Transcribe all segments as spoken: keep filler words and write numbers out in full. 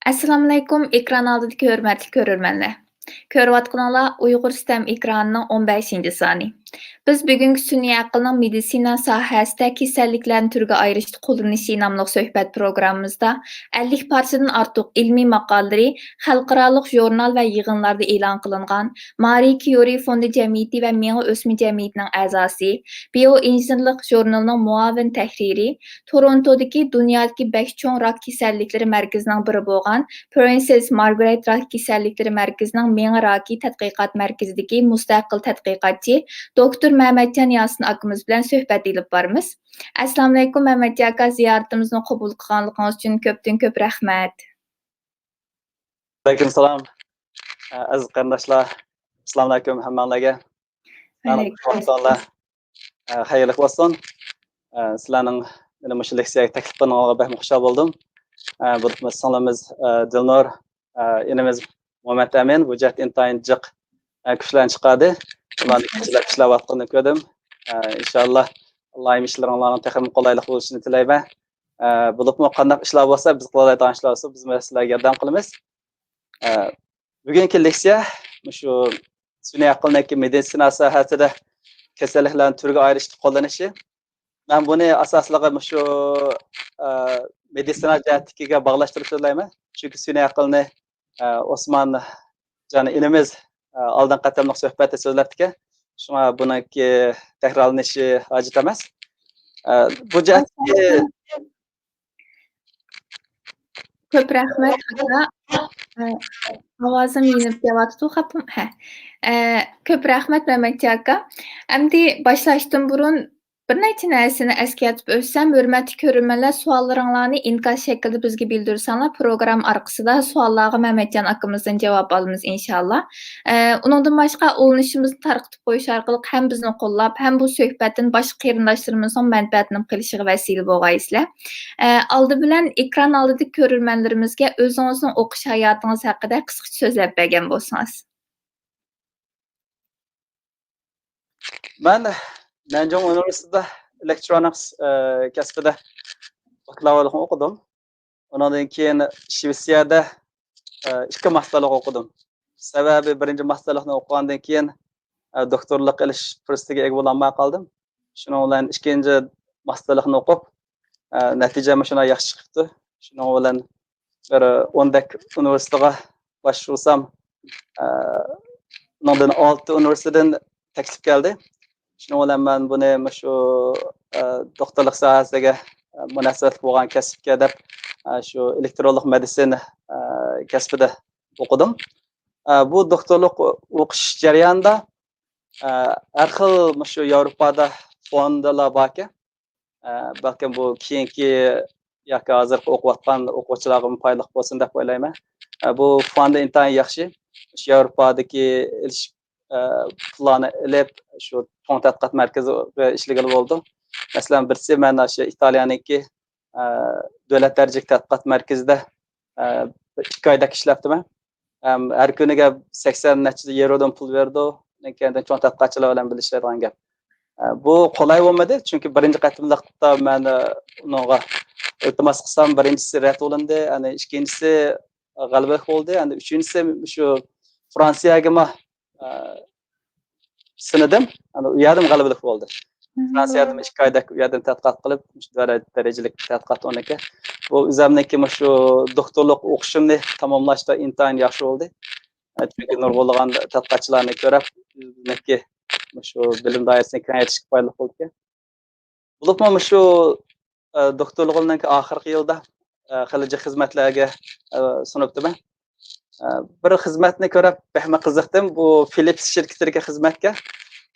ئەسسالامۇئەلەيكۇم، ئېكران ئالدىدىكى ھۆرمەتلىك كۆرۈرمەنلەر. كۆرۈۋاتقىنىڭلار ئۇيغۇر ستەم ئېكرانىنىڭ ئون بەشىنچى سانى. بىز بۈگۈنكى سۈنئىي ئەقىلنىڭ مېدىتسىنا ساھەسىدە كېسەللىكلەرنى تۈرگە ئايرىشتا قوللىنىشى ناملىق سۆھبەت پروگراممىمىزدا ئەللىك پارچىدىن ئارتۇق ئىلمىي ماقالىلىرى، خەلقئارالىق ژۇرنال ۋە يىغىنلاردا ئېلان قىلىنغان مارى كيۇرى فوندى جەمئىيىتى ۋە مېڭە ئۆسمە جەمئىيىتىنىڭ ئەزاسى، بىئوئىنژېنېرلىق ژۇرنىلىنىڭ مۇئاۋىن تەھرىرى، تورونتودىكى دۇنيادىكى بەك چوڭ راك كېسەللىكلىرى مەركىزىنىڭ بىرى بولغان پرىنسېس مارگرېت راك كېسەللىكلىرى مەركىزىنىڭ مېڭە راكى تەتقىقات مەركىزىدىكى مۇستەقىل تەتقىقاتچى دوكتور مەمەتجان ياسىن ئاكىمىز بىلەن سۆھبەت ئېلىپ بارىمىز. ئەسسالامۇئەلەيكۇم، مەمەتجان ئاكا، زىيارىتىمىزنى قوبۇل قىلغانلىقىڭىز ئۈچۈن كۆپتىن كۆپ رەھمەت. ئەلەيكۇم سالام. ئەزىز قېرىنداشلار، ئەسسالامۇئەلەيكۇم ھەممەڭلارگە. ئەلەيكۇم ئەسسالام. ئە، خەيرلىك بولسۇن. ئە، سىلەرنىڭ مېنى مۇشۇ لېكسىيەگە تەكلىپ قىلغىنىڭلارغا بەكمۇ خۇشال بولدۇم. ئە، بولۇپمۇ سىڭلىمىز، ئە، دىلنۇر، ئە، ئىنىمىز مۇھەممەت ئەمىن بۇ جەھەتتە ئىنتايىن جىق، ئە، كۈچلەرنى چىقاردى. ئۇلارنى كېچىلەپ ئىشلەۋاتقىنىنى كۆردۈم. ئە، ئىنشاللا ئاللاھىم ئىشلىرىڭلارنىڭ تېخىمۇ قولايلىق بولۇشىنى تىلەيمەن. ئە، بولۇپمۇ قانداق ئىشلار بولسا، بىز قىلالايدىغان ئىشلار بولسا، بىزمۇ سىلەرگە ياردەم قىلىمىز. ئە، بۈگۈنكى لېكسىيە مۇشۇ سۈنئىي ئەقىلنىڭكى مېدىتسىنا ساھەسىدە كېسەللىكلەرنى تۈرگە ئايرىشتا قوللىنىشى. مەن بۇنى ئاساسلىقى مۇشۇ، ئە، مېدىتسىنا جەھەتتىكىگە باغلاشتۇرۇپ سۆزلەيمەن. چۈنكى سۈنئىي ئەقىلنى، ئە، ئوسمانجان ئىنىمىز، ئە، ئالدىنقى قېتىملىق سۆھبەتتە سۆزلەپتىكەن. شۇڭا بۇنىڭكى تەكرارلىنىشى ھاجەت ئەمەس. ئە، بۇ جەھەتتىكى كۆپ رەھمەت، ئاكا. ئە، ئاۋازىم يېنىپ كېلىۋاتىدۇ، خاپىم. ھە. ئە، كۆپ رەھمەت، مەمەتجان ئاكا. ئەمدى باشلاشتىن بۇرۇن بىر نەچچە نەرسىنى ئەسكەرتىپ ئۆتسەم، ھۆرمەتلىك كۆرۈرمەنلەر، سوئاللىرىڭلارنى ئىنكاس شەكلىدە بىزگە بىلدۈرسەڭلار، پروگرامما ئارقىسىدا سوئاللارغا مەمەتجان ئاكىمىزدىن جاۋاب ئالىمىز، ئىنشاللا. ئە، ئۇنىڭدىن باشقا، ئۇلىنىشىمىزنى تارقىتىپ قويۇش ئارقىلىق ھەم بىزنى قوللاپ، ھەم بۇ سۆھبەتتىن باشقا قېرىنداشلىرىمىزنىڭ مەنپەئەتىنى قىلىشىغا ۋەسىلە بولغايسىلەر. ئە، ئالدى بىلەن ئېكران ئالدىدىكى كۆرۈرمەنلىرىمىزگە ئۆزىڭىزنىڭ ئوقۇش ھاياتىڭىز ھەققىدە قىسقىچە سۆزلەپ بەرگەن بولسىڭىز. مەن نەنجىڭ ئۇنىۋېرسىتېتىدا ئېلېكترونىكس، ئە، كەسپىدە باكلاۋۇرلۇقنى ئوقۇدۇم. ئۇنىڭدىن كېيىن شىۋېتسىيەدە، ئە، ئىككى ماستېرلىق ئوقۇدۇم. سەۋەبى، بىرىنچى ماستېرلىقنى ئوقۇغاندىن كېيىن، ئە، دوكتورلۇق ئېلىش پۇرسىتىگە ئىگە بولالماي قالدىم. شۇنىڭ بىلەن ئىككىنچى ماستېرلىقنى ئوقۇپ، ئە، نەتىجەم شۇنداق ياخشى چىقىپتۇ. شۇنىڭ بىلەن بىر ئوندەك ئۇنىۋېرسىتېتقا باشۋۇرسام، ئە، ئۇنىڭدىن ئالتە ئۇنىۋېرسىتېتتىن تەكلىپ كەلدى. شۇنىڭ بىلەن مەن بۇنى مۇشۇ، ئە، دوكتورلۇق ساھەسىگە، ئە، مۇناسىۋەتلىك بولغان كەسىپكە دەپ، ئە، شۇ ئېلېكترونلۇق مېدىتسىنا، ئە، كەسپىدە ئوقۇدۇم. ئە، بۇ دوكتورلۇق ئوقۇش جەريانىدا، ئە، ھەر خىل مۇشۇ ياۋروپادا فوندلار باركەن. ئە، بەلكىم بۇ كېيىنكى ياكى ھازىرقى ئوقۇۋاتقان ئوقۇغۇچىلارغىمۇ پايدىلىق بولسۇن دەپ ئويلايمەن. ئە، بۇ فوند ئىنتايىن ياخشى. شۇ ياۋروپادىكى ئېلىش، ئە، پۇللارنى ئېلىپ، شۇ چوڭ تەتقىقات مەركىزىگە ئىشلىگىلى بولىدۇ. مەسىلەن، بىرسى مەن شۇ ئىتالىيەنىڭكى، ئە، دۆلەت دەرىجىلىك تەتقىقات مەركىزىدە، ئە، بىر ئىككى ئايدەك ئىشلەپتىمەن. ئەم، ھەر كۈنىگە سەكسەن نەچچە يېۋرودىن پۇل بېرىدۇ. كەينىدىن چوڭ تەتقىقاتچىلار بىلەن بىللە ئىشلەيدىغان گەپ. ئە، بۇ قولاي بولمىدى، چۈنكى بىرىنچى قېتىملىقتا مەن، ئە، ئۇنىڭغا ئىلتىماس قىلسام، بىرىنچىسى رەت بولۇندى، يەنى ئىككىنچىسى غەلىبىلىك بولدى، يەنى ئۈچىنچىسى شۇ فرانسىيەگىمۇ، ئە، سىنىدىم. ئەنە، ئۇ يەردىمۇ غەلىبىلىك بولدى. فرانسىيەدىمۇ ئىككى ئايدەك ئۇ يەردىمۇ تەتقىقات قىلىپ، مۇشۇ دەرە-، دەرىجىلىك تەتقىقات ئورنىكى. بۇ ئۆزۈمنىڭكى مۇشۇ دوكتورلۇق ئوقۇشۇمنى تاماملاشتا ئىنتايىن ياخشى بولدى. ئە، چۈنكى نۇرغۇنلىغان تەتقىقاتچىلارنى كۆرۈپ، ئۆزىمىزنىڭكى مۇشۇ بىلىم دائىرىسىنى كېڭەيتىشكە پايدىلىق بولىدىكەن. بولۇپمۇ مۇشۇ، ئە، دوكتورلۇقۇمنىڭكى ئاخىرقى يىلىدا، ئە، خېلى جىق خىزمەتلەرگە، ئە، سۇنۇپتىمەن. ئە، بىر خىزمەتنى كۆرۈپ بەكمۇ قىزىقتىم. بۇ فىلىپس شىركىتىدىكى خىزمەتكە.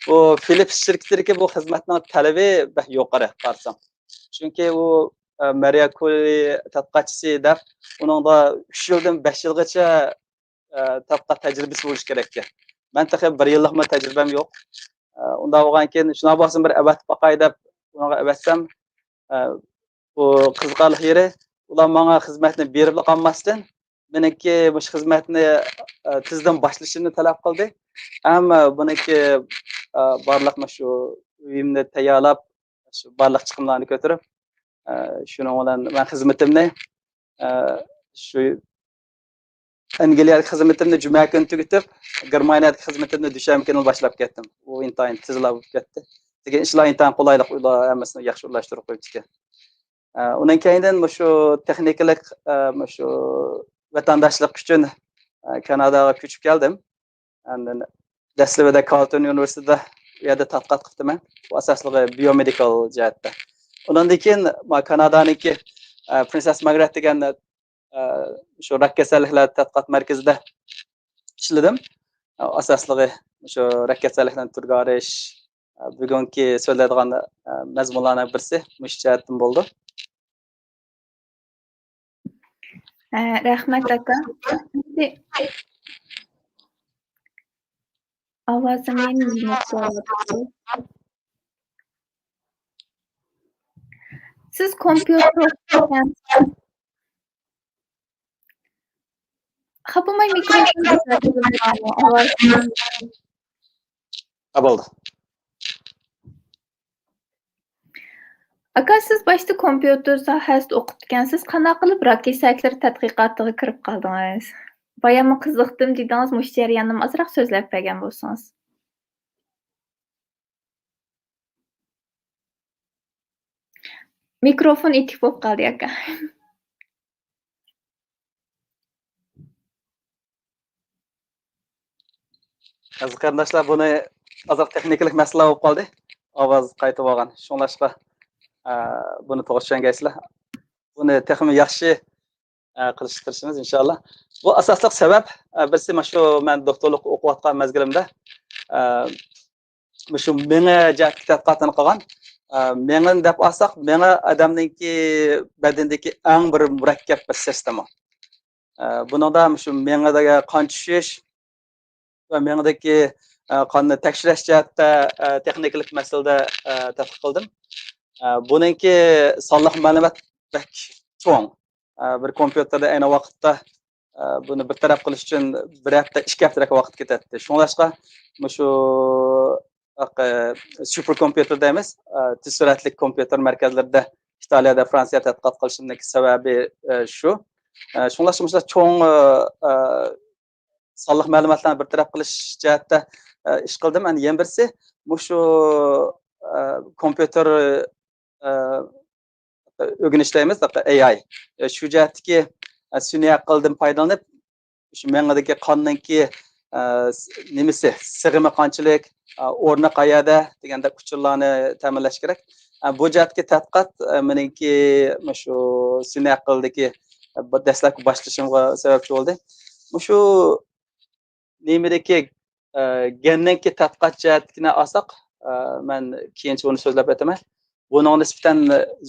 بۇ فىلىپس شىركىتىدىكى بۇ خىزمەتنىڭ تەلىپى بەك يۇقىرى قارىسام. چۈنكى ئۇ، ئە، مارىيا كۇرى تەتقىقاتچىسى دەپ، ئۇنىڭدا ئۈچ يىلدىن بەش يىلغىچە ئە، تەتقىقات تەجرىبىسى بولۇشى كېرەككەن. مەن تېخى بىر يىللىقمۇ تەجرىبەم يوق. ئە، ئۇنداق بولغاندىكىن، شۇنداق بولسا بىر ئەۋەتىپ باقاي دەپ ئۇنىڭغا ئەۋەتسەم، ئە، بۇ قىزىقارلىق يېرى، ئۇلار ماڭا خىزمەتنى بېرىپلا قالماستىن، مېنىڭكى مۇشۇ خىزمەتنى، ئە، تېزدىن باشلىشىمنى تەلەپ قىلدى. ھەم بۇنىڭكى، ئە، بارلىق مۇشۇ ئۆيۈمنى تەييارلاپ، شۇ بارلىق چىقىملارنى كۆتۈرۈپ، ئە، شۇنىڭ بىلەن مەن خىزمىتىمنى، ئە، شۇ ئەنگلىيەدىكى خىزمىتىمنى جۈمە كۈنى تۈگىتىپ، گېرمانىيەدىكى خىزمىتىمنى دۈشەنبە كۈنى باشلاپ كەتتىم. ئۇ ئىنتايىن تېزلا بولۇپ كەتتى. لېكىن ئىشلار ئىنتايىن قولايلىق، ئۇلار ھەممىسىنى ياخشى ئورۇنلاشتۇرۇپ قويۇپتىكەن. ئە، ئۇنىڭ كەينىدىن مۇشۇ تېخنىكىلىق، ئە، مۇشۇ ۋەتەنداشلىق ئۈچۈن، ئە، كاناداغا كۆچۈپ كەلدىم. ئاندىن دەسلىپىدە كارلتون ئۇنىۋېرسىتېتىدا، ئۇ يەردە تەتقىقات قىپتىمەن. بۇ ئاساسلىقى بىيومېدىكال جەھەتتە. ئۇنىڭدىن كېيىن ما-، كانادانىڭكى، ئە، پرىنسېس مارگرېت دېگەن، ئە، شۇ راك كېسەللىكلەر تەتقىقات مەركىزىدە ئىشلىدىم. ئە، ئاساسلىقى شۇ راك كېسەللىكلەرنى تۈرگە ئايرىش، ئە، بۈگۈنكى سۆزلەيدىغان، ئە، مەزمۇنلارنىڭ بىرسى مۇشۇ جەھەتتىن بولىدۇ. ھە، رەھمەت ئاكا. ئەمدى ئاۋازىم يەنە يېنىپ قالىۋاتىدۇ. سىز كومپيۇتېر ئوقۇتقان، خاپىماي مىكروفون ئاۋاز. ھە، بولدى. ئاكا، سىز باشتا كومپيۇتېر ساھەسىدە ئوقۇپتىكەنسىز، قانداق قىلىپ راك كېسەكلىرى تەتقىقاتىغا كىرىپ قالدىڭىز؟ باياممۇ قىزىقتىم دېدىڭىز، مۇشۇ جەرياننىمۇ ئازراق سۆزلەپ بەرگەن بولسىڭىز. مىكروفون ئېتىك بولۇپ قالدى، ئاكا. ئەزىز قېرىنداشلار، بۇنى ئازراق تېخنىكىلىق مەسىلە بولۇپ قالدى. ئاۋاز قايتىپ بولغان. شۇڭلاشقا، ئە، بۇنى توغرا چۈشەنگەيسىلەر. بۇنى تېخىمۇ ياخشى، ئە، قىلىشقا تىرىشىمىز، ئىنشاللا. بۇ ئاساسلىق سەۋەب، ئە، بىرسى، مانا شۇ مەن دوكتورلۇق ئوقۇۋاتقان مەزگىلىمدە، ئە، مۇشۇ مېڭە جەھەتتىكى تەتقىقاتنى قىلغان. ئە، مېڭىنى دەپ ئالساق، مېڭە ئادەمنىڭكى بەدىنىدىكى ئەڭ بىر مۇرەككەپ بىر سىستېما. ئە، بۇنىڭدا مۇشۇ مېڭىدىكى قان چۈشۈش ۋە مېڭىدىكى، ئە، قاننى تەكشۈرۈش جەھەتتە، ئە، تېخنىكىلىق مەسىلىدە، ئە، تەتقىق قىلدىم. ئە، بۇنىڭكى سانلىق مەلۇمات بەك چوڭ. ئە، بىر كومپيۇتېردا ئەينى ۋاقىتتا، ئە، بۇنى بىر تەرەپ قىلىش ئۈچۈن بىر ھەپتە، ئىككى ھەپتىدەك ۋاقىت كېتەتتى. شۇڭلاشقا مۇشۇ، ئە، سۇپېر كومپيۇتېر دەيمىز، ئە، تېز سۈرئەتلىك كومپيۇتېر مەركەزلىرىدە ئىتالىيەدە، فرانسىيەدە تەتقىقات قىلىشىمدىكى سەۋەبى، ئە، شۇ. ئە، شۇڭلاشقا مۇشۇنداق چوڭ، ئە، ئە، سانلىق مەلۇماتلارنى بىر تەرەپ قىلىش جەھەتتە، ئە، ئىش قىلدىم. ئەنە يەنە بىرسى مۇشۇ، ئە، كومپيۇتېر، ئە، ئۆگىنىش دەيمىز، ئېي ئاي. ئە، شۇ جەھەتتىكى، ئە، سۈنئىي ئەقىلدىن پايدىلىنىپ، شۇ مېڭىدىكى قاننىڭكى، ئە، س-، نېمىسى، سىغىمى قانچىلىك، ئە، ئورنى قەيەردە دېگەندەك ئۇچۇرلارنى تەمىنلەش كېرەك. ئە، بۇ جەھەتتىكى تەتقىقات، ئە، مېنىڭكى مۇشۇ سۈنئىي ئەقىلدىكى، ئە، بۇ دەسلەپكى باشلىشىمغا سەۋەبچى بولدى. مۇشۇ نېمىدىكى، ئە، گەننىڭكى تەتقىقات جەھەتتىكىنى ئالساق، ئە، مەن كېيىنچە ئۇنى سۆزلەپ ئۆتىمەن. بۇنىڭغا نىسبەتەن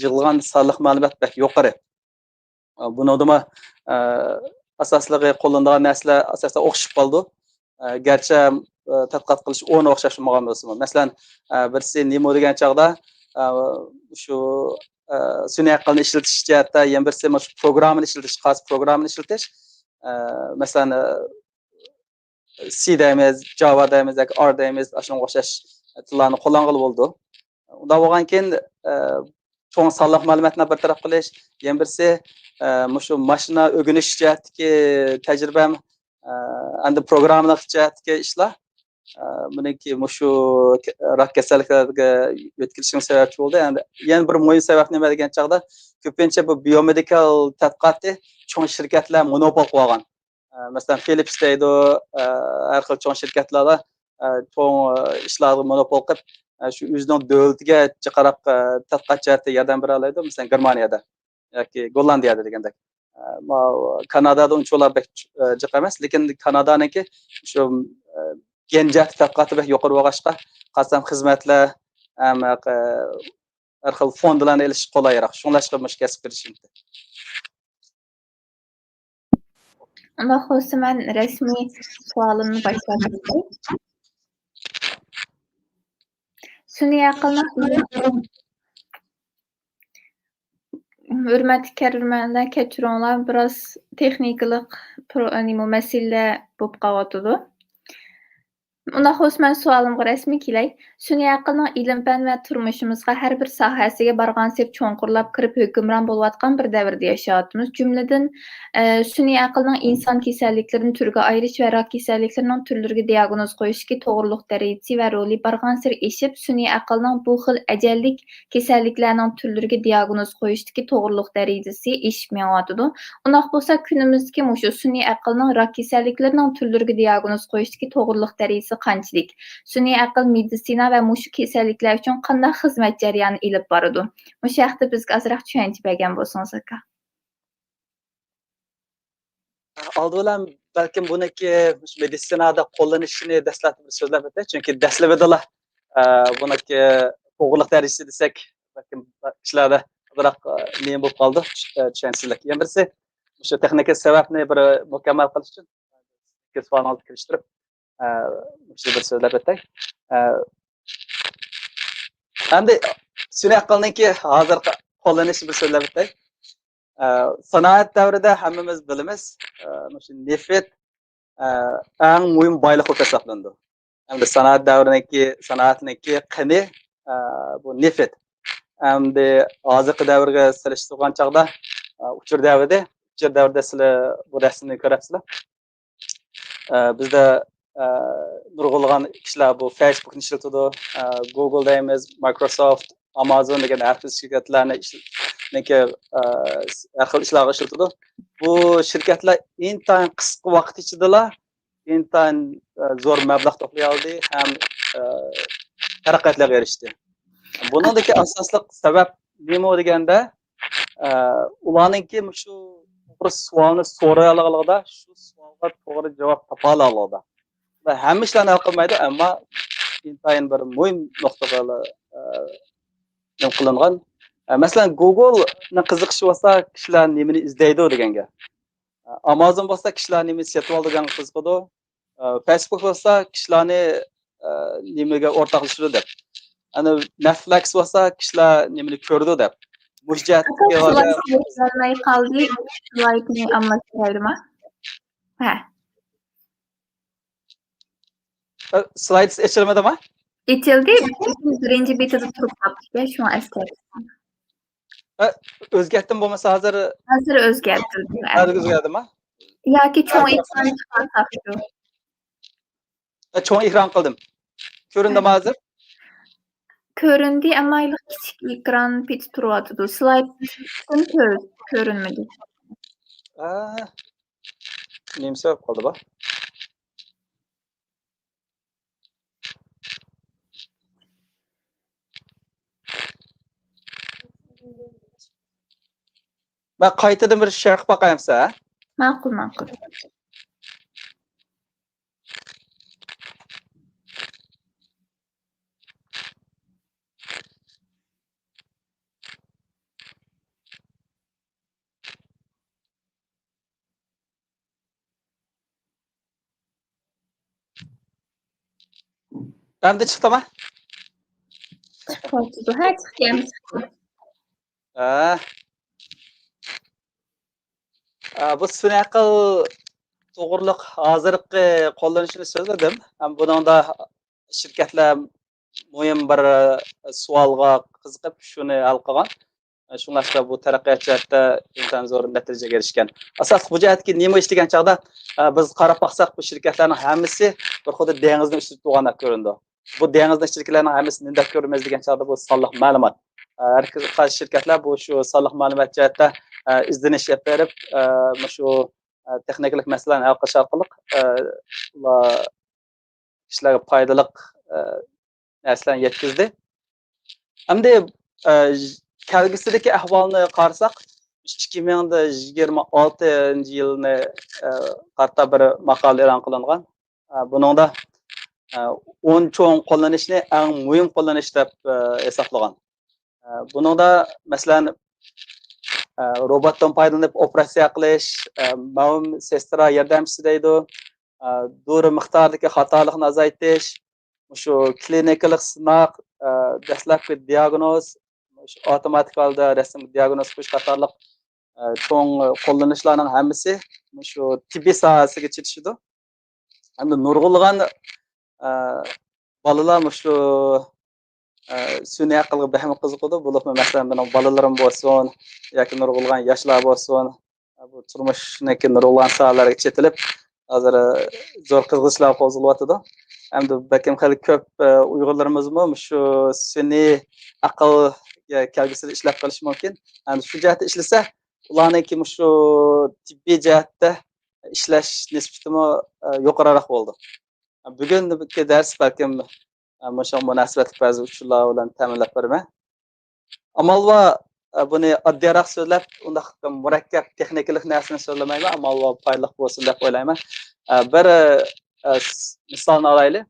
يىغىلغان سانلىق مەلۇمات بەك يۇقىرى. ئە، بۇنىڭدىمۇ، ئە، ئاساسلىقى قوللىنىدىغان نەرسىلەر ئاساسەن ئوخشىشىپ قالىدۇ. ئە، گەرچە، ئە، تەتقىقات قىلىش ئورنى ئوخشاش بولمىغان بولسىمۇ. مەسىلەن، ئە، بىرسى نېمو دېگەن چاغدا، ئە، شۇ، ئە، سۈنئىي ئەقىلنى ئىشلىتىش جەھەتتە، يەنە بىرسى مۇشۇ پروگراممىنى ئىشلىتىش، قايسى پروگراممىنى ئىشلىتىش. ئە، مەسىلەن، ئە، سى دەيمىز، جاۋا دەيمىز ياكى ئار دەيمىز، ئاشۇنىڭغا ئوخشاش تىللارنى قوللانغىلى بولىدۇ. ئۇنداق بولغاندىكىن، ئە، چوڭ سانلىق مەلۇماتنى بىر تەرەپ قىلىش، يەنە بىرسى، ئە، مۇشۇ ماشىنا ئۆگىنىش جەھەتتىكى تەجرىبەم، ئە، ئەمدى پروگراممىنىڭ جەھەتتىكى ئىشلار، ئە، بۇنىڭكى مۇشۇ راك كېسەللىكلەرگە يۆتكىلىشىگە سەۋەبچى بولدى. ئەمدى يەنە بىر مۇھىم سەۋەب نېمە دېگەن چاغدا، كۆپىنچە بۇ بىيومېدىكال تەتقىقاتنى چوڭ شىركەتلەر مونوپول قىلىۋالغان. ئە، مەسىلەن، فىلىپس دەيدۇ، ئە، ھەر خىل چوڭ شىركەتلەردە، ئە، چوڭ، ئە، ئىشلارغا مونوپول قىلىپ، ئە، شۇ ئۆزىنىڭ دۆلىتىگە جىقراق، ئە، تەتقىقات جەھەتتە ياردەم بېرەلەيدۇ. مەسىلەن، گېرمانىيەدە ياكى گوللاندىيەدە دېگەندەك. ئە، ماۋۇ كانادادا ئۇنچىۋالا بەك، ئە، جىق ئەمەس، لېكىن كانادانىڭكى شۇ، ئە، گەن جەھەتتە تەتقىقاتى بەك يۇقىرى بولغاچقا، قارىسام خىزمەتلەر ھەم، ئە، ھەر خىل فوندلارنى ئېلىش قولايراق. شۇڭلاشقا مۇشۇ كەسىپكە كىرىشىم. ئۇنداق بولسا مەن رەسمىي سوئالىمنى باشلاپ ئۆتەي. سۈنئىي ئەقىلنىڭ، ھۆرمەتلىك كۆرۈرمەنلەر، كەچۈرۈڭلار، بىراز تېخنىكىلىق پرو-، نېمە، مەسىلە بولۇپ قالىۋاتىدۇ. ئۇنداق بولسا، مەن سوئالىمغا رەسمىي كېلەي. سۈنئىي ئەقىلنىڭ ئىلىم-پەن ۋە تۇرمۇشىمىزغا ھەر بىر ساھەسىگە بارغانسېرى چوڭقۇرلاپ كىرىپ، ھۆكۈمران بولۇۋاتقان بىر دەۋردە ياشاۋاتىمىز. جۈملىدىن، ئە، سۈنئىي ئەقىلنىڭ ئىنسان كېسەللىكلىرىنى تۈرگە ئايرىش ۋە راك كېسەللىكلىرىنىڭ تۈرلىرىگە دىئاگنوز قويۇشتىكى توغرىلىق دەرىجىسى ۋە رولى بارغانسېرى ئېشىپ، سۈنئىي ئەقىلنىڭ بۇ خىل ئەجەللىك كېسەللىكلەرنىڭ تۈرلىرىگە دىئاگنوز قويۇشتىكى توغرىلىق دەرىجىسى ئېشىپ مېڭىۋاتىدۇ. ئۇنداق بولسا، كۈنىمىزدىكى مۇشۇ سۈنئىي ئەقىلنىڭ راك كېسەللىكلىرىنىڭ تۈرلىرىگە دىئاگنوز قويۇشتىكى توغرىلىق دەرىجىسى قانچىلىك؟ سۈنئىي ئەقىل مېدىتسىنا ۋە مۇشۇ كېسەللىكلەر ئۈچۈن قانداق خىزمەت جەريانى ئېلىپ بارىدۇ؟ مۇشۇ ھەقتە بىزگە ئازراق چۈشەنچە بەرگەن بولسىڭىز، ئاكا. ئالدى بىلەن بەلكىم بۇنىڭكى مۇشۇ مېدىتسىنادا قوللىنىشىنى دەسلەپتە بىر سۆزلەپ ئۆتەي. چۈنكى دەسلىپىدىلا، ئە، بۇنىڭكى توغرىلىق دەرىجىسى دېسەك، بەلكىم كىشىلەردە ئازراق، ئە، نېمە بولۇپ قالىدۇ، چۈ-، ئە، چۈشەنچىسىزلىك. يەنە بىرسى، مۇشۇ تېخنىكا سەۋەبنى بىر مۇكەممەل قىلىش ئۈچۈن سوئالىڭىزنى كىرىشتۈرۈپ، ئە، مۇشۇ بىر سۆزلەپ ئۆتەي. ئە، ئەمدى سۈنئىي ئەقىلنىڭكى ھازىرقى قوللىنىشى بىر سۆزلەپ ئۆتەي. ئە، سانائەت دەۋرىدە ھەممىمىز بىلىمىز، ئە، مۇشۇ نېفىت، ئە، ئەڭ مۇھىم بايلىق بولۇپ ھېسابلىنىدۇ. ئەمدى سانائەت دەۋرىنىڭكى، سانائەتنىڭكى قېنى، ئە، بۇ نېفىت. ئەمدى ھازىرقى دەۋرگە سېلىشتۇرغان چاغدا، ئە، ئۇچۇر دەۋرىدە، ئۇچۇر دەۋرىدە سىلەر بۇ رەسىمنى كۆرەپسىلەر. ئە، بىزدە، ئە، نۇرغۇنلىغان كىشىلەر بۇ فەيسبۇكنى ئىشلىتىدۇ، ئە، گوگل دەيمىز، مايكروسوفت، ئامازون دېگەن ھەر خىل شىركەتلەرنى ئىش-، نىڭكى، ئە، ھەر خىل ئىشلارغا ئىشلىتىدۇ. بۇ شىركەتلەر ئىنتايىن قىسقا ۋاقىت ئىچىدىلا ئىنتايىن، ئە، زور مەبلەغ توپلىيالدى ھەم، ئە، تەرەققىياتلارغا ئېرىشتى. بۇنىڭدىكى ئاساسلىق سەۋەب نېمە دېگەندە، ئە، ئۇلارنىڭكى مۇشۇ توغرا سوئالنى سورايالىغانلىقىدا، شۇ سوئالغا توغرا جاۋاب تاپالىغانلىقىدا. ۋە ھەممە ئىشلارنى ھەل قىلمايدۇ، ئەمما ئىنتايىن بىر مۇھىم نۇقتىغا، ئە، نېمە قىلىنغان. ئە، مەسىلەن، گوگلنىڭ قىزىقىشى بولسا، كىشىلەر نېمىنى ئىزدەيدۇ دېگەن گەپ. ئامازون بولسا كىشىلەر نېمە سېتىۋالىدىغانغا قىزىقىدۇ. ئە، فەيسبۇك بولسا كىشىلەرنى، ئە، نېمىگە ئورتاقلىشىدۇ دەپ. ئەنە نەتفلىكس بولسا كىشىلەر نېمىنى كۆرىدۇ دەپ. مۇشۇ جەھەتتىكى سلايد ئېچىلماي قالدى. سلايدنى ئالماشتۇرايلىما؟ ھە. ئە، سلايد ئېچىلمىدىما؟ ئېچىلدى. بىرىنچى بېتىدە تۇرۇپ قاپتىكەن، شۇڭا ئەسكەرتىم. ئە، ئۆزگەرتتىم بولمىسا ھازىر. ھازىر ئۆزگەرتىلدى. ھازىر ئۆزگەردىما؟ ياكى چوڭ ئېكران چىقارساقچۇ؟ ئە، چوڭ ئېكران قىلدىم. كۆرۈندىمۇ ھازىر؟ كۆرۈندى، ئەمما ھېلىقى كىچىك ئېكران پېتى تۇرۇۋاتىدۇ. سلايدتىن كۆر-، كۆرۈنمىدى. ئە، نېمە سەۋەب قالدى بۇ؟ مەن قايتىدىن بىر شەرھ قىلىپ باقايمسە؟ ماقۇل، ماقۇل. ئەمدى چىقتىما؟ چىقىۋاتىدۇ. ھە، چىقتى، ئەمدى چىقتى. ھە. ئە، بۇ سۈنئىي ئەقىل توغرىلىق ھازىرقى قوللىنىشىنى سۆزلىدىم. ھەم بۇنىڭدا شىركەتلەر مۇھىم بىر، ئە، سوئالغا قىزىقىپ، شۇنى ھەل قىلغان. ئە، شۇڭلاشقا بۇ تەرەققىيات جەھەتتە ئىنتايىن زور نەتىجىگە ئېرىشكەن. ئاساسلىق بۇ جەھەتتىكى نېمە ئىش دېگەن چاغدا، ئە، بىز قاراپ باقساق، بۇ شىركەتلەرنىڭ ھەممىسى بىر خىل دېڭىزنى ئۈستىدە تۇرغاندەك كۆرۈنىدۇ. بۇ دېڭىزنىڭ ئىچىدىكىلەرنىڭ ھەممىسى نېمىدەك كۆرىمىز دېگەن چاغدا، بۇ سانلىق مەلۇمات. ئە، ھەر قايسى شىركەتلەر بۇ شۇ سانلىق مەلۇمات جەھەتتە، ئە، ئىزدىنىش ئېلىپ بېرىپ، ئە، مۇشۇ، ئە، تېخنىكىلىق مەسىلىلەرنى ھەل قىلىش ئارقىلىق، ئە، ئۇلار كىشىلەرگە پايدىلىق، ئە، نەرسىلەرنى يەتكۈزدى. ئەمدى، ئە، كەلگۈسىدىكى ئەھۋالنى قارىساق، ئىككى مىڭ يىگىرمە ئالتىنچى يىلنى، ئە، قارىتا بىر ماقالە ئېلان قىلىنغان. ئە، بۇنىڭدا، ئە، ئون چوڭ قوللىنىشنى ئەڭ مۇھىم قوللىنىش دەپ، ئە، ھېسابلىغان. ئە، بۇنىڭدا، مەسىلەن، ئە، روبوتتىن پايدىلىنىپ ئوپېراتسىيە قىلىش، ئە، مەۋھۇم سېسترا ياردەمچىسى دەيدۇ، ئە، دورا مىقدارىدىكى خاتالىقنى ئازايتىش، مۇشۇ كلىنىكىلىق سىناق، ئە، دەسلەپكى دىئاگنوز، مۇشۇ ئاپتوماتىك ھالدا رەسىمگە دىئاگنوز قويۇش قاتارلىق، ئە، چوڭ قوللىنىشلارنىڭ ھەممىسى مۇشۇ تېببىي ساھەسىگە چېتىشىدۇ. ھەمدە نۇرغۇنلىغان، ئە، بالىلار مۇشۇ، ئە، سۈنئىي ئەقىلگە بەكمۇ قىزىقىدۇ. بولۇپمۇ، مەسىلەن، مېنىڭ بالىلىرىم بولسۇن ياكى نۇرغۇنلىغان ياشلار بولسۇن، بۇ تۇرمۇشنىڭكى نۇرغۇنلىغان ساھەلەرگە چېتىلىپ، ھازىر، ئە، زور قىزغىنچىلار قوزغىلىۋاتىدۇ. ئەمدى بەلكىم خېلى كۆپ، ئە، ئۇيغۇرلىرىمىزمۇ مۇشۇ سۈنئىي ئەقىل، ئە، كەلگۈسىدە ئىشلەپ قېلىشى مۇمكىن. ئەمدى شۇ جەھەتتە ئىشلىسە، ئۇلارنىڭكى مۇشۇ تېببىي جەھەتتە ئىشلەش نىسبىتىمۇ، ئە، يۇقىرىراق بولىدۇ. بۈگۈنكى دەرس بەلكىم، ئە، مۇشۇ مۇناسىۋەتلىك بەزى ئۇچۇرلار بىلەن تەمىنلەپ بېرىمەن. ئامال بار، ئە، بۇنى ئاددىيراق سۆزلەپ، ئۇنداق مۇرەككەپ تېخنىكىلىق نەرسىنى سۆزلىمەيمەن، ئامال بار پايدىلىق بولسۇن دەپ ئويلايمەن. ئە، بىر، ئە، س-، مىسالنى ئالايلى.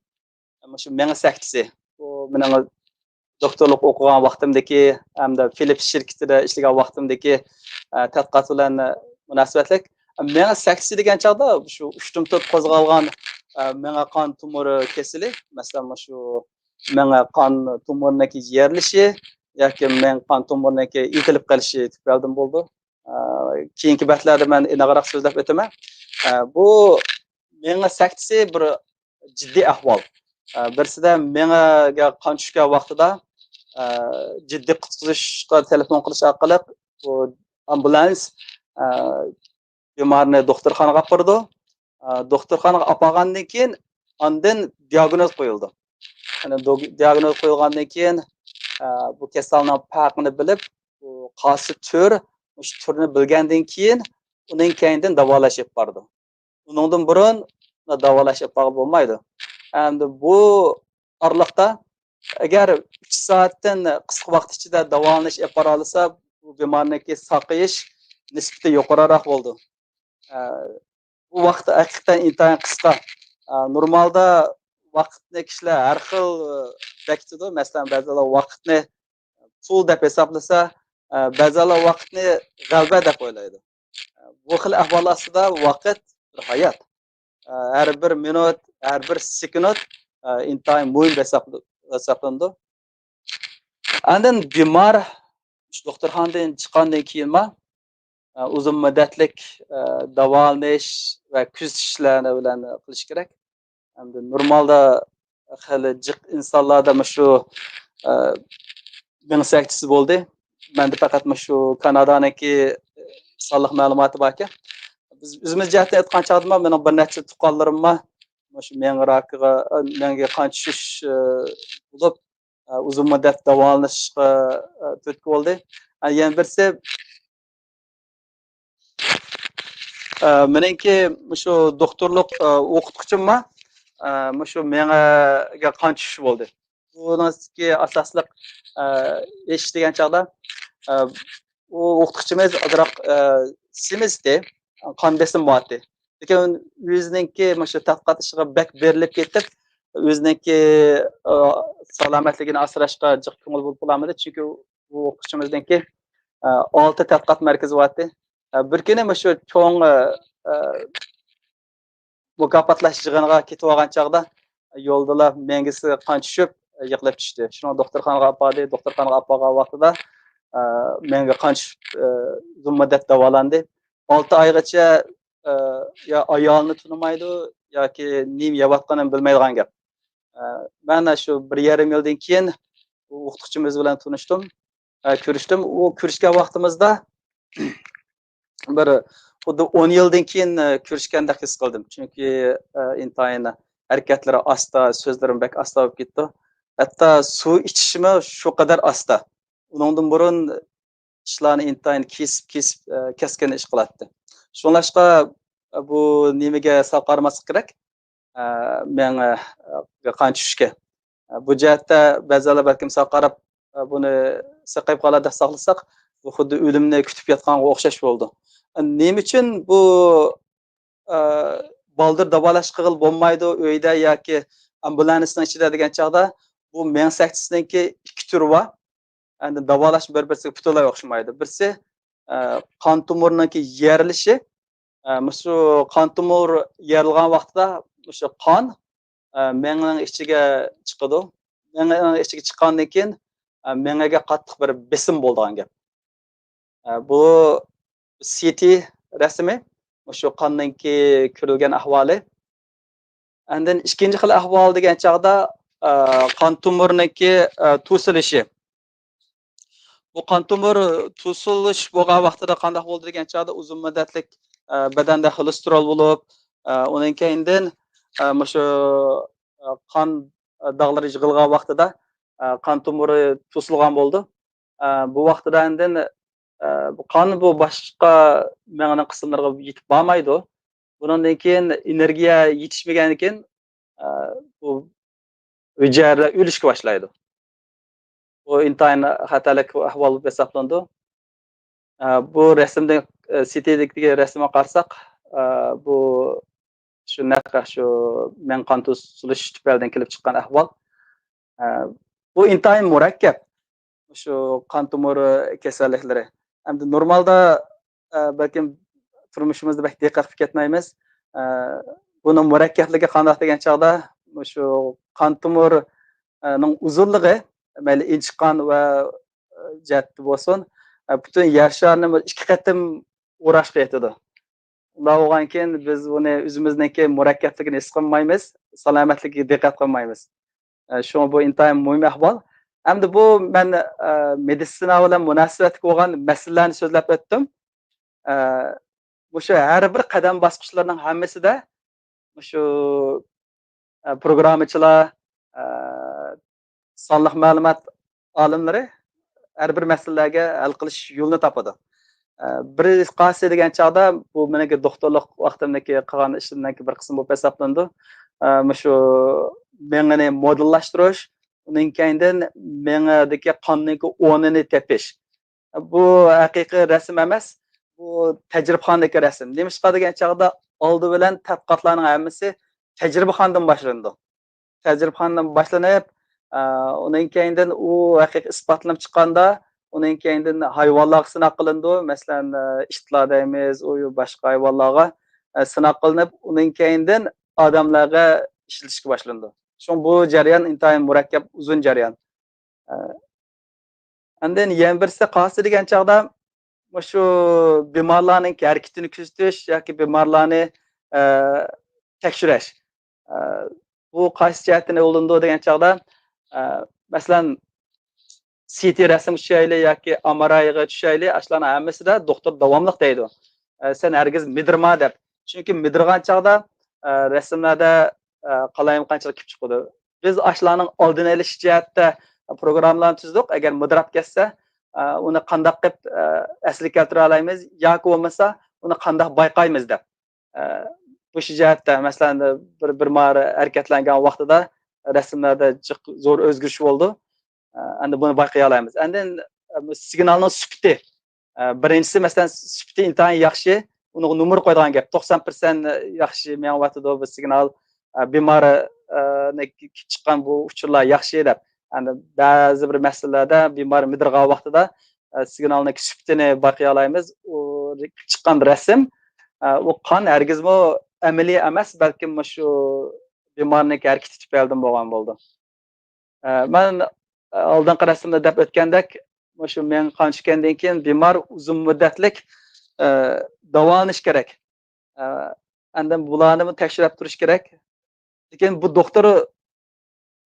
مۇشۇ مېڭە سەكتىسى. بۇ مېنىڭ دوكتورلۇق ئوقۇغان ۋاقتىمدىكى ھەمدە فىلىپس شىركىتىدە ئىشلىگەن ۋاقتىمدىكى، ئە، تەتقىقات بىلەن، ئە، مۇناسىۋەتلىك. مېڭە سەكتىسى دېگەن چاغدا شۇ ئۇشتۇمتۇت قوزغالغان، ئە، مېڭە قان تومۇرى كېسىلى، مەسىلەن، مۇشۇ مېڭە قان تومۇرىنىڭكى يېرىلىشى ياكى مېڭە قان تومۇرىنىڭكى ئېتىلىپ قېلىشى تۈپەيلىدىن بولىدۇ. ئە، كېيىنكى بەتلەردە مەن ئېنىقراق سۆزلەپ ئۆتىمەن. ئە، بۇ مېڭە سەكتىسى بىر جىددىي ئەھۋال. ئە، بىرسىدە مېڭىگە قان چۈشكەن ۋاقتىدا، ئە، جىددىي قۇتقۇزۇشقا تېلېفون قىلىش ئارقىلىق بۇ ئامبۇلانس، ئە، بىمارنى دوختۇرخانىغا ئاپىرىدۇ. ئە، دوختۇرخانىغا ئاپارغاندىن كېيىن ئاندىن دىياگنوز قويۇلىدۇ. يەنى دو-، دىياگنوز قويۇلغاندىن كېيىن، ئە، بۇ كېسەلنىڭ پەرقىنى بىلىپ، بۇ قايسى تۈر، مۇشۇ تۈرنى بىلگەندىن كېيىن، ئۇنىڭ كەينىدىن داۋالاش ئېلىپ بارىدۇ. ئۇنىڭدىن بۇرۇن داۋالاش ئېلىپ بارغىلى بولمايدۇ. ئەمدى بۇ ئارىلىقتا ئەگەر ئۈچ سائەتتىن قىسقا ۋاقىت ئىچىدە داۋالىنىش ئېلىپ بارالىسا، بۇ بىمارنىڭكى ساقىيىش نىسبىتى يۇقىرىراق بولىدۇ. ئە، بۇ ۋاقىت ھەقىقەتەن ئىنتايىن قىسقا. ئە، نورمالدا ۋاقىتنى كىشىلەر ھەر خىل، ئە، بېكىتىدۇ. مەسىلەن، بەزىلەر ۋاقىتنى پۇل دەپ ھېسابلىسا، ئە، بەزىلەر ۋاقىتنى غەلىبە دەپ ئويلايدۇ. ئە، بۇ خىل ئەھۋال ئاستىدا ۋاقىت بىر ھايات. ئە، ھەر بىر مىنۇت، ھەر بىر سېكۇنت، ئە، ئىنتايىن مۇھىم ھېساب-، ھېسابلىنىدۇ. ئاندىن بىمار دوختۇرخانىدىن چىققاندىن كېيىنمۇ، ئە، ئۇزۇن مۇددەتلىك، ئە، داۋالىنىش ۋە كۆزىتىشلەر بىلەن قىلىش كېرەك. ئەمدى نورمالدا خېلى جىق ئىنسانلاردا مۇشۇ، ئە، مېڭە سەكتىسى بولدى. مەندە پەقەت مۇشۇ كانادانىڭكى سانلىق مەلۇماتى باركەن. بىز ئۆزىمىز جەھەتتىن ئېيتقان چاغدىمۇ، مېنىڭ بىر نەچچە تۇغقانلىرىممۇ مۇشۇ مېڭە راكىغا، مېڭىگە قان چۈشۈش، ئە، بولۇپ، ئە، ئۇزۇن مۇددەت داۋالىنىشقا، ئە، تۈرتكە بولدى. ئە، يەنە بىرسى، ئە، مېنىڭكى مۇشۇ دوختۇرلۇق، ئە، ئوقۇتقۇچىممۇ، ئە، مۇشۇ مېڭىگە قان چۈشۈش بولدى. بۇنىڭدىكى ئاساسلىق، ئە، ئىش دېگەن چاغدا، ئە، ئۇ ئوقۇتقۇچىمىز ئازراق، ئە، سېمىزتى، قان بېسىمى بارتى. لېكىن ئۆزىنىڭكى مۇشۇ تەتقىقات ئىشىغا بەك بېرىلىپ كېتىپ، ئۆزىنىڭكى، ئە، سالامەتلىكىنى ئاسراشقا جىق كۆڭۈل بۆلۈپ بولالمىدى. چۈنكى ئۇ ئوقۇتقۇچىمىزنىڭكى، ئە، ئالتە تەتقىقات مەركىزى بارتى. ئە، بىر كۈنى مۇشۇ چوڭ، ئە، ئە، مۇكاپاتلاش يىغىنىغا كېتىۋالغان چاغدا يولدىلا مېڭىسىگە قان چۈشۈپ، يىقىلىپ چۈشتى. شۇنى دوختۇرخانىغا ئاپاردى. دوختۇرخانىغا ئاپارغان ۋاقتىدا، ئە، مېڭىگە قان چۈشۈپ، ئە، ئۇزۇن مۇددەت داۋالاندى. ئالتە ئايغىچە، ئە، يا ئايالىنى تونۇمايدۇ، ياكى نېمە يەۋاتقىنىنى بىلمەيدىغان گەپ. ئە، مەن شۇ بىر يېرىم يىلدىن كېيىن ئۇ ئوقۇتقۇچىمىز بىلەن تونۇشتۇم. ئە، كۆرۈشتۈم. ئۇ كۆرۈشكەن ۋاقتىمىزدا بىر خۇددى ئون يىلدىن كېيىن، ئە، كۆرۈشكەندەك ھېس قىلدىم. چۈنكى، ئە، ئىنتايىن ھەرىكەتلىرى ئاستا، سۆزلىرىمۇ بەك ئاستا بولۇپ كېتىپتۇ. ھەتتا سۇ ئىچىشىمۇ شۇ قەدەر ئاستا. ئۇنىڭدىن بۇرۇن ئىشلارنى ئىنتايىن كېسىپ، كېسىپ، ئە، كەسكىن ئىش قىلاتتى. شۇڭلاشقا، ئە، بۇ نېمىگە سەل قارىماسلىق كېرەك. ئە، مېڭىگە قان چۈشۈشكە. ئە، بۇ جەھەتتە بەزىلەر بەلكىم سەل قاراپ، ئە، بۇنى سېقىپ قالار دەپ ساقلىساق، بۇ خۇددى ئۆلۈمنى كۈتۈپ ياتقانغا ئوخشاش بولىدۇ. ئە، نېمە ئۈچۈن بۇ، ئە، بالدۇر داۋالاش قىلغىلى بولمايدۇ؟ ئۆيدە ياكى ئامبۇلانسنىڭ ئىچىدە دېگەن چاغدا، بۇ مېڭە سەكتىسىنىڭكى ئىككى تۈرى بار. ئەمدى داۋالاش بىر-بىرسىگە پۈتۈنلەي ئوخشىمايدۇ. بىرسى، ئە، قان تومۇرىنىڭكى يېرىلىشى، ئە، مۇشۇ قان تومۇر يېرىلغان ۋاقتىدا مۇشۇ قان، ئە، مېڭىنىڭ ئىچىگە چىقىدۇ. مېڭىنىڭ ئىچىگە چىققاندىن كېيىن، ئە، مېڭىگە قاتتىق بىر بېسىم بولىدىغان گەپ. ئە، بۇ سىتى رەسىمى، مۇشۇ قاننىڭكى كۆرۈلگەن ئەھۋالى. ئاندىن ئىككىنچى خىل ئەھۋال دېگەن چاغدا، ئە، قان تومۇرنىڭكى، ئە، توسۇلۇشى. بۇ قان تومۇر توسۇلۇش بولغان ۋاقتىدا قانداق بولىدۇ دېگەن چاغدا ئۇزۇن مۇددەتلىك، ئە، بەدەندە خولېستېرول بولۇپ، ئە، ئۇنىڭ كەينىدىن، ئە، مۇشۇ، ئە، قان، ئە، داغلىرى يىغىلغان ۋاقتىدا، ئە، قان تومۇرى توسۇلغان بولىدۇ. ئە، بۇ ۋاقتىدا ئاندىن، ئە، بۇ قان بۇ باشقا مېڭىنىڭ قىسىملىرىغا يېتىپ بارمايدۇ. بۇنىڭدىن كېيىن ئېنېرگىيە يېتىشمىگەندىن كېيىن، ئە، بۇ ھۈجەيرىلەر ئۆلۈشكە باشلايدۇ. بۇ ئىنتايىن خەتەرلىك ئەھۋال بولۇپ ھېسابلىنىدۇ. ئە، بۇ رەسىمدە، ئە، سىتىدىكى رەسىمگە قارىساق، ئە، بۇ شۇ نەق شۇ مېڭە قان توسۇلۇش تۈپەيلىدىن كېلىپ چىققان ئەھۋال. ئە، بۇ ئىنتايىن مۇرەككەپ، شۇ قان تومۇر كېسەللىكلىرى. ئەمدى نورمالدا، ئە، بەلكىم تۇرمۇشىمىزدا بەك دىققەت قىلىپ كەتمەيمىز. ئە، بۇنىڭ مۇرەككەپلىكى قانداق دېگەن چاغدا، شۇ قان تومۇر، ئە، نىڭ ئۇزۇنلۇقى، مەيلى ئىنچىقان ۋە، ئە، جەھەتتە بولسۇن، ئە، پۈتۈن يەر شارىنى بىر ئىككى قېتىم ئوراشقا يېتىدۇ. ئۇنداق بولغاندىكىن بىز بۇنى ئۆزىمىزنىڭكى مۇرەككەپلىكىنى ھېس قىلمايمىز، سالامەتلىكىگە دىققەت قىلمايمىز. ئە، شۇڭا بۇ ئىنتايىن مۇھىم ئەھۋال. ئەمدى بۇ مەن، ئە، مېدىتسىنا بىلەن مۇناسىۋەتلىك بولغان مەسىلىلەرنى سۆزلەپ ئۆتتۈم. ئە، مۇشۇ ھەر بىر قەدەم باسقۇچلىرىنىڭ ھەممىسىدە مۇشۇ، ئە، پروگراممىچىلار، ئە، سانلىق مەلۇمات ئالىملىرى ھەر بىر مەسىلىلەرگە ھەل قىلىش يولىنى تاپىدۇ. ئە، بىر قايسى دېگەن چاغدا بۇ مېنىڭكى دوختۇرلۇق ۋاقتىمدىكى قىلغان ئىشىمنىڭكى بىر قىسمى بولۇپ ھېسابلىنىدۇ. ئە، مۇشۇ مېڭىنى مودېللاشتۇرۇش، ئۇنىڭ كەينىدىن مېڭىدىكى قاننىڭكى ئورنىنى تېپىش. بۇ ھەقىقىي رەسىم ئەمەس، بۇ تەجرىبىخانىدىكى رەسىم. نېمىشقا دېگەن چاغدا ئالدى بىلەن تەتقىقاتلارنىڭ ھەممىسى تەجرىبىخانىدىن باشلىنىدۇ. تەجرىبىخانىدىن باشلىنىپ، ئە، ئۇنىڭ كەينىدىن ئۇ ھەقىقىي ئىسپاتلىنىپ چىققاندا، ئۇنىڭ كەينىدىن ھايۋانلارغا سىناق قىلىنىدۇ. مەسىلەن، ئە، ئىتلار دەيمىز، ئۇ باشقا ھايۋانلارغا، ئە، سىناق قىلىنىپ، ئۇنىڭ كەينىدىن ئادەملەرگە ئىشلىتىشكە باشلىنىدۇ. شۇڭا بۇ جەريان ئىنتايىن مۇرەككەپ، ئۇزۇن جەريان. ئە، ئاندىن يەنە بىرسى قايسى دېگەن چاغدا مۇشۇ بىمارلارنىڭ ھەرىكىتىنى كۆزىتىش ياكى بىمارلارنى، ئە، تەكشۈرۈش. ئە، بۇ قايسى جەھەتتىن ئۇلىنىدۇ دېگەن چاغدا، ئە، مەسىلەن، سىتى رەسىمگە چۈشەيلى ياكى ئامرايغا چۈشەيلى، ئاشۇلارنىڭ ھەممىسىدە دوختۇر داۋاملىق دەيدۇ. ئە، سەن ھەرگىز مىدىرما دەپ. چۈنكى مىدىرغان چاغدا، ئە، رەسىملەردە، ئە، قالايمىقانچىلىق كېلىپ چىقىدۇ. بىز ئاشۇلارنىڭ ئالدىنى ئېلىش جەھەتتە پروگراممىلارنى تۈزدۇق. ئەگەر مىدىراپ كەتسە، ئە، ئۇنى قانداق قىلىپ، ئە، ئەسلىگە كەلتۈرەلەيمىز ياكى بولمىسا ئۇنى قانداق بايقايمىز دەپ. ئە، مۇشۇ جەھەتتە، مەسىلەن، بىر، بىمار ھەرىكەتلەنگەن ۋاقتىدا رەسىملەردە جىق زور ئۆزگىرىش بولىدۇ. ئە، ئەمدى بۇنى بايقىيالايمىز. ئاندىن، ئە، بۇ سىگنالنىڭ سۈپىتى. ئە، بىرىنچىسى، مەسىلەن، سۈپىتى ئىنتايىن ياخشى، ئۇنىڭغا نومۇر قويىدىغان گەپ. توقسان پىرسەنت ياخشى مېڭىۋاتىدۇ بۇ سىگنال، ئە، بىمار، ئە، نى كېلىپ چىققان بۇ ئۇچۇرلار ياخشى دەپ. ئەمدى بەزى بىر مەسىلىلەردە بىمار مىدىرغان ۋاقتىدا، ئە، سىگنالنىڭ سۈپىتىنى بايقىيالايمىز. ئۇ كېلىپ چىققان رەسىم، ئە، ئۇ قان ھەرگىزمۇ ئەمەلىي ئەمەس، بەلكىم مۇشۇ بىمارنىڭ ھەرىكىتى تۈپەيلىدىن بولغان بولىدۇ. ئە، مەن، ئە، ئالدىنقى رەسىمدە دەپ ئۆتكەندەك، مۇشۇ مېڭە قان چۈشكەندىن كېيىن بىمار ئۇزۇن مۇددەتلىك، ئە، داۋالىنىش كېرەك. ئە، ئاندىن بۇلارنىمۇ تەكشۈرۈپ تۇرۇش كېرەك. لېكىن بۇ دوختۇر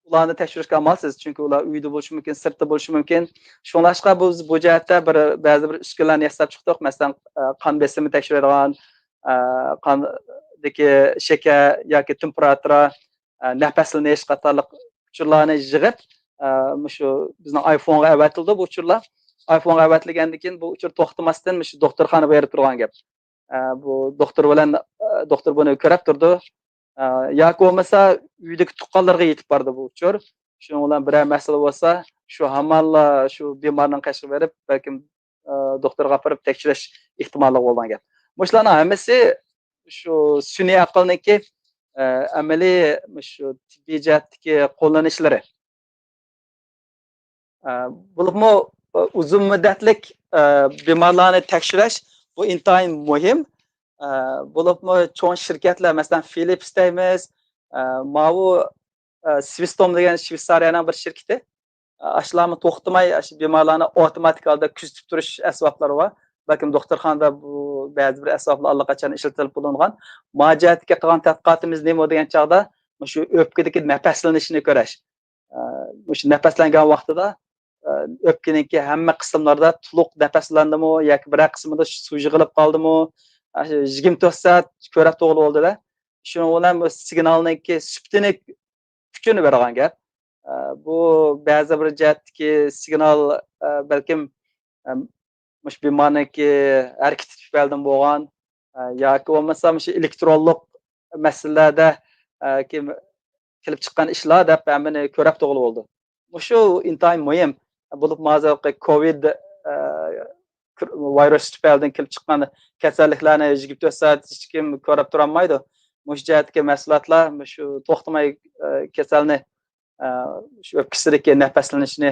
ئۇلارنى تەكشۈرۈشكە ئامالسىز، چۈنكى ئۇلار ئۆيدە بولۇشى مۇمكىن، سىرتتا بولۇشى مۇمكىن. شۇڭلاشقا بىز بۇ جەھەتتە بىر، بەزى بىر ئۈسكۈنىلەرنى ياساپ چىقتۇق. مەسىلەن، ئە، قان بېسىمى تەكشۈرىدىغان، ئە، قاندىكى شېكەر ياكى تېمپېراتۇرا، ئە، نەپەسلىنىش قاتارلىق ئۇچۇرلارنى يىغىپ، ئە، مۇشۇ بىزنىڭ ئايفونغا ئەۋەتىلىدۇ بۇ ئۇچۇرلار. ئايفونغا ئەۋەتىلگەندىن كېيىن بۇ ئۇچۇر توختىماستىن مۇشۇ دوختۇرخانىغا بېرىپ تۇرغان گەپ. ئە، بۇ دوختۇر بىلەن، ئە، دوختۇر بۇنى كۆرۈپ تۇرىدۇ. ئە، ياكى بولمىسا ئۆيدىكى تۇغقانلىرىغا يېتىپ بارىدۇ بۇ ئۇچۇر. شۇنىڭ بىلەن بىرەر مەسىلە بولسا، شۇ ھامانلا شۇ بىمارنىڭ قېشىغا بېرىپ، بەلكىم، ئە، دوختۇرغا ئاپىرىپ تەكشۈرۈش ئېھتىماللىقى بولغان گەپ. مۇشۇلارنىڭ ھەممىسى شۇ سۈنئىي ئەقىلنىڭكى، ئە، ئەمەلىي شۇ تېببىي جەھەتتىكى قوللىنىشلىرى. ئە، بولۇپمۇ، ئە، ئۇزۇن مۇددەتلىك، ئە، بىمارلارنى تەكشۈرۈش بۇ ئىنتايىن مۇھىم. ئە، بولۇپمۇ چوڭ شىركەتلەر، مەسىلەن، فىلىپس دەيمىز، ئە، ماۋۇ، ئە، سۋىستوم دېگەن شۋېتسارىيەنىڭ بىر شىركىتى. ئە، ئاشۇلارمۇ توختىماي، ئاشۇ بىمارلارنى ئاپتوماتىك ھالدا كۆزىتىپ تۇرۇش ئەسۋابلىرى بار. بەلكىم دوختۇرخانىدا بۇ بەزى بىر ئەسۋابلار ئاللىقاچان ئىشلىتىلىپ بولۇنغان. ما جەھەتتىكى قىلغان تەتقىقاتىمىز نېمە دېگەن چاغدا، مۇشۇ ئۆپكىدىكى نەپەسلىنىشنى كۆرۈش. ئە، مۇشۇ نەپەسلەنگەن ۋاقتىدا، ئە، ئۆپكىنىڭكى ھەممە قىسىملىرىدا تولۇق نەپەسلەندىمۇ ياكى بىرەر قىسمىدا سۇ يىغىلىپ قالدىمۇ، ئە، يىگىرمە تۆت سائەت كۆرۈپ تۇرغىلى بولدى-دە. شۇنىڭ بىلەن بۇ سىگنالنىڭكى سۈپىتىنى كۈچىنى بېرىدىغان گەپ. ئە، بۇ بەزى بىر جەھەتتىكى سىگنال، ئە، بەلكىم، ئە، مۇشۇ بىمارنىڭكى ھەرىكىتى تۈپەيلىدىن بولغان، ئە، ياكى بولمىسا مۇشۇ ئېلېكترونلۇق مەسىلىلەردە، ئە، كېلىپ چىققان ئىشلار دەپ ھەممىنى كۆرۈپ تۇرغىلى بولىدۇ. مۇشۇ ئىنتايىن مۇھىم. بولۇپمۇ ھازىرقى كوۋىد، ئە، كىر-، ۋىرۇسى تۈپەيلىدىن كېلىپ چىققان كېسەللىكلەرنى يىگىرمە تۆت سائەت ھېچكىم كۆرۈپ تۇرالمايدۇ. مۇشۇ جەھەتتىكى مەھسۇلاتلار مۇشۇ توختىماي، ئە، كېسەلنى، ئە، شۇ ئۆپكىسىدىكى نەپەسلىنىشنى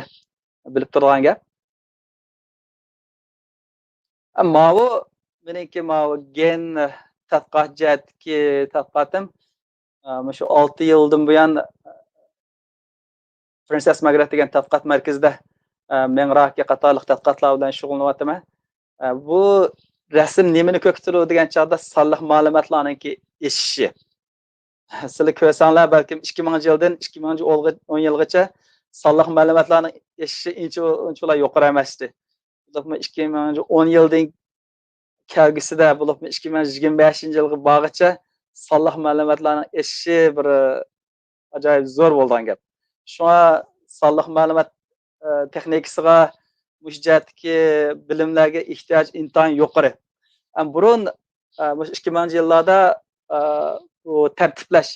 بىلىپ تۇرىدىغان گەپ. ئە، ماۋۇ مېنىڭكى ماۋۇ گېن تەتقىقات جەھەتتىكى تەتقىقاتىم. ئە، مۇشۇ ئالتە يىلدىن بۇيان، ئە، پرىنسېس مارگارېت دېگەن تەتقىقات مەركىزىدە، ئە، مېڭە راكى قاتارلىق تەتقىقاتلار بىلەن شۇغۇللىنىۋاتىمەن. ئە، بۇ رەسىم نېمىنى كۆرسىتىدۇ دېگەن چاغدا سانلىق مەلۇماتلارنىڭكى ئېشىشى. سىلەر كۆرسەڭلار، بەلكىم ئىككى مىڭىنچى يىلدىن ئىككى مىڭىنچى ئون يىلغىچە سانلىق مەلۇماتلارنىڭ ئېشىشى ئۇنچە-، ئۇنچىۋالا يۇقىرى ئەمەستى. بولۇپمۇ ئىككى مىڭىنچى ئون يىلدىن كەلگۈسىدە، بولۇپمۇ ئىككى مىڭ يىگىرمە بەشىنچى يىلغا بارغىچە سانلىق مەلۇماتلارنىڭ ئېشىشى بىر ئاجايىپ زور بولىدىغان گەپ. شۇڭا سانلىق مەلۇمات، ئە، تېخنىكىسىغا، مۇشۇ جەھەتتىكى بىلىملەرگە ئېھتىياج ئىنتايىن يۇقىرى. ئەم، بۇرۇن، ئە، مۇشۇ ئىككى مىڭىنچى يىللاردا، ئە، بۇ تەرتىپلەش،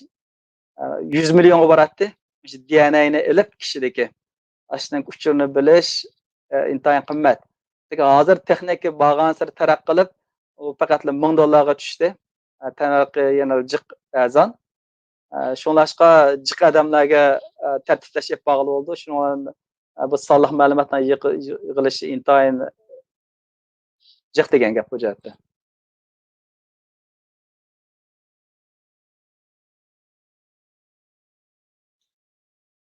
ئە، يۈز مىليونغا باراتتى. مۇشۇ دى ئېن ئەينى ئېلىپ كىشىدىكى، ئاشۇنىڭ ئۇچۇرىنى بىلىش، ئە، ئىنتايىن قىممەت. لېكىن ھازىر تېخنىكا بارغانسېرى تەرەققىي قىلىپ، ئۇ پەقەتلا مىڭ دوللارغا چۈشتى. ئە، تەننەرخى يەنە جىق ئەرزان. ئە، شۇڭلاشقا جىق ئادەملەرگە، ئە، تەرتىپلەش ئېلىپ بارغىلى بولىدۇ. شۇنىڭ بىلەن، ئە، بۇ سانلىق مەلۇماتنىڭ يىغ-، يىغىلىشى ئىنتايىن جىق دېگەن گەپ بۇ جەھەتتە.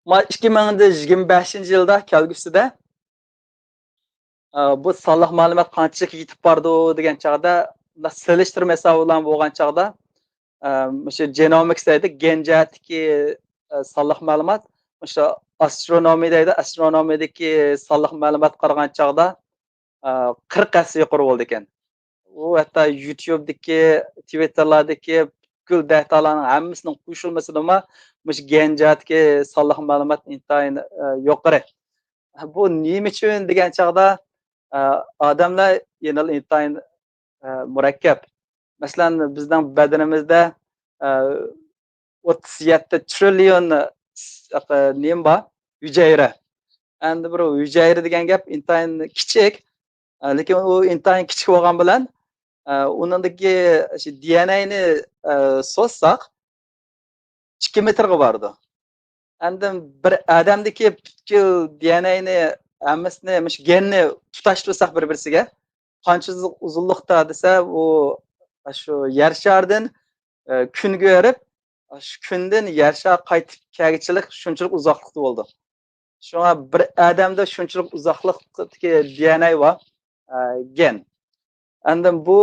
ما ئىككى مىڭ يىگىرمە بەشىنچى يىلدا كەلگۈسىدە، ئە، بۇ سانلىق مەلۇمات قانچىلىك يېتىپ بارىدۇ دېگەن چاغدا، مۇنداق سېلىشتۇرما ھېسابى بىلەن بولغان چاغدا، ئە، مۇشۇ جېنومىكس دەيدۇ، گېن جەھەتتىكى، ئە، سانلىق مەلۇمات، مۇشۇ ئاسترونومىيە دەيدۇ، ئاسترونومىيەدىكى سانلىق مەلۇماتقا قارىغان چاغدا، ئە، قىرىق ھەسسە يۇقىرى بولىدىكەن. ئۇ ھەتتا يۇتيۇبتىكى، تىۋىتتېرلاردىكى پۈتكۈل داتالارنىڭ ھەممىسىنىڭ قوشۇلمىسىدىمۇ مۇشۇ گېن جەھەتتىكى سانلىق مەلۇمات ئىنتايىن، ئە، يۇقىرى. بۇ نېمە ئۈچۈن دېگەن چاغدا، ئە، ئادەملەر يەنىلا ئىنتايىن، ئە، مۇرەككەپ. مەسىلەن، بىزنىڭ بەدىنىمىزدە، ئە، ئوتتۇز يەتتە تىرىليون، ئە، نېمە بار؟ ھۈجەيرە. ئەمدى بىر ھۈجەيرە دېگەن گەپ ئىنتايىن كىچىك. ئە، لېكىن ئۇ ئىنتايىن كىچىك بولغان بىلەن، ئە، ئۇنىڭدىكى شۇ دى ئېن ئەينى، ئە، سوزساق، ئىككى مېتىرغا بارىدۇ. ئەمدى بىر ئادەمدىكى پۈتكۈل دى ئېن ئەينى ھەممىسىنى، مۇشۇ گېننى تۇتاشتۇرساق بىر-بىرسىگە، قانچە ئۇزۇنلۇقتا دېسە، ئۇ شۇ يەر شارىدىن، ئە، كۈنگە بېرىپ، شۇ كۈندىن يەر شارى قايتىپ كەلگۈچىلىك شۇنچىلىك ئۇزاقلىقتا بولىدۇ. شۇڭا بىر ئادەمدە شۇنچىلىك ئۇزاقلىقتىكى دى ئېن ئەي بار، ئە، گېن. ئاندىن بۇ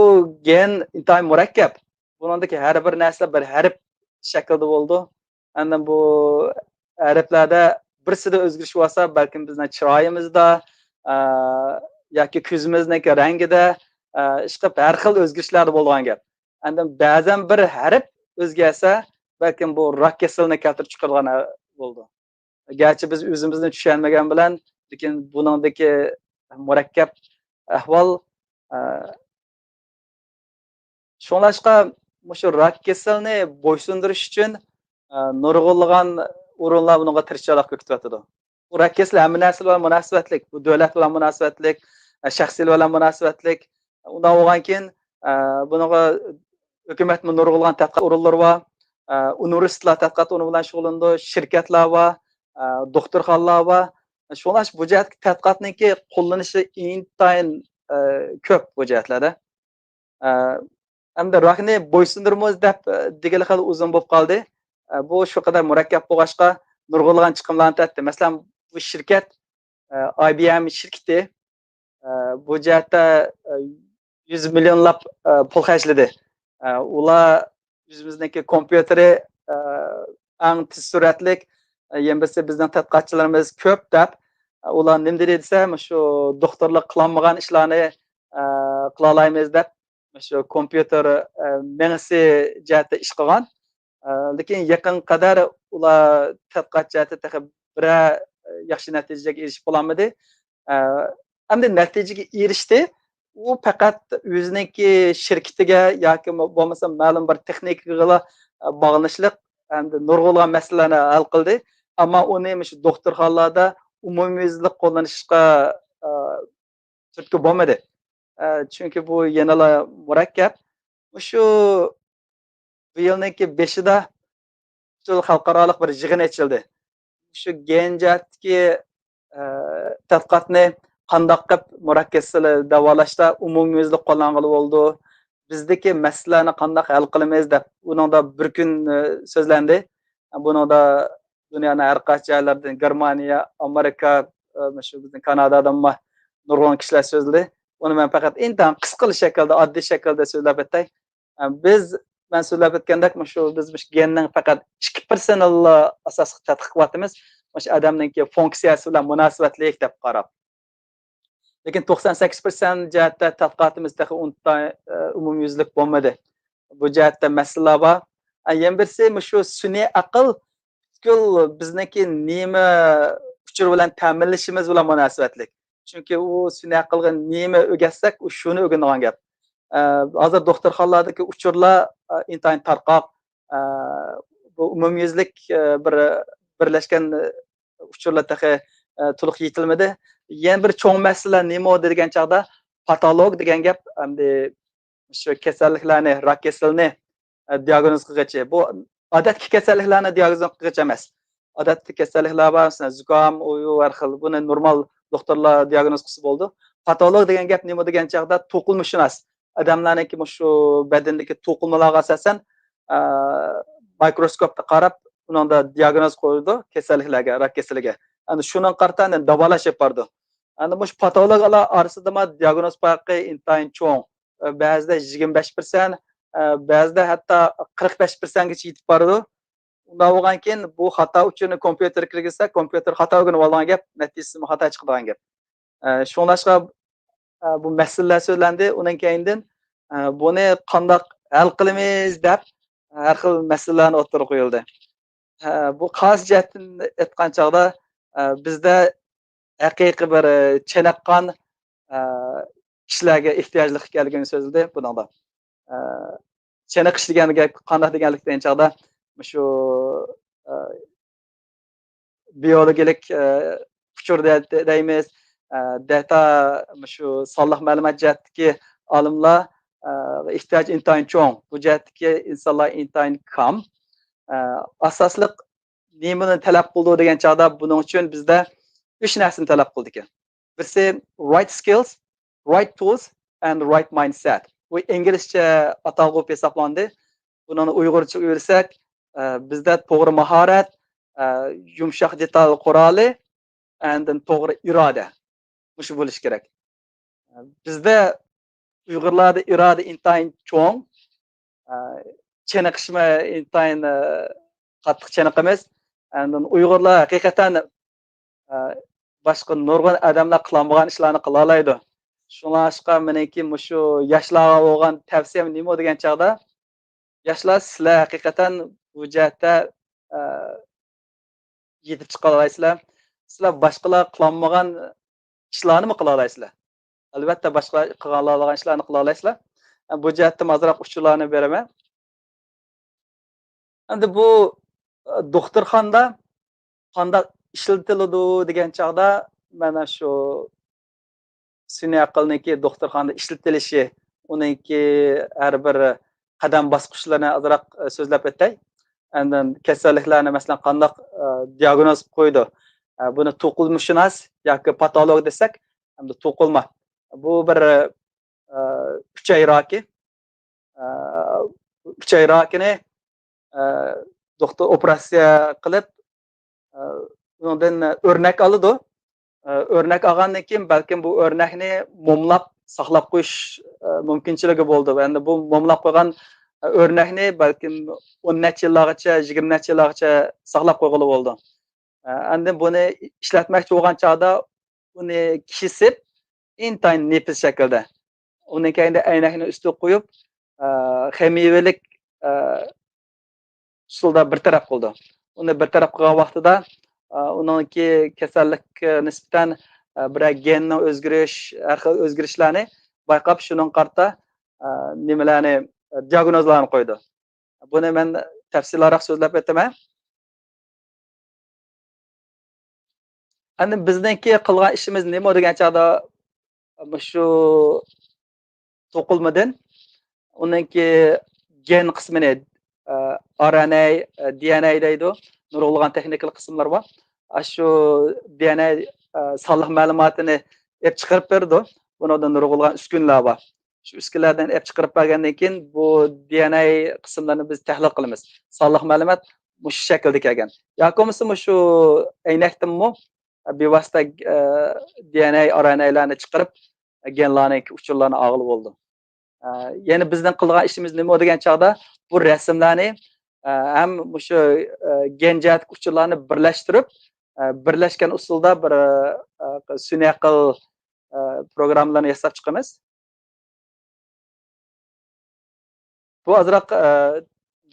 گېن ئىنتايىن مۇرەككەپ. بۇنىڭدىكى ھەر بىر نەرسە بىر ھەرپ شەكلىدە بولىدۇ. ئاندىن بۇ ھەرپلەردە بىرسىدە ئۆزگىرىش بولسا، بەلكىم بىزنىڭ چىرايىمىزدا، ئە، ياكى كۆزىمىزنىڭكى رەڭگىدە، ئە، ئىشقىلىپ ھەر خىل ئۆزگىرىشلەردە بولىدىغان گەپ. ئاندىن بەزەن بىر ھەرپ ئۆزگەرسە، بەلكىم بۇ راك كېسىلىنى كەلتۈرۈپ چىقىرىدىغان، ئە، بولىدۇ. گەرچە بىز ئۆزىمىزنى چۈشەنمىگەن بىلەن، لېكىن بۇنىڭدىكى مۇرەككەپ ئەھۋال، ئە، شۇڭلاشقا مۇشۇ راك كېسىلىنى بويسۇندۇرۇش ئۈچۈن، ئە، نۇرغۇنلىغان ئورۇنلار بۇنىڭغا تىرىشچانلىق كۆرسىتىۋاتىدۇ. بۇ راك كېسىلى ھەممە نەرسە بىلەن مۇناسىۋەتلىك، بۇ دۆلەت بىلەن مۇناسىۋەتلىك، ئە، شەخسىيلەر بىلەن مۇناسىۋەتلىك. ئۇنداق بولغانكىن، ئە، بۇنىڭغا ھۆكۈمەتمۇ نۇرغۇنلىغان تەتقىقات ئورۇنلىرى بار، ئە، ئۇنىۋېرسىتېتلار تەتقىقات ئورنى بىلەن شۇغۇللىنىدۇ، شىركەتلەر بار، ئە، دوختۇرخانىلار بار. شۇڭلاشقا بۇ جەھەتتىكى تەتقىقاتنىڭكى قوللىنىشى ئىنتايىن، ئە، كۆپ بۇ جەھەتلەردە. ئە، ئەمدى راكنى بويسۇندۇرىمىز دەپ، ئە، دېگىلى خېلى ئۇزۇن بولۇپ قالدى. ئە، بۇ شۇ قەدەر مۇرەككەپ بولغاچقا، نۇرغۇنلىغان چىقىملارنى تەتتى. مەسىلەن، بۇ شىركەت، ئە، ئاي بى ئېم شىركىتى، ئە، بۇ جەھەتتە، ئە، يۈز مىليونلاپ، ئە، پۇل خەجلىدى. ئە، ئۇلار ئۆزىمىزنىڭكى كومپيۇتېرى، ئە، ئەڭ تېز سۈرئەتلىك، ئە، يەنە بىرسى بىزنىڭ تەتقىقاتچىلىرىمىز كۆپ دەپ، ئە، ئۇلار نېمە دېدى دېسە، مۇشۇ دوختۇرلار قىلالمىغان ئىشلارنى، ئە، قىلالايمىز دەپ، مۇشۇ كومپيۇتېر، ئە، مېڭىسى جەھەتتە ئىش قىلغان. ئە، لېكىن يېقىنغا قەدەر ئۇلار تەتقىقات جەھەتتە تېخى بىرەر، ئە، ياخشى نەتىجىگە ئېرىشىپ بولالمىدى. ئە، ئەمدى نەتىجىگە ئېرىشتى. ئۇ پەقەت ئۆزىنىڭكى شىركىتىگە ياكى بولمىسا مەلۇم بىر تېخنىكىغىلا، ئە، باغلىنىشلىق، ئەمدى نۇرغۇنلىغان مەسىلىلەرنى ھەل قىلدى. ئەمما ئۇنى مۇشۇ دوختۇرخانىلاردا ئومۇميۈزلۈك قوللىنىشقا، ئە، تۈرتكە بولمىدى. ئە، چۈنكى بۇ يەنىلا مۇرەككەپ. مۇشۇ بۇ يىلنىڭكى بېشىدا پۈتۈن خەلقئارالىق بىر يىغىن ئېچىلدى. شۇ گېن جەھەتتىكى، ئە، تەتقىقاتنى قانداق قىلىپ مۇرەككەپ كېسىلى داۋالاشتا ئومۇميۈزلۈك قوللانغىلى بولىدۇ، بىزدىكى مەسىلىلەرنى قانداق ھەل قىلىمىز دەپ ئۇنىڭدا بىر كۈن، ئە، سۆزلەندى. بۇنىڭدا دۇنيانىڭ ھەر قايسى جايلىرىدىن، گېرمانىيە، ئامېرىكا، ئە، شۇ بىزنىڭ كانادادىنمۇ نۇرغۇن كىشىلەر سۆزلىدى. ئۇنى مەن پەقەت ئىنتايىن قىسقىلا شەكىلدە، ئاددىي شەكىلدە سۆزلەپ ئۆتەي. ئە، بىز، مەن سۆزلەپ ئۆتكەندەك، مۇشۇ بىز مۇشۇ گېننىڭ پەقەت ئىككى پىرسەنتلا ئاساسلىق تەتقىق قىلىۋاتىمىز. مۇشۇ ئادەمنىڭكى فۇنكسىيەسى بىلەن مۇناسىۋەتلىك دەپ قاراپ. لېكىن توقسان سەككىز پىرسەنت جەھەتتە تەتقىقاتىمىز تېخى ئۇنتا-، ئە، ئومۇميۈزلۈك بولمىدى. بۇ جەھەتتە مەسىلىلەر بار. ئە، يەنە بىرسى، مۇشۇ سۈنئىي ئەقىل پۈتكۈل بىزنىڭكى نېمە ئۇچۇر بىلەن تەمىنلىشىمىز بىلەن مۇناسىۋەتلىك. چۈنكى ئۇ سۈنئىي ئەقىلگە نېمە ئۆگەتسەك، ئۇ شۇنى ئۆگىنىدىغان گەپ. ئە، ھازىر دوختۇرخانىلاردىكى ئۇچۇرلار، ئە، ئىنتايىن تارقاق. ئە، بۇ ئومۇميۈزلۈك، ئە، بىر بىرلەشكەن، ئە، ئۇچۇرلار تېخى، ئە، تولۇق يېتىلمىدى. يەنە بىر چوڭ مەسىلە نېمە دېگەن چاغدا، پاتولوگ دېگەن گەپ، ئەمدى شۇ كېسەللىكلەرنى، راك كېسىلىنى، ئە، دىئاگنوز قىلغۇچى. بۇ ئادەتتىكى كېسەللىكلەرنى دىئاگنوز قىلغۇچى ئەمەس. ئادەتتىكى كېسەللىكلەر بار، مەسىلەن، زۇكام، ئۇيۇ، ھەر خىل. بۇنى نورمال دوختۇرلار دىئاگنوز قىلسا بولىدۇ. پاتولوگ دېگەن گەپ نېمە دېگەن چاغدا، توقۇلمىشۇناس. ئادەملەرنىڭكى مۇشۇ بەدىنىدىكى توقۇلمىلارغا ئاساسەن، ئە، مىكروسكوپتا قاراپ، ئۇنىڭدا دىئاگنوز قويىدۇ كېسەللىكلەرگە، راك كېسىلىگە. ئەنە شۇنىڭغا قارىتا ئاندىن داۋالاش ئېلىپ بارىدۇ. ئەنە مۇشۇ پاتولوگلار ئارىسىدىمۇ دىئاگنوز پەرقى ئىنتايىن چوڭ. ئە، بەزىدە يىگىرمە بەش پىرسەنت، ئە، بەزىدە ھەتتا قىرىق بەش پىرسەنتكىچە يېتىپ بارىدۇ. ئۇنداق بولغان كېيىن بۇ خاتا ئۇچۇرنى كومپيۇتېرغا كىرگۈزسە، كومپيۇتېر خاتا ئۆگىنىپ ئالىدىغان گەپ، نەتىجىسىمۇ خاتا چىقىدىغان گەپ. ئە، شۇڭلاشقا، ئە، بۇ مەسىلىلەر سۆزلەندى. ئۇنىڭ كەينىدىن، ئە، بۇنى قانداق ھەل قىلىمىز دەپ ھەر خىل مەسىلىلەرنى ئوتتۇرىغا قويۇلدى. ئە، بۇ قايسى جەھەتتىن ئېيتقان چاغدا، ئە، بىزدە ھەقىقىي بىر، ئە، چېنىققان، ئە، كىشىلەرگە ئېھتىياجلىق ئىكەنلىكىنى سۆزلىدى بۇنىڭدا. ئە، چېنىقىش دېگەن گەپ قانداق دېگەنلىك دېگەن چاغدا، مۇشۇ، ئە، بىيولوگىيەلىك، ئە، ئۇچۇر دە-، دە-، دەيمىز، ئە، داتا، مۇشۇ سانلىق مەلۇمات جەھەتتىكى ئالىملار، ئە، ئېھتىياج ئىنتايىن چوڭ. بۇ جەھەتتىكى ئىنسانلار ئىنتايىن كام. ئە، ئاساسلىق نېمىنى تەلەپ قىلىدۇ دېگەن چاغدا بۇنىڭ ئۈچۈن بىزدە ئۈچ نەرسىنى تەلەپ قىلىدىكەن. بىرسى right skills, right tools and right mindset. بۇ ئىنگلىزچە ئاتالغۇ ھېسابلاندى. بۇنى ئۇيغۇرچە ئۆيرىسەك، ئە، بىزدە توغرا ماھارەت، ئە، يۇمشاق دېتال قورالى، ئاندىن توغرا ئىرادە. مۇشۇ بولۇشى كېرەك. بىزدە ئۇيغۇرلاردا ئىرادە ئىنتايىن چوڭ، ئە، چېنىقىشمۇ ئىنتايىن، ئە، قاتتىق چېنىقىمىز. ئاندىن ئۇيغۇرلار ھەقىقەتەن، ئە، باشقا نۇرغۇن ئادەملەر قىلالمىغان ئىشلارنى قىلالايدۇ. شۇڭلاشقا مېنىڭكى مۇشۇ ياشلارغا بولغان تەۋسىيەم نېمە دېگەن چاغدا، ياشلار، سىلەر ھەقىقەتەن بۇ جەھەتتە، ئە، يېتىپ چىقالايسىلەر. سىلەر باشقىلار قىلالمىغان ئىشلارنىمۇ قىلالايسىلەر. ئەلۋەتتە، باشقىلار قىلالايدىغان ئىشلارنى قىلالايسىلەر. بۇ جەھەتتىمۇ ئازراق ئۇچۇرلارنى بېرىمەن. ئەمدى بۇ، ئە، دوختۇرخانىدا قانداق ئىشلىتىلىدۇ دېگەن چاغدا، مانا شۇ سۈنئىي ئەقىلنىڭكى دوختۇرخانىدا ئىشلىتىلىشى، ئۇنىڭكى ھەر بىر قەدەم باسقۇچلىرىنى ئازراق، ئە، سۆزلەپ ئۆتەي. ئاندىن كېسەللىكلەرنى، مەسىلەن، قانداق، ئە، دىئاگنوز قويىدۇ؟ ئە، بۇنى توقۇلمىشۇناس ياكى پاتولوگ دېسەك، ئەمدى توقۇلما. بۇ بىر، ئە، ئۈچەي راكى. ئە، ئۈچەي راكىنى، ئە، دوختۇر ئوپېراتسىيە قىلىپ، ئە، ئۇنىڭدىن ئۆرنەك ئالىدۇ. ئە، ئۆرنەك ئالغاندىن كېيىن، بەلكىم بۇ ئۆرنەكنى موملاپ ساقلاپ قويۇش، ئە، مۇمكىنچىلىكى بولىدۇ. ئەمدى بۇ موملاپ قويغان، ئۆرنەكنى بەلكىم ئون نەچچە يىللارغىچە، يىگىرمە نەچچە يىللارغىچە ساقلاپ قويغىلى بولىدۇ. ئە، ئاندىن بۇنى ئىشلەتمەكچى بولغان چاغدا ئۇنى كېسىپ، ئىنتايىن نېپىز شەكىلدە، ئۇنىڭ كەينىدە ئەينەكنى ئۈستىگە قويۇپ، ئە، خىمىيەۋىلىك، ئە، ئۇسۇلدا بىر تەرەپ قىلىدۇ. ئۇنى بىر تەرەپ قىلغان ۋاقتىدا، ئە، ئۇنىڭكى كېسەللىككە نىسبەتەن، ئە، بىرەر گېننىڭ ئۆزگىرىش، ھەر خىل ئۆزگىرىشلەرنى بايقاپ، شۇنىڭغا قارىتا، ئە، نېمىلەرنى، ئە، دىياگنوزلارنى قويىدۇ. بۇنى مەن تەپسىلىيراق سۆزلەپ ئۆتىمەن. ئەمدى بىزنىڭكى قىلغان ئىشىمىز نېمە دېگەن چاغدا، مۇشۇ توقۇلمىدىن ئۇنىڭكى گېن قىسمىنى، ئە، ئار ئېن ئەي، ئە، دى ئېن ئەي دەيدۇ، نۇرغۇنلىغان تېخنىكىلىق قىسىملار بار. ئاشۇ دى ئېن ئەي، ئە، سانلىق مەلۇماتىنى ئېلىپ چىقىرىپ بېرىدۇ. بۇنىڭدا نۇرغۇنلىغان ئۈسكۈنىلەر بار. شۇ ئۈسكۈنىلەردىن ئېلىپ چىقىرىپ بەرگەندىن كېيىن، بۇ دى ئېن ئەي قىسىملىرىنى بىز تەھلىل قىلىمىز. سانلىق مەلۇمات مۇشۇ شەكىلدە كەلگەن. ياكى بولمىسا مۇشۇ ئەينەكتىنمۇ بىۋاسىتە، ئە، دى ئېن ئەي، ئار ئېن ئەيلەرنى چىقىرىپ، گېنلارنىڭكى ئۇچۇرلارنى ئالغىلى بولىدۇ. ئە، يەنە بىزنىڭ قىلغان ئىشىمىز نېمە دېگەن چاغدا، بۇ رەسىملەرنى، ئە، ھەم مۇشۇ، ئە، گېن جەھەتتىكى ئۇچۇرلارنى بىرلەشتۈرۈپ، ئە، بىرلەشكەن ئۇسۇلدا بىر، ئە، سۈنئىي ئەقىل، ئە، پروگراممىلىرىنى ياساپ چىقىمىز. بۇ ئازراق، ئە،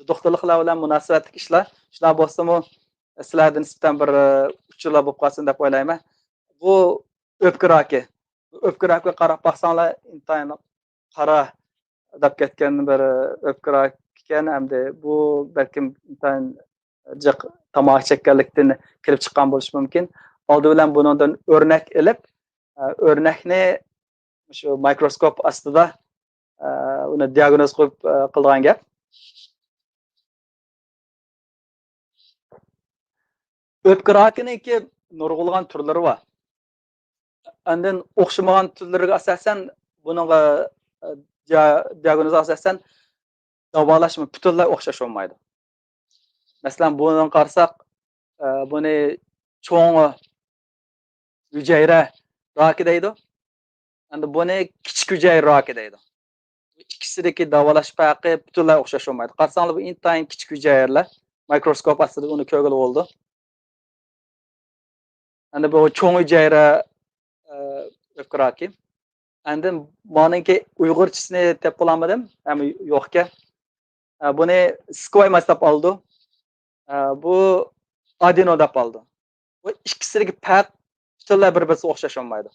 دوختۇرلۇقلار بىلەن مۇناسىۋەتلىك ئىشلار. شۇنداق بولسىمۇ، سىلەردە نىسبەتەن بىر، ئە، ئۇچۇرلار بولۇپ قالسۇن دەپ ئويلايمەن. بۇ ئۆپكە راكى. ئۆپكە راكىغا قاراپ باقساڭلار، ئىنتايىن قارا دەپ كەتكەن بىر، ئە، ئۆپكە راكى ئىكەن. ئەمدى بۇ بەلكىم ئىنتايىن جىق تاماكا چەككەنلىكتىن كېلىپ چىققان بولۇشى مۇمكىن. ئالدى بىلەن بۇنىڭدىن ئۆرنەك ئېلىپ، ئە، ئۆرنەكنى شۇ مىكروسكوپ ئاستىدا، ئە، ئۇنى دىياگنوز قويۇپ، ئە، قىلىدىغان گەپ. ئۆپكە راكىنىڭكى نۇرغۇنلىغان تۈرلىرى بار. ئاندىن ئوخشىمىغان تۈرلىرىگە ئاساسەن بۇنىڭغا، ئە، دىيا-، دىياگنوزغا ئاساسەن داۋالاشمۇ پۈتۈنلەي ئوخشاش بولمايدۇ. مەسىلەن، بۇنىڭغا قارىساق، ئە، بۇنى چوڭ ھۈجەيرە راكى دەيدۇ. ئەمدى بۇنى كىچىك ھۈجەيرە راكى دەيدۇ. ئىككىسىدىكى داۋالاش پەرقى پۈتۈنلەي ئوخشاش بولمايدۇ. قارىساڭلار، بۇ ئىنتايىن كىچىك ھۈجەيرىلەر. مىكروسكوپ ئاستىدا ئۇنى كۆرگىلى بولىدۇ. ئەمدى بۇ چوڭ ھۈجەيرە، ئە، ئۆپكە راكى. ئاندىن مانىڭكى ئۇيغۇرچىسىنى تېپىپ بولالمىدىم. ھەم يوقكەن. ئە، بۇنى سكويماس دەپ ئالىدۇ. ئە، بۇ ئادېنو دەپ ئالىدۇ. بۇ ئىككىسىدىكى پەرق پۈتۈنلەي بىر-بىرسىگە ئوخشاش بولمايدۇ.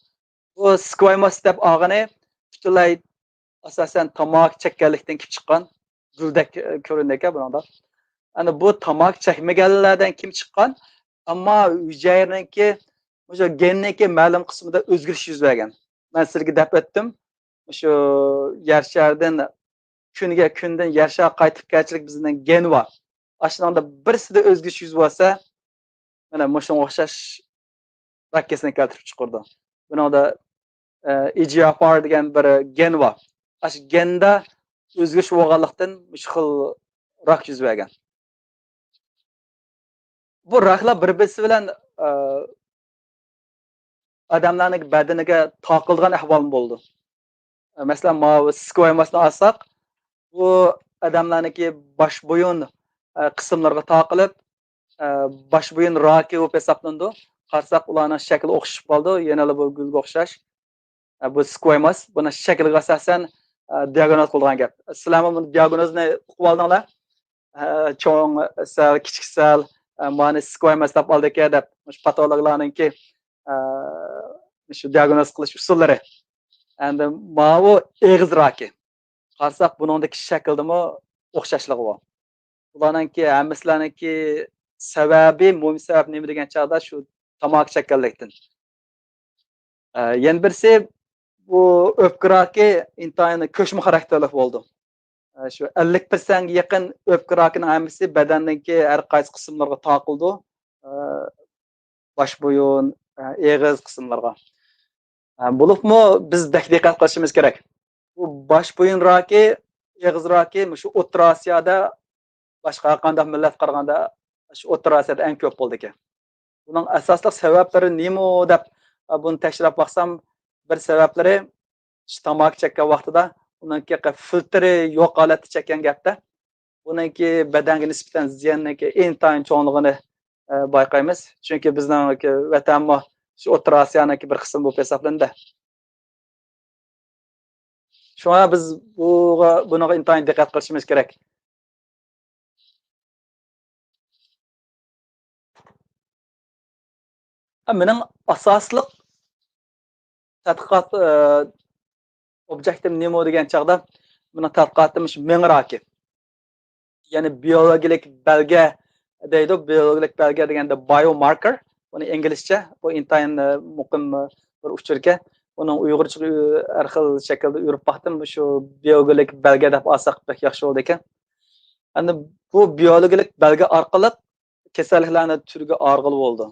بۇ سكويماس دەپ ئالغىنى پۈتۈنلەي ئاساسەن تاماكا چەككەنلىكتىن كېلىپ چىققان، گۈلدەك، ئە، كۆرۈنىدىكەن بۇنىڭدا. ئەنە بۇ تاماكا چەكمىگەنلەردىن كېلىپ چىققان، ئەمما ھۈجەيرىنىڭكى، مۇشۇ گېننىڭكى مەلۇم قىسمىدا ئۆزگىرىش يۈز بەرگەن. مەن سىلەرگە دەپ ئۆتتۈم. مۇشۇ يەر شارىدىن كۈنگە، كۈندىن يەر شارىغا قايتىپ كەلگۈچىلىك بىزنىڭ گېن بار. ئاشۇنىڭدا بىرسىدە ئۆزگىرىش يۈز بەرسە، مانا مۇشۇنىڭغا ئوخشاش راك كېسىلىنى كەلتۈرۈپ چىقىرىدۇ. بۇنىڭدا، ئە، ئى جى ئېف ئار دېگەن بىر گېن بار. ئاشۇ گېندا ئۆزگىرىش بولغانلىقتىن، مۇشۇ خىل راك يۈز بەرگەن. بۇ راكلار بىر-بىرسى بىلەن، ئە، ئادەملەرنىڭ بەدىنىگە تارقىلىدىغان ئەھۋالمۇ بولىدۇ. مەسىلەن، ماۋۇ سكويماسنى ئالساق، بۇ ئادەملەرنىڭكى باش بويۇن، ئە، قىسىملىرىغا تارقىلىپ، ئە، باش بويۇن راكى بولۇپ ھېسابلىنىدۇ. قارىساق، ئۇلارنىڭ شەكلى ئوخشىشىپ قالىدۇ، يەنىلا بۇ گۈلگە ئوخشاش. ئە، بۇ سكويماس، بۇنىڭ شەكلىگە ئاساسەن، ئە، دىياگنوز قىلىدىغان گەپ. سىلەرمۇ بۇنى دىياگنوزنى ئۇقۇپ ئالدىڭلار. ئە، چوڭ سەل، كىچىك سەل، ئە، مانى سكويماس دەپ ئالدىكەن دەپ، مۇشۇ پاتولوگلارنىڭكى، ئە، مۇشۇ دىياگنوز قىلىش ئۇسۇللىرى. ئەمدى ماۋۇ ئېغىز راكى. قارىساق، بۇنىڭدىكى شەكىلدىمۇ ئوخشاشلىقى بار. بۇلارنىڭكى ھەممىسىلەرنىڭكى سەۋەبى، مۇھىم سەۋەب نېمە دېگەن چاغدا شۇ تاماكا چەككەنلىكتىن. ئە، يەنە بىرسى، بۇ ئۆپكە راكى ئىنتايىن كۆچمە خاراكتېرلىك بولىدۇ. ئە، شۇ ئەللىك پىرسەنتكە يېقىن ئۆپكە راكىنىڭ ھەممىسى بەدەننىڭكى ھەر قايسى قىسىملىرىغا تارقىلىدۇ. ئە، باش بويۇن، ئە، ئېغىز قىسىملىرىغا. ئە، بولۇپمۇ بىز بەك دىققەت قىلىشىمىز كېرەك. بۇ باش بويۇن راكى، ئېغىز راكى مۇشۇ ئوتتۇرا ئاسىيادا باشقا ھەر قانداق مىللەتكە قارىغاندا شۇ ئوتتۇرا ئاسىيادا ئەڭ كۆپ بولىدىكەن. بۇنىڭ ئاساسلىق سەۋەبلىرى نېمە دەپ، ئە، بۇنى تەكشۈرۈپ باقسام، بىر سەۋەبلىرى شۇ تاماكا چەككەن ۋاقتىدا ئۇنىڭكى فىلتىرى يوق ھالەتتە چەككەن گەپتە. بۇنىڭكى بەدەنگە نىسبەتەن زىياننىڭكى ئىنتايىن چوڭلۇقىنى، ئە، بايقايمىز. چۈنكى بىزنىڭكى ۋەتەنمۇ شۇ ئوتتۇرا ئاسىيانىڭكى بىر قىسمى بولۇپ ھېسابلىنىدۇ. شۇڭا بىز بۇغا، بۇنىڭغا ئىنتايىن دىققەت قىلىشىمىز كېرەك. مېنىڭ ئاساسلىق تەتقىقات، ئە، ئوبيېكتىم نېمە دېگەن چاغدا، مېنىڭ تەتقىقاتىم شۇ مېڭە راكى. يەنى بىيولوگىيەلىك بەلگە دەيدۇ. بىيولوگىيەلىك بەلگە دېگەندە بايوماركېر. بۇنى ئىنگلىزچە. بۇ ئىنتايىن، ئە، مۇقىم، ئە، بىر ئۇچۇر ئىكەن. ئۇنىڭ ئۇيغۇرچىغا، ئە، ھەر خىل شەكىلدە ئۆرۈپ باقتىم. شۇ بىيولوگىيەلىك بەلگە دەپ ئالساق بەك ياخشى بولىدىكەن. ئەمدى بۇ بىيولوگىيەلىك بەلگە ئارقىلىق كېسەللىكلەرنى تۈرگە ئايرىغىلى بولىدۇ.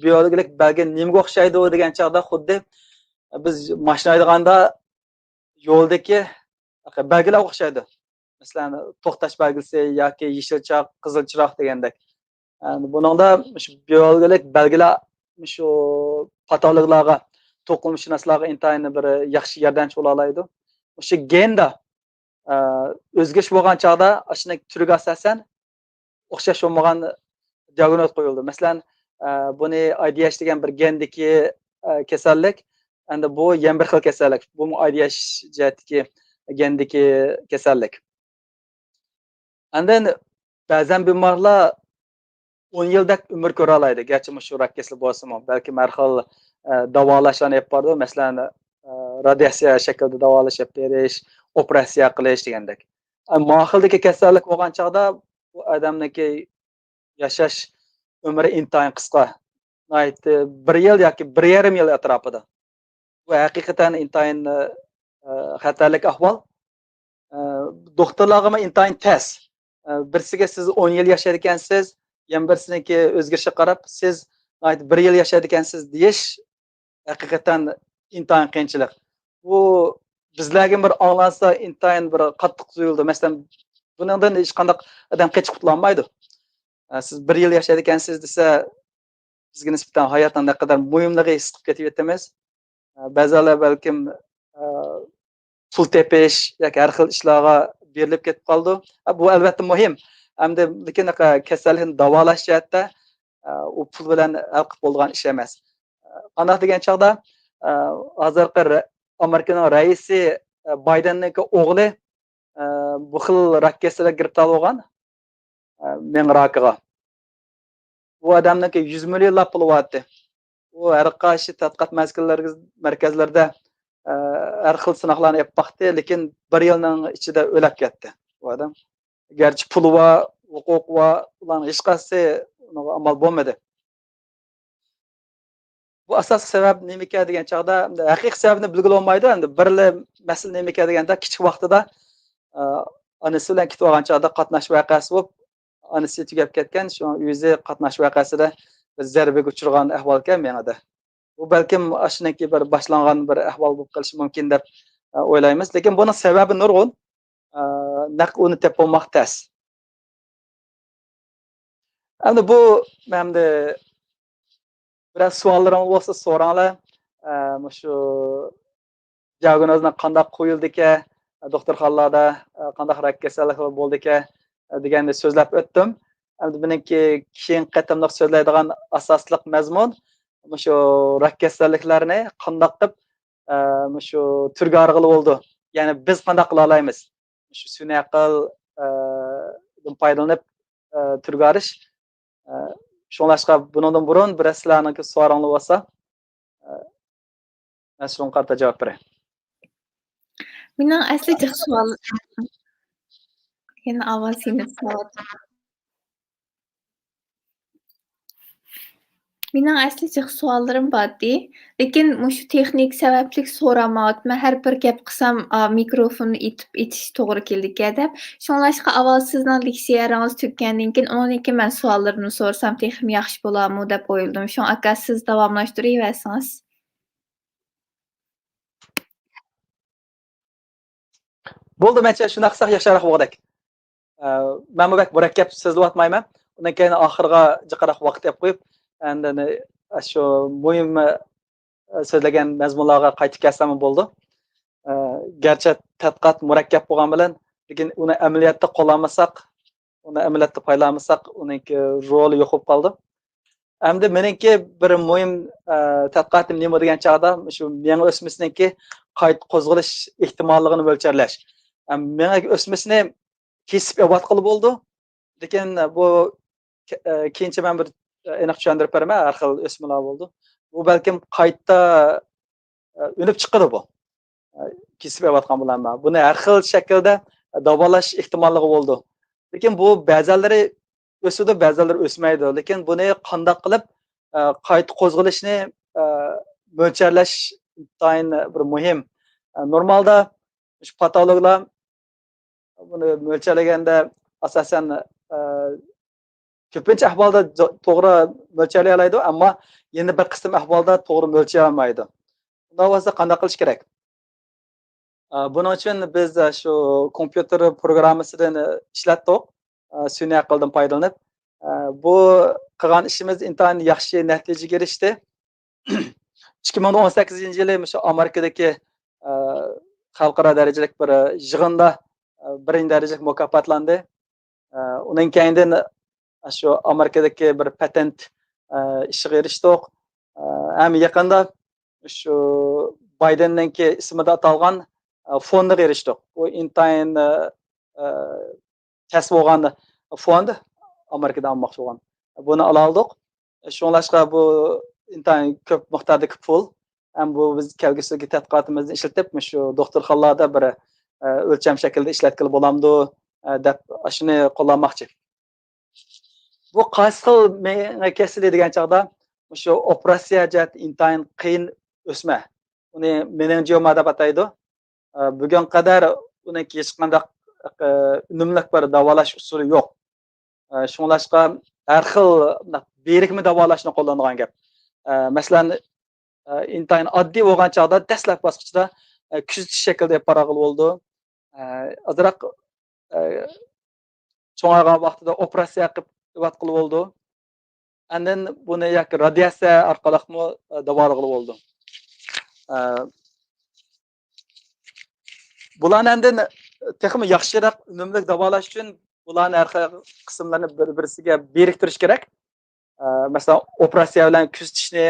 بىيولوگىيەلىك بەلگە نېمىگە ئوخشايدۇ دېگەن چاغدا خۇددى بىز ماشىنا ھەيدىغاندا يولدىكى بەلگىلەرگە ئوخشايدۇ. مەسىلەن، توختاش بەلگىسى ياكى يېشىل چىراغ، قىزىل چىراغ دېگەندەك. ئە، بۇنىڭدا مۇشۇ بىيولوگىيەلىك بەلگىلەر مۇشۇ پاتولوگلارغا، توقۇلمىشۇناسلارغا ئىنتايىن بىر ياخشى ياردەمچى بولالايدۇ. مۇشۇ گېندا، ئە، ئۆزگىرىش بولغان چاغدا ئاشۇنىڭ تۈرىگە ئاساسەن ئوخشاش بولمىغان دىئاگنوز قويۇلىدۇ. مەسىلەن، ئە، بۇنى ئاي دى ئېيچ دېگەن بىر گېندىكى، ئە، كېسەللىك. ئەمدى بۇ يەنە بىر خىل كېسەللىك. بۇمۇ ئاي دى ئېيچ جەھەتتىكى گېندىكى كېسەللىك. ئاندىن بەزەن بىمارلار ئون يىلدەك ئۆمۈر كۆرەلەيدۇ. گەرچە مۇشۇ راك كېسىلى بولسىمۇ، بەلكىم ھەر خىل، ئە، داۋالاشلارنى ئېلىپ بارىدۇ. مەسىلەن، ئە، رادىياتسىيە شەكلىدە داۋالاش ئېلىپ بېرىش، ئوپېراتسىيە قىلىش دېگەندەك. ئە، ما خىلدىكى كېسەللىك بولغان چاغدا بۇ ئادەمنىڭكى ياشاش ئۆمرى ئىنتايىن قىسقا. ناھايىتى بىر يىل ياكى بىر يېرىم يىل ئەتراپىدا. بۇ ھەقىقەتەن ئىنتايىن، ئە، خەتەرلىك ئەھۋال. ئە، دوختۇرلارغىمۇ ئىنتايىن تەس. ئە، بىرسىگە سىز ئون يىل ياشايدىكەنسىز، يەنە بىرسىنىڭكى ئۆزگىرىشىگە قاراپ، سىز ناھايىتى بىر يىل ياشايدىكەنسىز دېيىش ھەقىقەتەن ئىنتايىن قىيىنچىلىق. بۇ بىزلەرگە بىر ئاڭلانسا ئىنتايىن بىر قاتتىق تۇيۇلىدۇ. مەسىلەن، بۇنىڭدىن ھېچقانداق ئادەم قېچىپ قۇتۇلالمايدۇ. ئە، سىز بىر يىل ياشايدىكەنسىز دېسە، بىزگە نىسبەتەن ھاياتنىڭ نەقەدەر مۇھىملىقى ھېس قىلىپ كېتىۋېتىمىز. ئە، بەزىلەر بەلكىم، ئە، پۇل تېپىش ياكى ھەر خىل ئىشلارغا بېرىلىپ كېتىپ قالىدۇ. ئە، بۇ ئەلۋەتتە مۇھىم. ئەمدى لېكىن كېسەللىكنى داۋالاش جەھەتتە، ئە، ئۇ پۇل بىلەن ھەل قىلىپ بولىدىغان ئىش ئەمەس. ئە، قانداق دېگەن چاغدا، ئە، ھازىرقى رە-، ئامېرىكىنىڭ رەئىسى، ئە، بايدېننىڭكى ئوغلى، ئە، بۇ خىل راك كېسىلىگە گىرىپتار بولغان، ئە، مېڭە راكىغا. بۇ ئادەمنىڭكى يۈز مىليونلاپ پۇلى بارتى. ئۇ ھەر قايسى تەتقىقات مەزگىللىرىگە-، مەركەزلىرىدە، ئە، ھەر خىل سىناقلارنى ئېلىپ باقتى، لېكىن بىر يىلنىڭ ئىچىدە ئۆلۈپ كەتتى بۇ ئادەم. گەرچە پۇلى بار، ھوقۇقى بار، ئۇلارنىڭ ھېچقايسىسى ئۇنىڭغا ئامال بولمىدى. بۇ ئاساسلىق سەۋەب نېمىكەن دېگەن چاغدا، ھەقىقىي سەۋەبنى بىلگىلى بولمايدۇ. ئەمدى بىرلا مەسىلە نېمىكەن دېگەندە، كىچىك ۋاقتىدا، ئە، ئانىسى بىلەن كېتىۋالغان چاغدا قاتناش ۋەقەسى بولۇپ، ئانىسى تۈگەپ كەتكەن، شۇڭا ئۆزى قاتناش ۋەقەسىدە بىر زەربىگە ئۇچرىغان ئەھۋالكەن مېڭىدە. بۇ بەلكىم ئاشۇنىڭكى بىر باشلانغان بىر ئەھۋال بولۇپ قېلىشى مۇمكىن دەپ، ئە، ئويلايمىز. لېكىن بۇنىڭ سەۋەبى نۇرغۇن. ئە، نەق ئۇنى تېپىپ بولماق تەس. ئەمدى بۇ، ئەمدى بىرەر سوئاللىرىڭىز بولسا سوراڭلار. ئە، مۇشۇ دىئاگنوزنى قانداق قويۇلىدىكەن، دوختۇرخانىلاردا، ئە، قانداق راك كېسەللىكلەر بولىدىكەن، ئە، دېگەننى سۆزلەپ ئۆتتۈم. ئەمدى مېنىڭكى كېيىنكى قېتىملىق سۆزلەيدىغان ئاساسلىق مەزمۇن مۇشۇ راك كېسەللىكلەرنى قانداق قىلىپ، ئە، مۇشۇ تۈرگە ئايرىغىلى بولىدۇ. يەنى بىز قانداق قىلالايمىز؟ مۇشۇ سۈنئىي ئەقىل، ئە، دىن پايدىلىنىپ، ئە، تۈرگە ئايرىش. ئە، شۇڭلاشقا بۇنىڭدىن بۇرۇن بىرەر سىلەرنىڭكى سوئالىڭلار بولسا، ئە، مەن شۇنىڭغا قارىتا جاۋاب بېرەي. مېنىڭ ئەسلى جىق سوئال، يەنە ئاۋاز يېنىپ قالدى. مېنىڭ ئەسلى جىق سوئاللىرىم بار ئىدى. لېكىن مۇشۇ تېخنىكا سەۋەبلىك سورالمايۋاتىمەن. ھەر بىر گەپ قىلسام، ئا، مىكروفوننى ئېتىپ، ئېتىش توغرا كېلىدىكەن دەپ. شۇڭلاشقا ئاۋۋال سىزنىڭ لېكسىيەلىرىڭىز تۈگىگەندىن كېيىن، ئۇنىڭدىن كېيىن مەن سوئاللىرىمنى سورىسام تېخىمۇ ياخشى بولارمۇ دەپ ئويلىدىم. شۇڭا ئاكا، سىز داۋاملاشتۇرۇۋەرسىڭىز. بولدى، مەنچە شۇنداق قىلساق ياخشىراق بولغۇدەك. ئە، مەنمۇ بەك مۇرەككەپ سۆزلىۋاتمايمەن. ئۇنىڭ كەينى ئاخىرىغا جىقراق ۋاقىت ئېلىپ قويۇپ، ئاندىن شۇ مۇھىم، ئە، سۆزلىگەن مەزمۇنلارغا قايتىپ كەلسەممۇ بولىدۇ. ئە، گەرچە تەتقىقات مۇرەككەپ بولغان بىلەن، لېكىن ئۇنى ئەمەلىيەتتە قوللانمىساق، ئۇنى ئەمەلىيەتتە پايدىلانمىساق، ئۇنىڭكى رولى يوق بولۇپ قالىدۇ. ئەمدى مېنىڭكى بىر مۇھىم، ئە، تەتقىقاتىم نېمە دېگەن چاغدا، شۇ مېڭە ئۆسمىسىنىڭكى قايتا قوزغىلىش ئېھتىماللىقىنى مۆلچەرلەش. ئە، مېڭە ئۆسمىسىنى كېسىپ ئېلىۋاتقىلى بولىدۇ. لېكىن بۇ كە-، ئە، كېيىنچە مەن بىر، ئە، ئېنىق چۈشەندۈرۈپ بېرىمەن، ھەر خىل ئۆسمىلەر بولىدۇ. بۇ بەلكىم قايتا، ئە، ئۈنۈپ چىقىدۇ بۇ. ئە، كېسىپ ئېلىۋاتقان بىلەن مەن. بۇنى ھەر خىل شەكىلدە داۋالاش ئېھتىماللىقى بولىدۇ. لېكىن بۇ بەزەنلىرى ئۆسىدۇ، بەزەنلىرى ئۆسمەيدۇ. لېكىن بۇنى قانداق قىلىپ، ئە، قايتا قوزغىلىشنى، ئە، مۆلچەرلەش ئىنتايىن بىر مۇھىم. ئە، نورمالدا شۇ پاتولوگلار بۇنى مۆلچەرلىگەندە، ئاساسەن، ئە، كۆپىنچە ئەھۋالدا جو-، توغرا مۆلچەرلىيەلەيدۇ، ئەمما يەنە بىر قىسىم ئەھۋالدا توغرا مۆلچەرلىيەلمەيدۇ. بۇنداق بولسا قانداق قىلىش كېرەك؟ ئە، بۇنىڭ ئۈچۈن بىز، ئە، شۇ كومپيۇتېر پروگراممىسىدىن، ئە، ئىشلەتتۇق. ئە، سۈنئىي ئەقىلدىن پايدىلىنىپ. ئە، بۇ قىلغان ئىشىمىز ئىنتايىن ياخشى نەتىجىگە ئېرىشتى. ئىككى مىڭ ئون سەككىزىنچى يىلى مۇشۇ ئامېرىكىدىكى، ئە، خەلقئارا دەرىجىلىك بىر، ئە، يىغىندا، ئە، بىرىنچى دەرىجىلىك مۇكاپاتلاندى. ئە، ئۇنىڭ كەينىدىن شۇ ئامېرىكىدىكى بىر پاتېنت، ئە، ئىشىغا ئېرىشتۇق. ئە، ھەم يېقىندا شۇ بايدېننىڭكى ئىسمىدا ئاتالغان، ئە، فوندىغا ئېرىشتۇق. بۇ ئىنتايىن، ئە، ئە، تەس بولغان فوند، ئامېرىكىدا ئالماقچى بولغان. بۇنى ئالالىدۇق. شۇڭلاشقا بۇ ئىنتايىن كۆپ مىقداردىكى پۇل. ھەم بۇ بىز كەلگۈسىدىكى تەتقىقاتىمىزنى ئىشلىتىپ، مۇشۇ دوختۇرخانىلاردا بىر، ئە، ئۆلچەم شەكلىدە ئىشلەتكىلى بولامدۇ، ئە، دەپ ئاشۇنى قوللانماقچى. بۇ قايسى خىل مېڭە كېسىلى دېگەن چاغدا، مۇشۇ ئوپېراتسىيە جەھەتتە ئىنتايىن قىيىن ئۆسمە. ئۇنى مېنىنجىوما دەپ ئاتايدۇ. ئە، بۈگۈنگە قەدەر ئۇنىڭ ھېچقانداق، ئە، ئۈنۈملۈك بىر داۋالاش ئۇسۇلى يوق. ئە، شۇڭلاشقا ھەر خىل بىرىكمە داۋالاشنى قوللانغان گەپ. ئە، مەسىلەن، ئە، ئىنتايىن ئاددىي بولغان چاغدا دەسلەپ باسقۇچتا، ئە، كۆزىتىش شەكلىدە ئېلىپ بارغىلى بولىدۇ. ئە، ئازراق، ئە، چوڭايغان ۋاقتىدا ئوپېراتسىيە قىلىپ ئېلىۋاتقىلى بولىدۇ. ئاندىن بۇنى ياكى رادىياتسىيە ئارقىلىقمۇ، ئە، داۋالىغىلى بولىدۇ. ئە، بۇلارنى ئاندىن تېخىمۇ ياخشىراق، ئۈنۈملۈك داۋالاش ئۈچۈن بۇلارنى ھەر خىل قىسىملارنى بىر-، بىرسىگە بىرىكتۈرۈش كېرەك. ئە، مەسىلەن، ئوپېراتسىيە بىلەن كۆزىتىشنى،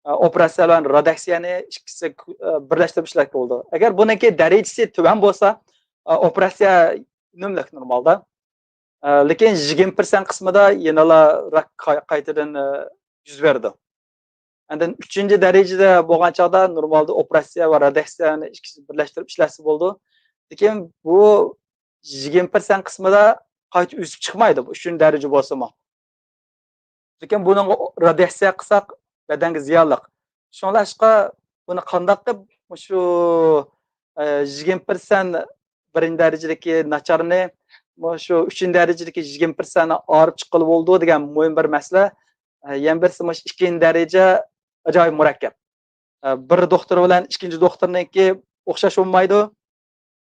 ئە، ئوپېراتسىيە بىلەن رادىياتسىيەنى ئىككىسى، ئە، بىرلەشتۈرۈپ ئىشلەتكىلى بولىدۇ. ئەگەر بۇنىڭكى دەرىجىسى تۆۋەن بولسا، ئە، ئوپېراتسىيە ئۈنۈملۈك نورمالدا. ئە، لېكىن يىگىرمە پىرسەنت قىسمىدا يەنىلا راك قاي-، قايتىدىن، ئە، يۈز بېرىدۇ. ئاندىن ئۈچىنچى دەرىجىدە بولغان چاغدا نورمالدا ئوپېراتسىيە ۋە رادىياتسىيەنى ئىككىسىنى بىرلەشتۈرۈپ ئىشلەتسە بولىدۇ. لېكىن بۇ يىگىرمە پىرسەنت قىسمىدا قايتا ئۈزۈپ چىقمايدۇ، بۇ ئۈچىنچى دەرىجە بولسىمۇ. لېكىن بۇنىڭغا رادىياتسىيە قىلساق، بەدەنگە زىيانلىق. شۇڭلاشقا بۇنى قانداق قىلىپ مۇشۇ، ئە، يىگىرمە پىرسەنت بىرىنچى دەرىجىدىكى ناچارنى، مۇشۇ ئۈچىنچى دەرىجىدىكى يىگىرمە پىرسەنتنى ئايرىپ چىققىلى بولىدۇ دېگەن مۇھىم بىر مەسىلە. ئە، يەنە بىرسى مۇشۇ ئىككىنچى دەرىجە ئاجايىپ مۇرەككەپ. ئە، بىر دوختۇر بىلەن ئىككىنچى دوختۇرنىڭكى ئوخشاش بولمايدۇ.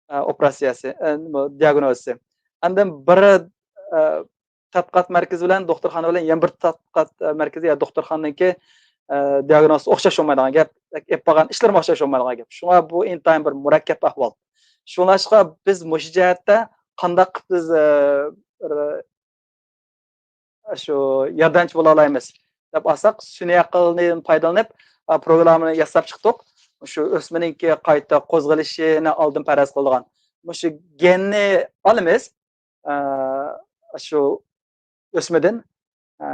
ئە، ئوپېراتسىيەسى، ئە، نېمە، دىئاگنوزىسى. ئاندىن بىر، ئە، تەتقىقات مەركىزى بىلەن دوختۇرخانا بىلەن يەنە بىر تەتقىقات، ئە، مەركىزى يا دوختۇرخانىنىڭكى، ئە، دىئاگنوزى ئوخشاش بولمايدىغان گەپ، ئېلىپ بارغان ئىشلىرىمۇ ئوخشاش بولمايدىغان گەپ. شۇڭا بۇ ئىنتايىن بىر مۇرەككەپ ئەھۋال. شۇڭلاشقا بىز مۇشۇ جەھەتتە قانداق بىز، ئە، بىر شۇ ياردەمچى بولالايمىز دەپ ئالساق، سۈنئىي ئەقىلدىن پايدىلىنىپ، ئا، پروگراممىنى ياساپ چىقتۇق. شۇ ئۆسمىنىڭكى قايتا قوزغىلىشىنى ئالدىن پەرەز قىلىدىغان. مۇشۇ گېننى ئالىمىز، ئا، شۇ ئۆسمىدىن. ئا،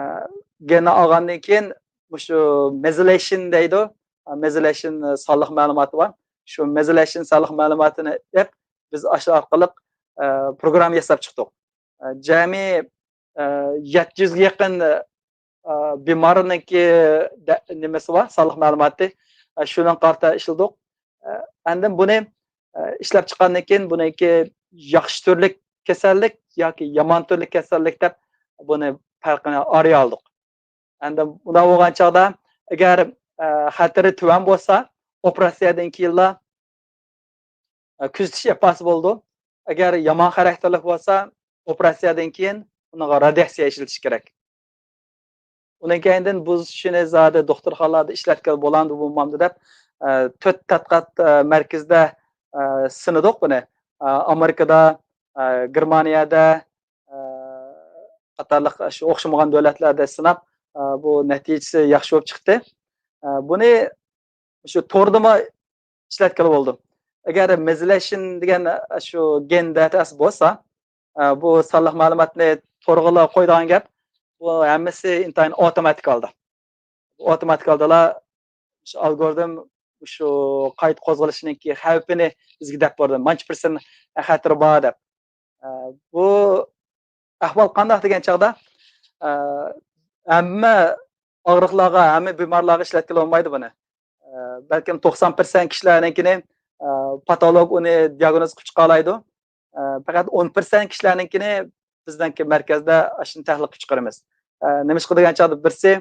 گېننى ئالغاندىن كېيىن مۇشۇ مېزىلېيشن دەيدۇ. ئا، مېزىلېيشن سانلىق مەلۇماتى بار. شۇ مېزىلېيشن سانلىق مەلۇماتىنى ئېلىپ، بىز ئاشۇ ئارقىلىق، ئا، پروگرامما ياساپ چىقتۇق. ئە، جەمئىي، ئە، يەتتە يۈزگە يېقىن، ئە، بىمارنىڭكى دە-، نېمىسى بار، سانلىق مەلۇماتى. ئە، شۇنىڭغا قارىتا ئىشلىدۇق. ئە، ئاندىن بۇنى، ئە، ئىشلەپ چىققاندىن كېيىن بۇنىڭكى ياخشى تۈرلۈك كېسەللىك ياكى يامان تۈرلۈك كېسەللىك دەپ بۇنى پەرقىنى ئايرىيالىدۇق. ئەمدى بۇنداق بولغان چاغدا ئەگەر، ئە، خەتىرى تۆۋەن بولسا، ئوپېراتسىيەدىن كېيىنلا، ئە، كۆزىتىش ئېلىپ بارسا بولىدۇ. ئەگەر يامان خاراكتېرلىك بولسا، ئوپېراتسىيەدىن كېيىن ئۇنىڭغا رادىياتسىيە ئىشلىتىش كېرەك. ئۇنىڭ كەينىدىن بۇ شۇنى زادى دوختۇرخانىلاردا ئىشلەتكىلى بولامدۇ، بولمامدۇ دەپ، ئە، تۆت تەتقىقات، ئە، مەركىزىدە ئە، سىنىدۇق بۇنى. ئە، ئامېرىكىدا، ئە، گېرمانىيەدە، ئە، قاتارلىق شۇ ئوخشىمىغان دۆلەتلەردە سىناپ، ئە، بۇ نەتىجىسى ياخشى بولۇپ چىقتى. ئە، بۇنى شۇ توردىمۇ ئىشلەتكىلى بولىدۇ. ئەگەر مېزلەشىن دېگەن شۇ گېن داتاسى بولسا، ئە، بۇ سانلىق مەلۇماتنى تورغىلا قويىدىغان گەپ، بۇ ھەممىسى ئىنتايىن ئاپتوماتىك ھالدا. ئاپتوماتىك ھالدىلا شۇ ئالگورىتم شۇ قايتا قوزغىلىشنىڭكى خەۋپىنى بىزگە دەپ بېرىدۇ. مانچە پىرسەنت خەتىرى بار دەپ. ئە، بۇ ئەھۋال قانداق دېگەن چاغدا، ئە، ھەممە ئاغرىقلارغا، ھەممە بىمارلارغا ئىشلەتكىلى بولمايدۇ بۇنى. ئە، بەلكىم توقسان پىرسەنت كىشىلەرنىڭكىنى، ئە، پاتولوگ ئۇنى دىئاگنوز قىلىپ چىقالايدۇ. ئە، پەقەت ئون پىرسەنت كىشىلەرنىڭكىنى بىزنىڭكى مەركەزدە ئاشۇنى تەھلىل قىلىپ چىقىرىمىز. ئە، نېمىشقا دېگەن چاغدا بىرسى،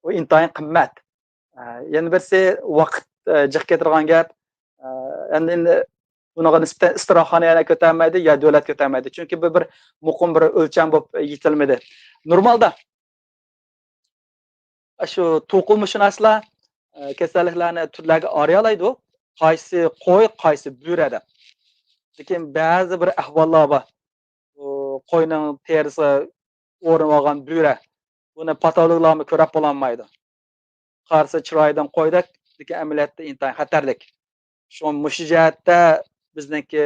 ئۇ ئىنتايىن قىممەت. ئە، يەنە بىرسى ۋاقىت، ئە، جىق كېتىدىغان گەپ. ئە، ئەمدى ئېندى بۇنىڭغا نىسبەتەن ئىستىراھەتخانا يەنە كۆتەرمەيدۇ يا دۆلەت كۆتەرمەيدۇ. چۈنكى بۇ بىر مۇقىم بىر ئۆلچەم بولۇپ يېتىلمىدى. نورمالدا شۇ توقۇلمىشۇناسلار، ئە، كېسەللىكلەرنى تۈرلەرگە ئايرىيالايدۇ. قايسى قوي، قايسى بۆرە دەپ. لېكىن بەزى بىر ئەھۋاللار بار. بۇ قوينىڭ تېرىسىغا ئورىنىۋالغان بۆرە. بۇنى پاتولوگلارمۇ كۆرۈپ بولالمايدۇ. قارىسا چىرايىدىن قويدەك، لېكىن ئەمەلىيەتتە ئىنتايىن خەتەرلىك. شۇڭا مۇشۇ جەھەتتە بىزنىڭكى،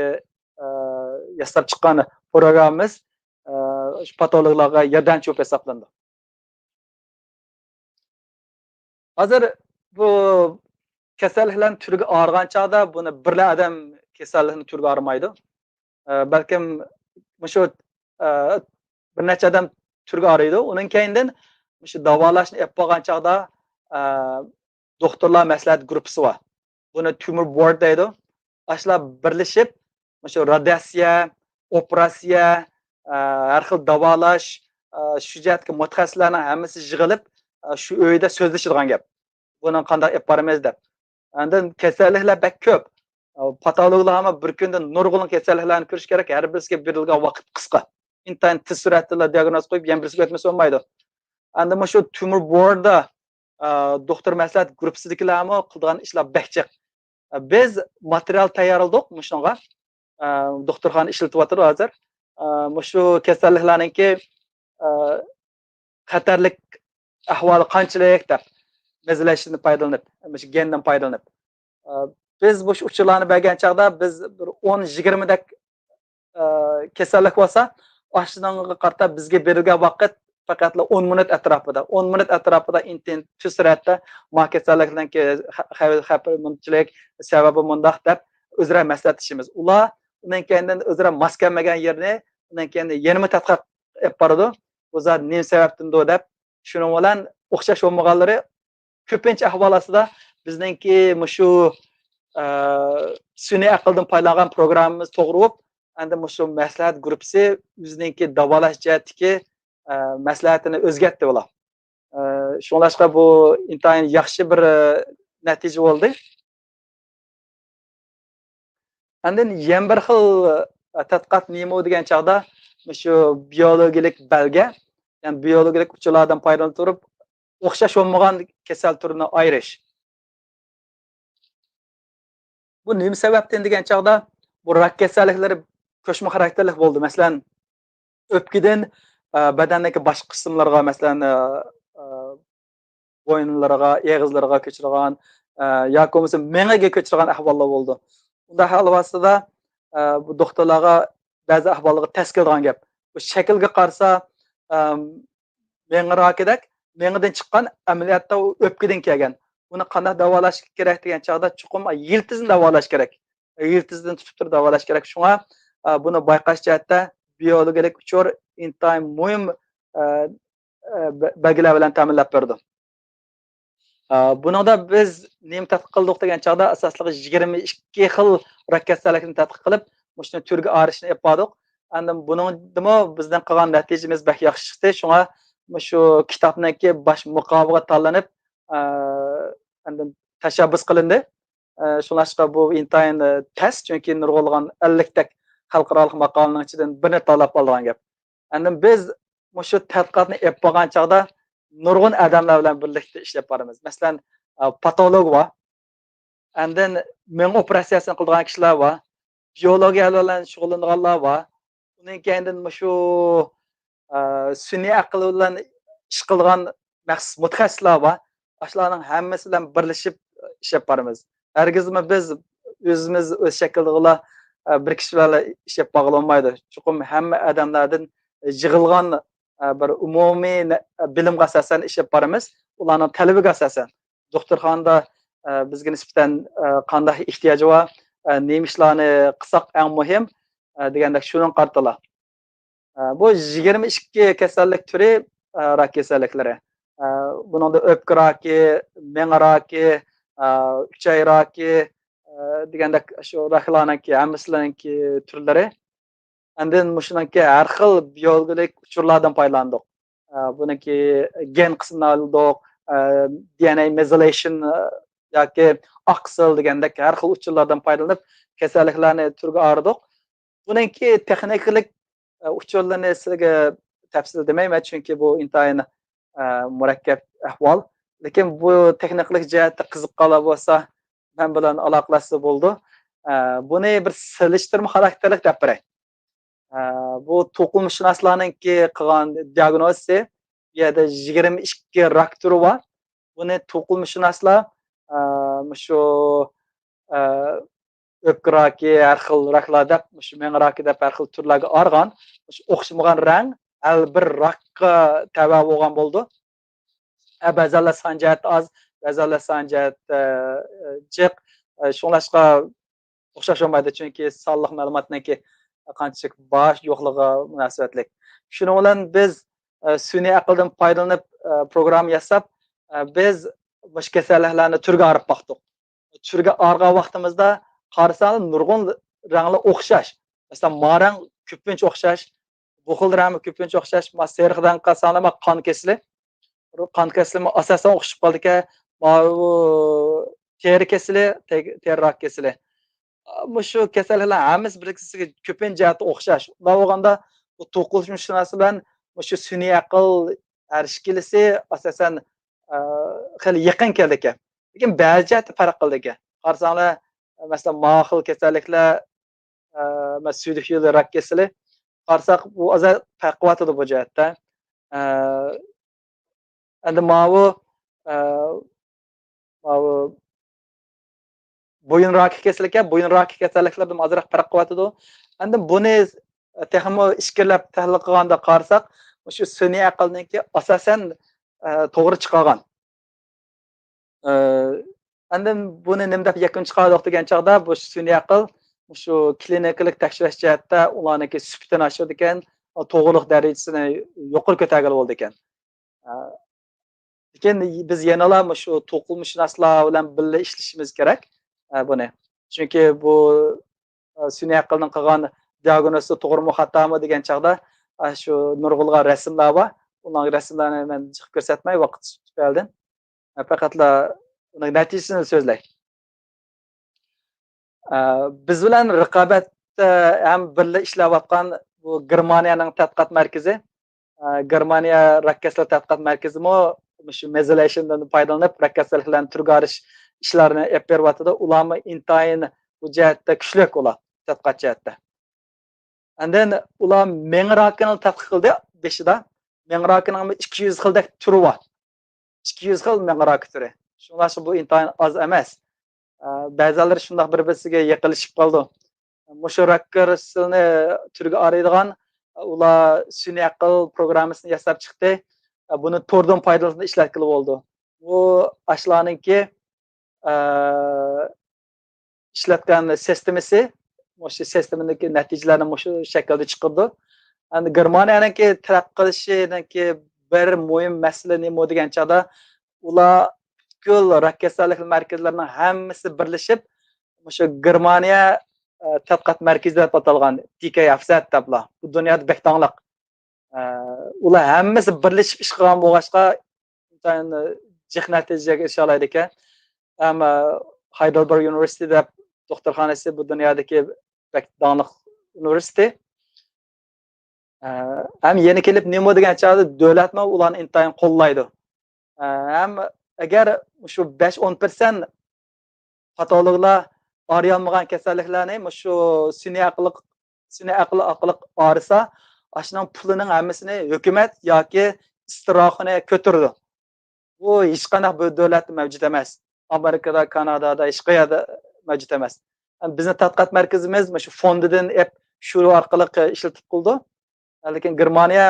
ئە، ياساپ چىققان پروگراممىمىز، ئە، شۇ پاتولوگلارغا ياردەمچى بولۇپ ھېسابلىنىدۇ. ھازىر بۇ كېسەللىكلەرنى تۈرگە ئايرىغان چاغدا بۇنى بىرلا ئادەم كېسەللىكنى تۈرگە ئايرىمايدۇ. ئە، بەلكىم مۇشۇ، ئە، بىر نەچچە ئادەم تۈرگە ئايرىيدۇ. ئۇنىڭ كەينىدىن مۇشۇ داۋالاشنى ئېلىپ بارغان چاغدا، ئە، دوختۇرلار مەسلىھەت گۇرۇپپىسى بار. بۇنى تيۇمور بورد دەيدۇ. ئاشۇلار بىرلىشىپ مۇشۇ رادىياتسىيە، ئوپېراتسىيە، ئە، ھەر خىل داۋالاش، ئە، شۇ جەھەتتىكى مۇتەخەسسىسلەرنىڭ ھەممىسى يىغىلىپ، ئە، شۇ ئۆيدە سۆزلىشىدىغان گەپ. بۇنى قانداق ئېلىپ بارىمىز دەپ. ئاندىن كېسەللىكلەر بەك كۆپ. ئە، پاتولوگلارمۇ بىر كۈندە نۇرغۇنلىغان كېسەللىكلەرنى كۆرۈش كېرەك. ھەر بىرسىگە بېرىلگەن ۋاقىت قىسقا. ئىنتايىن تېز سۈرئەتتىلا دىئاگنوز قويۇپ، يەنە بىرسىگە ئۆتمىسە بولمايدۇ. ئاندىن مۇشۇ تيۇمور بوردىدا، ئە، دوختۇر مەسلىھەت گۇرۇپپىسىدىكىلەرمۇ قىلىدىغان ئىشلار بەك جىق. بىز ماتېرىيال تەييارلىدۇق مۇشۇنىڭغا. ئە، دوختۇرخانا ئىشلىتىۋاتىدۇ ھازىر. ئە، مۇشۇ كېسەللىكلەرنىڭكى، ئە، خەتەرلىك ئەھۋالى قانچىلىك دەپ، مېزلەشتىن پايدىلىنىپ، مۇشۇ گېندىن پايدىلىنىپ. ئە، بىز مۇشۇ ئۇچۇرلارنى بەرگەن چاغدا بىز بىر ئون يىگىرمىدەك ئە، كېسەللىك بولسا، ئاشۇنىڭغا قارىتا بىزگە بېرىلگەن ۋاقىت پەقەتلا ئون مىنۇت ئەتراپىدا. ئون مىنۇت ئەتراپىدا ئىنتايىن تېز سۈرئەتتە ما كېسەللىكنىڭكى خە-، خەۋ-، خەتىرى مۇنچىلىك، سەۋەبى مۇنداق دەپ ئۆزئارا مەسلىھەتلىشىمىز. ئۇلار ئۇنىڭ كەينىدىن ئۆزئارا ماس كەلمىگەن يېرىنى ئۇنىڭ كەينىدىن يەنىمۇ تەتقىق ئېلىپ بارىدۇ. بۇ زات نېمە سەۋەبتىندۇ دەپ. شۇنىڭ بىلەن ئوخشاش بولمىغانلىرى كۆپىنچە ئەھۋال ئاستىدا بىزنىڭكى مۇشۇ، ئە، سۈنئىي ئەقىلدىن پايدىلانغان پروگراممىمىز توغرا بولۇپ، ئەمدى مۇشۇ مەسلىھەت گۇرۇپپىسى ئۆزىنىڭكى داۋالاش جەھەتتىكى، ئە، مەسلىھەتىنى ئۆزگەرتتى ئۇلار. ئە، شۇڭلاشقا بۇ ئىنتايىن ياخشى بىر، ئە، نەتىجە بولدى. ئاندىن يەنە بىر خىل، ئە، تەتقىقات نېمە دېگەن چاغدا، مۇشۇ بىيولوگىيەلىك بەلگە، يەنى بىيولوگىيەلىك ئۇچۇرلاردىن پايدىلىنىپ تۇرۇپ، ئوخشاش بولمىغان كېسەل تۈرىنى ئايرىش. بۇ نېمە سەۋەبتىن دېگەن چاغدا، بۇ راك كېسەللىكلىرى كۆچمە خاراكتېرلىك بولدى. مەسىلەن، ئۆپكىدىن، ئە، بەدەننىڭكى باشقا قىسىملىرىغا، مەسىلەن، ئە، ئە، بويۇنلىرىغا، ئېغىزلىرىغا كۆچۈرىدىغان، ئە، ياكى بولمىسا مېڭىگە كۆچۈرىدىغان ئەھۋاللار بولىدۇ. ئۇنداق ھال ۋاسىتىدە، ئە، بۇ دوختۇرلارغا بەزى ئەھۋاللارغا تەس كېلىدىغان گەپ. بۇ شەكىلگە قارىسا، ئە، مېڭە راكىدەك، مېڭىدىن چىققان، ئەمەلىيەتتە ئۇ ئۆپكىدىن كەلگەن. بۇنى قانداق داۋالاش كېرەك دېگەن چاغدا چوقۇم يىلتىزنى داۋالاش كېرەك. يىلتىزدىن تۇتۇپ تۇرۇپ داۋالاش كېرەك. شۇڭا، ئە، بۇنى بايقاش جەھەتتە بىيولوگىيەلىك ئۇچۇر ئىنتايىن مۇھىم، ئە، ئە، بە-، بەلگىلەر بىلەن تەمىنلەپ بېرىدۇ. ئە، بۇنىڭدا بىز نېمە تەتقىق قىلدۇق دېگەن چاغدا، ئاساسلىقى يىگىرمە ئىككى خىل راك كېسەللىكىنى تەتقىق قىلىپ، مۇشۇنى تۈرگە ئايرىشنى ئېلىپ باردۇق. ئاندىن بۇنىڭدىمۇ بىزنىڭ قىلغان نەتىجىمىز بەك ياخشى چىقتى. شۇڭا مۇشۇ كىتابنىڭكى باش مۇقاۋىغا تاللىنىپ، ئە، ئاندىن تەشەببۇس قىلىندى. ئە، شۇڭلاشقا بۇ ئىنتايىن، ئە، تەس، چۈنكى نۇرغۇنلىغان ئەللىكتەك خەلقئارالىق ماقالىنىڭ ئىچىدىن بىرنى تاللاپ ئالىدىغان گەپ. ئاندىن بىز مۇشۇ تەتقىقاتنى ئېلىپ بارغان چاغدا نۇرغۇن ئادەملەر بىلەن بىرلىكتە ئىشلەپ بارىمىز. مەسىلەن، ئە، پاتولوگ بار. ئاندىن مېڭە ئوپېراتسىيەسىنى قىلىدىغان كىشىلەر بار، بىيولوگىيە بىلەن شۇغۇللىنىدىغانلار بار. ئۇنىڭ كەينىدىن مۇشۇ، ئە، سۈنئىي ئەقىل بىلەن ئىش قىلىدىغان مەخسۇس مۇتەخەسسىسلەر بار. ئاشۇلارنىڭ ھەممىسى بىلەن بىرلىشىپ ئىش ئېلىپ بارىمىز. ھەرگىزمۇ بىز ئۆزىمىز ئۆز شەكلىدىلا، ئە، بىر كىشى بىلەن ئىش ئېلىپ بارغىلى بولمايدۇ. چوقۇم ھەممە ئادەملەردىن يىغىلغان، ئە، بىر ئومۇمىي نە-، بىلىمگە ئاساسەن ئىش ئېلىپ بارىمىز. ئۇلارنىڭ تەلىپىگە ئاساسەن. دوختۇرخانىدا، ئە، بىزگە نىسبەتەن، ئە، قانداق ئېھتىياج بار، ئە، نېمە ئىشلارنى قىلساق ئەڭ مۇھىم، ئە، دېگەندەك شۇنىڭغا قارىتىلا. ئە، بۇ يىگىرمە ئىككى كېسەللىك تۈرى، ئە، راك كېسەللىكلىرى. ئە، بۇنىڭدا ئۆپكە راكى، مېڭە راكى، ئە، ئۈچەي راكى، ئە، دېگەندەك شۇ راكلارنىڭكى ھەممىسىنىڭكى تۈرلىرى. ئاندىن مۇشۇنىڭكى ھەر خىل بىيولوگىيەلىك ئۇچۇرلاردىن پايدىلاندۇق. ئە، بۇنىڭكى گېن قىسمىنى ئالدۇق، ئە، دى ئېن ئەي مېزىلەيشن، ئە، ياكى ئاقسىل دېگەندەك ھەر خىل ئۇچۇرلاردىن پايدىلىنىپ كېسەللىكلەرنى تۈرگە ئايرىدۇق. بۇنىڭكى تېخنىكىلىق، ئە، ئۇچۇرلىرىنى سىزگە تەپسىلىي دېمەيمەن، چۈنكى بۇ ئىنتايىن، ئە، مۇرەككەپ ئەھۋال. لېكىن بۇ تېخنىكىلىق جەھەتتە قىزىققانلار بولسا، مەن بىلەن ئالاقىلەشسە بولىدۇ. ئە، بۇنى بىر سېلىشتۇرما خاراكتېرلىك دەپ بېرەي. ئە، بۇ توقۇلمىشۇناسلارنىڭكى قىلغان دىئاگنوزىسى، بۇ يەردە يىگىرمە ئىككى راك تۈرى بار. بۇنى توقۇلمىشۇناسلار، ئە، مۇشۇ، ئە، ئۆپكە راكى، ھەر خىل راكلار دەپ، مۇشۇ مېڭە راكى دەپ ھەر خىل تۈرلەرگە ئايرىغان. مۇشۇ ئوخشىمىغان رەڭ ھەر بىر راكقا تەۋە بولغان بولىدۇ. ئە، بەزەنلەر سان جەھەتتە ئاز، بەزەنلەر سان جەھەتتە، ئە، جىق. ئە، شۇڭلاشقا ئوخشاش بولمايدۇ، چۈنكى سانلىق مەلۇماتنىڭكى قانچىلىك بار يوقلۇقىغا مۇناسىۋەتلىك. شۇنىڭ بىلەن بىز، ئە، سۈنئىي ئەقىلدىن پايدىلىنىپ، ئە، پروگرامما ياساپ، ئە، بىز مۇشۇ كېسەللىكلەرنى تۈرگە ئايرىپ باقتۇق. تۈرگە ئايرىغان ۋاقتىمىزدا قارىساڭلار نۇرغۇن رەڭلەر ئوخشاش. مەسىلەن، ما رەڭ كۆپىنچە ئوخشاش، بۇ خىل رەڭمۇ كۆپىنچە ئوخشاش. ما سېرىق رەڭ قارىساڭلار، ما قان كېسىلى. قان كېسىلىمۇ ئاساسەن ئوخشىشىپ قالىدىكەن. ماۋۇ تېرە كېسىلى، تېرە راك كېسىلى. مۇشۇ كېسەللىكلەر ھەممىسى بىر-بىرسىگە كۆپىنچە جەھەتتە ئوخشاش. ئۇنداق بولغاندا، بۇ توقۇلۇشۇناس بىلەن مۇشۇ سۈنئىي ئەقىل ھەر ئىككىلىسى ئاساسەن، ئە، خېلى يېقىن كېلىدىكەن. لېكىن بەزى جەھەتتە پەرق قىلىدىكەن. قارىساڭلار، مەسىلەن، ما خىل كېسەللىكلەر، ئە، مەسىلەن، سۈيدۈك يولى راك كېسىلى. قارىساق، بۇ ئازراق پەرق قىلىۋاتىدۇ بۇ جەھەتتە. ئە، ئەمدى ماۋۇ، ئە، ماۋۇ بويۇن راكى كېسىلىكى، بويۇن راكى كېسەللىكلىرىدىن ئازراق پەرق قىلىۋاتىدۇ. ئەمدى بۇنى تېخىمۇ ئىچكىرىلەپ تەھلىل قىلغاندا قارىساق، مۇشۇ سۈنئىي ئەقىلنىڭكى ئاساسەن، ئە، توغرا چىقارغان. ئە، ئاندىن بۇنى نېمە دەپ يەكۈن چىقاردۇق دېگەن چاغدا، بۇ سۈنئىي ئەقىل مۇشۇ كلىنىكىلىق تەكشۈرۈش جەھەتتە ئۇلارنىڭكى سۈپىتىنى ئاشۇرىدىكەن، توغرىلىق دەرىجىسىنى يۇقىرى كۆتەرگىلى بولىدىكەن. ئە، لېكىن بىز يەنىلا مۇشۇ توقۇلمىشۇناسلار بىلەن بىللە ئىشلىشىمىز كېرەك، ئە، بۇنى. چۈنكى بۇ، ئە، سۈنئىي ئەقىلنىڭ قىلغان دىئاگنوزى توغرىمۇ، خاتامۇ دېگەن چاغدا، ئە، شۇ نۇرغۇنلىغان رەسىملەر بار. ئۇنىڭ رەسىملەرنى مەن جىق كۆرسەتمەي، ۋاقىت تۈپەيلىدىن. ئە، پەقەتلا ئۇنىڭ نەتىجىسىنى سۆزلەي. ئە، بىز بىلەن رىقابەتتە ھەم بىللە ئىشلەۋاتقان بۇ گېرمانىيەنىڭ تەتقىقات مەركىزى، ئە، گېرمانىيە راك كېسىلى تەتقىقات مەركىزىمۇ مۇشۇ مېزىلەيشىندىن پايدىلىنىپ، راك كېسەللىكلەرنى تۈرگە ئايرىش ئىشلارنى ئېلىپ بېرىۋاتىدۇ. ئۇلارمۇ ئىنتايىن بۇ جەھەتتە كۈچلۈك ئۇلار، تەتقىقات جەھەتتە. ئاندىن ئۇلار مېڭە راكىنى تەتقىق قىلدى بېشىدا. مېڭە راكىنىڭمۇ ئىككى يۈز خىلدەك تۈرى بار. ئىككى يۈز خىل مېڭە راكى تۈرى. شۇڭلاشقا بۇ ئىنتايىن ئاز ئەمەس. ئە، بەزىلىرى شۇنداق بىر-بىرسىگە يېقىنلىشىپ قالىدۇ. مۇشۇ راك كېسىلىنى تۈرگە ئايرىدىغان، ئۇلار سۈنئىي ئەقىل پروگراممىسىنى ياساپ چىقتى. بۇنى توردىن پايدىلىنىپ ئىشلەتكىلى بولىدۇ. بۇ ئاشۇلارنىڭكى، ئە، ئىشلەتكەن سىستېمىسى، مۇشۇ سىستېمىدىكى نەتىجىلەرنى مۇشۇ شەكىلدە چىقىرىدۇ. ئەمدى گېرمانىيەنىڭكى تەرەققىي قىلىشىنىڭكى بىر مۇھىم مەسىلە نېمە دېگەن چاغدا، ئۇلار پۈتكۈل راك كېسەللىك مەركەزلىرىنىڭ ھەممىسى بىرلىشىپ، مۇشۇ گېرمانىيە، ئە، تەتقىقات مەركىزى دەپ ئاتالغان دى كەي ئەف زەت دەپلا، بۇ دۇنيادا بەك داڭلىق. ئە، ئۇلار ھەممىسى بىرلىشىپ ئىش قىلغان بولغاچقا، ئىنتايىن جىق نەتىجىگە ئېرىشەلەيدىكەن. ھەم، ئە، ھايدېلبېرگ ئۇنىۋېرسىتېتى دەپ دوختۇرخانىسى بۇ دۇنيادىكى بەك داڭلىق ئۇنىۋېرسىتېت. ئە، ھەم يەنە كېلىپ نېمە دېگەن چاغدا دۆلەتمۇ ئۇلارنى ئىنتايىن قوللايدۇ. ئە، ھەم ئەگەر شۇ بەش ئون پىرسەنت پاتولوگلار ئارىيالمىغان كېسەللىكلەرنى مۇشۇ سۈنئىي ئەقىل، سۈنئىي ئەقىل ئارقىلىق ئارىسا، ئاشۇنىڭ پۇلىنىڭ ھەممىسىنى ھۆكۈمەت ياكى ئىستىراخانا كۆتۈرىدۇ. بۇ ھېچقانداق بىر دۆلەتتە مەۋجۇت ئەمەس. ئامېرىكىدا، كانادادا، ھېچقايەردە مەۋجۇت ئەمەس. بىزنىڭ تەتقىقات مەركىزىمىز مۇشۇ فوندىدىن ئېپ، شۇ ئارقىلىق ئىشلىتىپ قىلىدۇ. لېكىن گېرمانىيە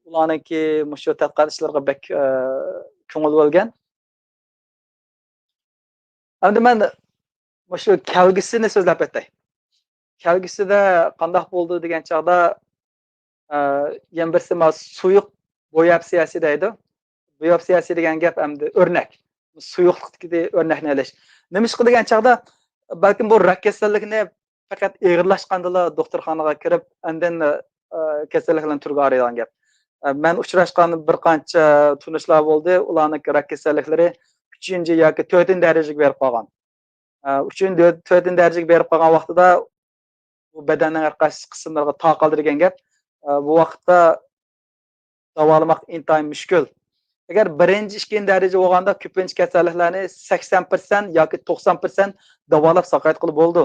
ئۇلارنىڭكى مۇشۇ تەتقىقات ئىشلىرىغا بەك، ئە، كۆڭۈل بۆلگەن. ئەمدى مەن مۇشۇ كەلگۈسىنى سۆزلەپ ئۆتەي. كەلگۈسىدە قانداق بولىدۇ دېگەن چاغدا، ئە، يەنە بىرسى ما سۇيۇق بايوپسىيەسى دەيدۇ. بايوپسىيەسى دېگەن گەپ ئەمدى ئۆرنەك. سۇيۇقلۇقتىكى ئۆرنەكنى ئېلىش. نېمىشقا دېگەن چاغدا، بەلكىم بۇ راك كېسەللىكىنى پەقەت ئېغىرلاشقاندىلا دوختۇرخانىغا كىرىپ، ئاندىن، ئە، كېسەللىكلەرنى تۈرگە ئايرىدىغان گەپ. ئە، مەن ئۇچراشقان بىر قانچە تونۇشلار بولدى، ئۇلارنىڭكى راك كېسەللىكلىرى ئۈچىنچى ياكى تۆتىنچى دەرىجىگە بېرىپ قالغان. ئە، ئۈچىنچى، تۆتىنچى دەرىجىگە بېرىپ قالغان ۋاقتىدا بۇ بەدەننىڭ ھەر قايسى قىسىملىرىغا تارقالدى دېگەن گەپ. ئە، بۇ ۋاقىتتا داۋالىماق ئىنتايىن مۈشكۈل. ئەگەر بىرىنچى، ئىككىنچى دەرىجە بولغاندا كۆپىنچە كېسەللىكلەرنى سەكسەن پىرسەنت ياكى توقسان پىرسەنت داۋالاپ ساقايتقىلى بولىدۇ.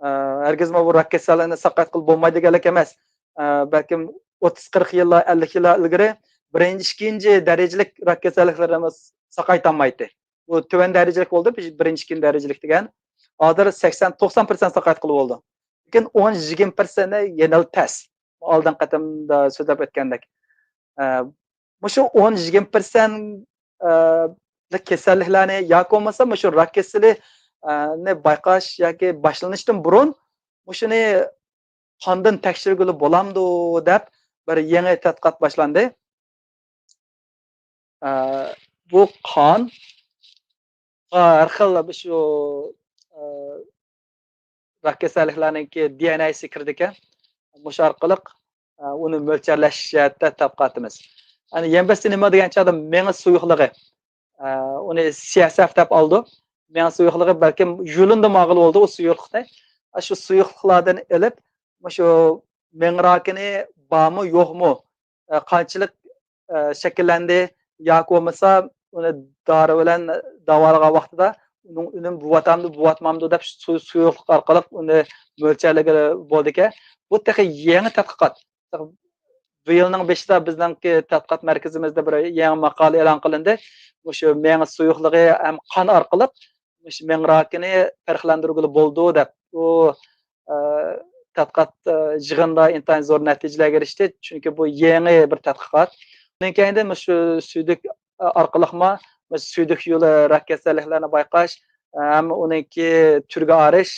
ئە، ھەرگىزمۇ بۇ راك كېسەللىكىنى ساقايتقىلى بولمايدىغانلىق ئەمەس. ئە، بەلكىم ئوتتۇز، قىرىق يىللار، ئەللىك يىللار ئىلگىرى بىرىنچى، ئىككىنچى دەرىجىلىك راك كېسەللىكلىرىمىز ساقايتالمايتتى. بۇ تۆۋەن دەرىجىلىك بولدى، بىرىنچى، ئىككىنچى دەرىجىلىك دېگەن. ھازىر سەكسەن، توقسان پىرسەنت ساقايتقىلى بولىدۇ. لېكىن ئون، يىگىرمە پىرسەنت يەنىلا تەس. ئالدىنقى قېتىمدا سۆزلەپ ئۆتكەندەك. ئە، مۇشۇ ئون، يىگىرمە پىرسەنت، ئە، كېسەللىكلەرنى ياكى بولمىسا مۇشۇ راك كېسىلى، ئە، نى بايقاش ياكى باشلىنىشتىن بۇرۇن مۇشۇنى قاندىن تەكشۈرگىلى بولامدۇ دەپ بىر يېڭى تەتقىقات باشلاندى. ئە، بۇ قان ھەر خىل شۇ، ئە، راك كېسەللىكلەرنىڭكى دى ئېن ئەيسى كىرىدىكەن. مۇشۇ ئارقىلىق، ئە، ئۇنى مۆلچەرلەش جەھەتتە تەتقىقاتىمىز. ئەنە يەنە بىرسى نېمە دېگەن چاغدا مېڭە سۇيۇقلۇقى. ئە، ئۇنى سى ئېس ئېف دەپ ئالىدۇ. مېڭە سۇيۇقلۇقى بەلكىم يۇلۇندىمۇ ئالغىلى بولىدۇ ئۇ سۇيۇقلۇقنى. ئە، شۇ سۇيۇقلۇقلاردىن ئېلىپ، مۇشۇ مېڭە راكىنى بارمۇ، يوقمۇ، ئە، قانچىلىك، ئە، شەكىللەندى ياكى بولمىسا ئۇنى دارى بىلەن داۋالىغان ۋاقتىدا ئۇنىڭ ئۈنۈم بوۋاتامدۇ، بوۋاتمامدۇ دەپ سۇ-، سۇيۇقلۇق ئارقىلىق ئۇنى مۆلچەرلىگىلى بولىدىكەن. بۇ تېخى يېڭى تەتقىقات. بۇ يىلنىڭ بېشىدا بىزنىڭكى تەتقىقات مەركىزىمىزدە بىر يېڭى ماقالە ئېلان قىلىندى. مۇشۇ مېڭە سۇيۇقلۇقى ھەم قان ئارقىلىق مۇشۇ مېڭە راكىنى پەرقلەندۈرگىلى بولىدۇ دەپ، ئۇ، ئە، تەتقىقات، ئە، يىغىنىدا ئىنتايىن زور نەتىجىلەرگە ئېرىشتى. چۈنكى بۇ يېڭى بىر تەتقىقات. ئۇنىڭ كەينىدىن مۇشۇ سۈيدۈك، ئە، ئارقىلىقمۇ مۇشۇ سۈيدۈك يولى راك كېسەللىكلىرىنى بايقاش، ئە، ھەم ئۇنىڭكى تۈرگە ئايرىش،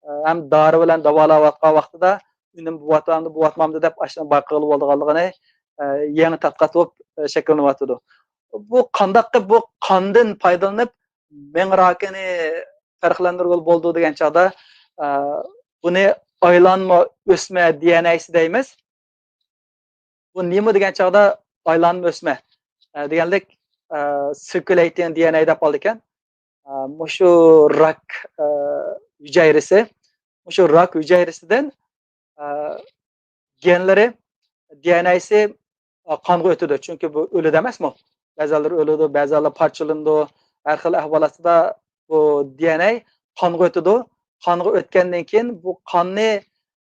ئە، ھەم دارى بىلەن داۋالاۋاتقان ۋاقتىدا ئۈنۈم بوۋاتامدۇ، بوۋاتمامدۇ دەپ ئاشۇنى بايقىغىلى بولىدىغانلىقىنى، ئە، يېڭى تەتقىقات بولۇپ، ئە، شەكىللىنىۋاتىدۇ. بۇ قانداق قىلىپ بۇ قاندىن پايدىلىنىپ مېڭە راكىنى پەرقلەندۈرگىلى بولىدۇ دېگەن چاغدا، ئە، بۇنى ئايلانما ئۆسمە دى ئېن ئەيسى دەيمىز. بۇ نېمە دېگەن چاغدا ئايلانما ئۆسمە، ئە، دېگەنلىك، ئە، سىركۇلەيتىڭ دى ئېن ئەي دەپ قالىدىكەن. ئە، مۇشۇ راك، ئە، ھۈجەيرىسى، مۇشۇ راك ھۈجەيرىسىدىن، ئە، گېنلىرى، دى ئېن ئەيسى، ئە، قانغا ئۆتىدۇ. چۈنكى بۇ ئۆلىدۇ ئەمەسمۇ؟ بەزىلەر ئۆلىدۇ، بەزىلەر پارچىلىنىدۇ. ھەر خىل ئەھۋالاتتا بۇ دى ئېن ئەي قانغا ئۆتىدۇ. قانغا ئۆتكەندىن كېيىن بۇ قاننى،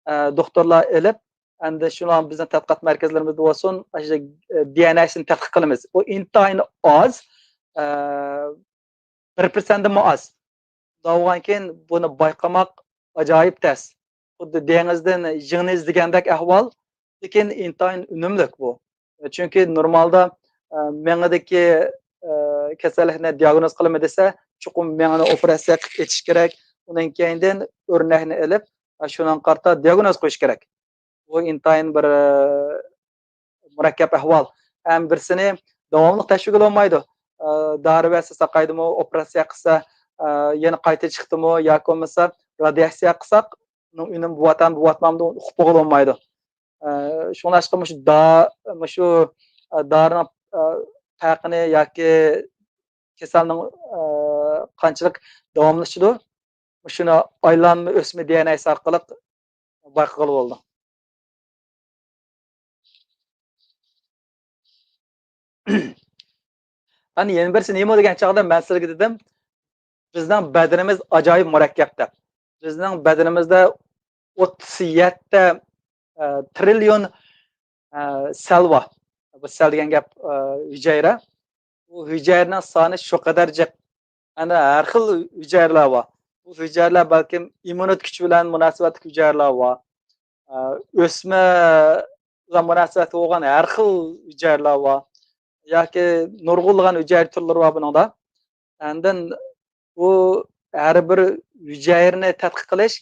ئە، دوختۇرلار ئېلىپ، ئەمدى شۇنىڭ بىزنىڭ تەتقىقات مەركەزلىرىمىزدە بولسۇن، ئاشۇ، ئە، دى ئېن ئەيسىنى تەتقىق قىلىمىز. ئۇ ئىنتايىن ئاز، ئە، بىر پىرسەنتتىنمۇ ئاز. شۇنداق بولغانكىن بۇنى بايقىماق ئاجايىپ تەس. خۇددى دېڭىزدىن يىڭنە ئىزدىگەندەك ئەھۋال، لېكىن ئىنتايىن ئۈنۈملۈك بۇ. چۈنكى نورمالدا، ئە، مېڭىدىكى، ئە، كېسەللىكنى دىياگنوز قىلىمەن دېسە، چوقۇم مېڭىنى ئوپېراتسىيە قىلىپ ئېچىش كېرەك. ئۇنىڭ كەينىدىن ئۆرنەكنى ئېلىپ، ئە، شۇنىڭغا قارىتا دىياگنوز قويۇش كېرەك. بۇ ئىنتايىن بىر، ئە، مۇرەككەپ ئەھۋال. ھەم بىرسىنى داۋاملىق تەكشۈرگىلى بولمايدۇ. ئە، دارى بەرسە ساقايدىمۇ، ئوپېراتسىيە قىلسا، ئە، يەنە قايتا چىقتىمۇ ياكى بولمىسا رادىياتسىيە قىلساق، ئۇنىڭ ئۈنۈمى بوۋاتامدۇ، بوۋاتمامدۇ ئۇقۇپ بولغىلى بولمايدۇ. ئە، شۇڭلاشقا مۇشۇ دا-، مۇشۇ، ئە، دارىنىڭ، ئە، پەرقىنى ياكى كېسەلنىڭ، ئە، قانچىلىك داۋاملىشىدۇ، مۇشۇنى ئايلانما ئۆسمە دى ئېن ئەيسى ئارقىلىق بايقىغىلى بولىدۇ. ئەنە يەنە بىرسى نېمە دېگەن چاغدا مەن سىلەرگە دېدىم، بىزنىڭ بەدىنىمىز ئاجايىپ مۇرەككەپ دەپ. بىزنىڭ بەدىنىمىزدە ئوتتۇز يەتتە، ئە، تىرىليون، ئە، سەل بار. بۇ سەل دېگەن گەپ، ئە، ھۈجەيرە. بۇ ھۈجەيرىنىڭ سانى شۇ قەدەر جىق. يەنە ھەر خىل ھۈجەيرىلەر بار. بۇ ھۈجەيرىلەر بەلكىم ئىممۇنىتېت كۈچى بىلەن مۇناسىۋەتلىك ھۈجەيرىلەر بار. ئە، ئۆسمە بىلەن مۇناسىۋەتلىك بولغان ھەر خىل ھۈجەيرىلەر بار. ياكى نۇرغۇنلىغان ھۈجەيرە تۈرلىرى بار بۇنىڭدا. ئاندىن بۇ ھەر بىر ھۈجەيرىنى تەتقىق قىلىش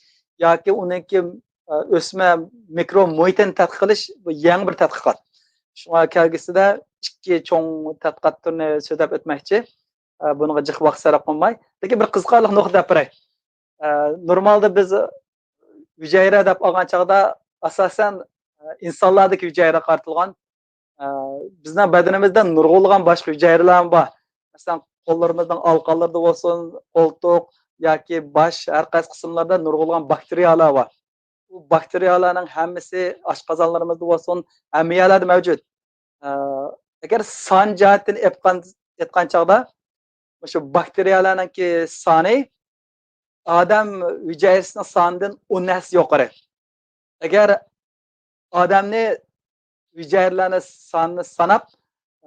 ياكى ئۇنىڭكى، ئە، ئۆسمە مىكرو مۇھىتىنى تەتقىق قىلىش، بۇ يېڭى بىر تەتقىقات. شۇڭا كەلگۈسىدە ئىككى چوڭ تەتقىقات تۈرىنى سۆزلەپ ئۆتمەكچى. ئە، بۇنىڭغا جىق ۋاقىت سەرپ قىلماي. لېكىن بىر قىزىقارلىق نۇقتا دەپ بېرەي. ئە، نورمالدا بىز ھۈجەيرە دەپ ئالغان چاغدا ئاساسەن، ئە، ئىنسانلاردىكى ھۈجەيرە قارىتىلغان. ئە، بىزنىڭ بەدىنىمىزدە نۇرغۇنلىغان باشقا ھۈجەيرىلەرمۇ بار. مەسىلەن، قوللىرىمىزنىڭ ئالىقانلىرىدا بولسۇن، قولتۇق ياكى باش ھەر قايسى قىسىملاردا نۇرغۇنلىغان باكتېرىيەلەر بار. بۇ باكتېرىيەلەرنىڭ ھەممىسى ئاشقازانلىرىمىزدا بولسۇن، ھەممە يەرلەردە مەۋجۇت. ئە، ئەگەر سان جەھەتتىن ئېيتقان، ئېيتقان چاغدا، مۇشۇ باكتېرىيەلەرنىڭكى سانى ئادەم ھۈجەيرىسىنىڭ سانىدىن ئون ھەسسە يۇقىرى. ئەگەر ئادەمنى ھۈجەيرىلەرنى سانىنى ساناپ،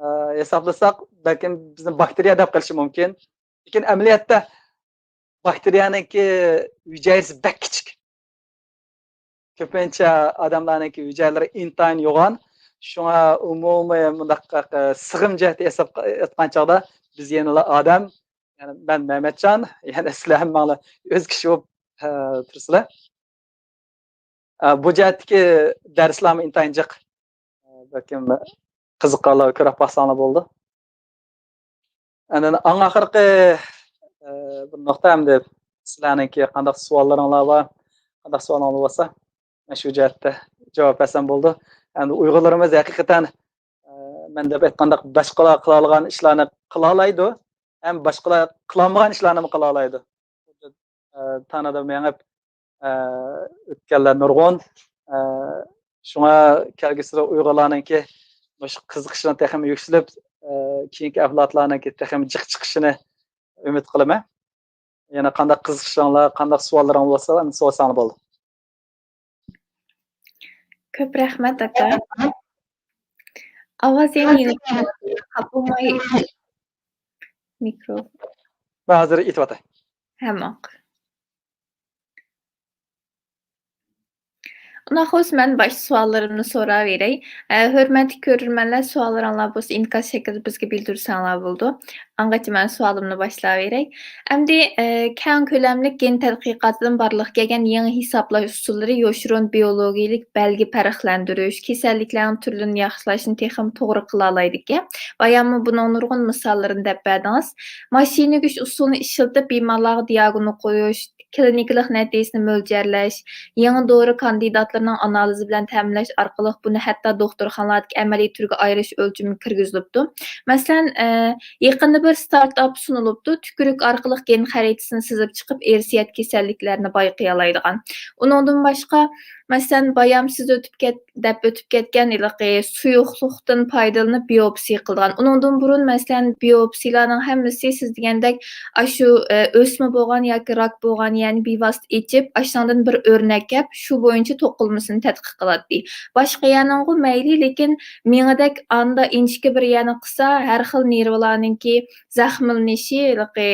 ئە، ھېسابلىساق، بەلكىم بىزنى باكتېرىيە دەپ قېلىشى مۇمكىن. لېكىن ئەمەلىيەتتە باكتېرىيەنىڭكى ھۈجەيرىسى بەك كىچىك. كۆپىنچە ئادەملەرنىڭكى ھۈجەيرىلىرى ئىنتايىن يوغان. شۇڭا ئومۇمىي مۇنداق، ئە، سىغىم جەھەتتە ھېساب ئېيتقان چاغدا بىز يەنىلا ئادەم، يەنى مەن مەمەتجان، يەنى سىلەر ھەممەڭلار ئۆز كىشى بولۇپ، ئە، تۇرىسىلەر. ئە، بۇ جەھەتتىكى دەرسلەرمۇ ئىنتايىن جىق. ئە، بەلكىم قىزىققانلار كۆرۈپ باقساڭلار بولىدۇ. ئاندىن ئەڭ ئاخىرقى، ئە، بىر نۇقتا ئەمدى سىلەرنىڭكى قانداق سوئاللىرىڭلار بار؟ قانداق سوئالىڭلار بولسا، مەن شۇ جەھەتتە جاۋاب بەرسەم بولىدۇ. ئەمدى ئۇيغۇرلىرىمىز ھەقىقەتەن، ئە، مەن دەپ ئېيتقانداق باشقىلار قىلالىغان ئىشلارنى قىلالايدۇ، ھەم باشقىلار قىلالمىغان ئىشلارنىمۇ قىلالايدۇ. ئە، تانادا مېڭىپ، ئە، ئۆتكەنلەر نۇرغۇن. ئە، شۇڭا كەلگۈسىدە ئۇيغۇرلارنىڭكى مۇشۇ قىزىقىشىنىڭ تېخىمۇ يۈكسىلىپ، ئە، كېيىنكى ئەۋلادلارنىڭكى تېخىمۇ جىق چىقىشىنى ئۈمىد قىلىمەن. يەنە قانداق قىزىقىشىڭلار، قانداق سوئاللىرىڭلار بولسا، ئەمدى سورىساڭلار بولدى. كۆپ رەھمەت، ئاكا. ئاۋاز يەنە يېڭى قاپلىماي. مىكرو. مەن ھازىر ئېيتىۋاتاي. ھە، ماقۇل. ئۇنداق بولسا، مەن باشتا سوئاللىرىمنى سوراۋېرەي. ئە، ھۆرمەتلىك كۆرۈرمەنلەر، سوئاللىرىڭلار بولسا ئىنكاس شەكلىدە بىزگە بىلدۈرسەڭلار بولىدۇ. ئاڭغىچە مەن سوئالىمنى باشلاۋېرەي. ئەمدى، ئە، كەڭ كۆلەملىك گېن تەتقىقاتىدىن بارلىققا كەلگەن يېڭى ھېسابلاش ئۇسۇللىرى يوشۇرۇن بىيولوگىيەلىك بەلگە پەرقلەندۈرۈش، كېسەللىكلەرنىڭ تۈرلىرىنى ياخشىلاشنى تېخىمۇ توغرا قىلالايدىكەن. باياممۇ بۇنىڭ نۇرغۇن مىساللىرىنى دەپ بەردىڭىز. ماشىنا يۈگۈش ئۇسۇلىنى ئىشلىتىپ، بىمارلارغا دىئاگنوز قويۇش، كلىنىكىلىق نەتىجىسىنى مۆلچەرلەش، يېڭى دورا كاندىداتلىرىنىڭ ئانالىزى بىلەن تەمىنلەش ئارقىلىق بۇنى ھەتتا دوختۇرخانىلاردىكى ئەمەلىي تۈرگە ئايرىش ئۆلچىمىگە كىرگۈزۈلۈپتۇ. مەسىلەن، ئە، يېقىندا بىر ستارتئاپ سۇنۇلۇپتۇ، تۈكۈرۈك ئارقىلىق گېن خەرىتىسىنى سىزىپ چىقىپ، ئىرسىيەت كېسەللىكلەرنى بايقىيالايدىغان. ئۇنىڭدىن باشقا، مەسىلەن، بايام سىز ئۆتۈپ كەت-، دەپ ئۆتۈپ كەتكەن ھېلىقى سۇيۇقلۇقتىن پايدىلىنىپ بىيوپسىيە قىلىدىغان. ئۇنىڭدىن بۇرۇن، مەسىلەن، بىيوپسىيەلەرنىڭ ھەممىسى سىز دېگەندەك ئاشۇ، ئە، ئۆسمە بولغان ياكى راك بولغان يەرنى بىۋاسىتە ئېچىپ، ئاشۇنىڭدىن بىر ئۆرنەك ئەپ، شۇ بويىچە توقۇلمىسىنى تەتقىق قىلاتتى. باشقا يەرنىڭغۇ مەيلى، لېكىن مېڭىدەك ئاندا ئىنچىكە بىر يەرنى قىسا، ھەر خىل نېرۋىلارنىڭكى زەخىملىنىشى، ھېلىقى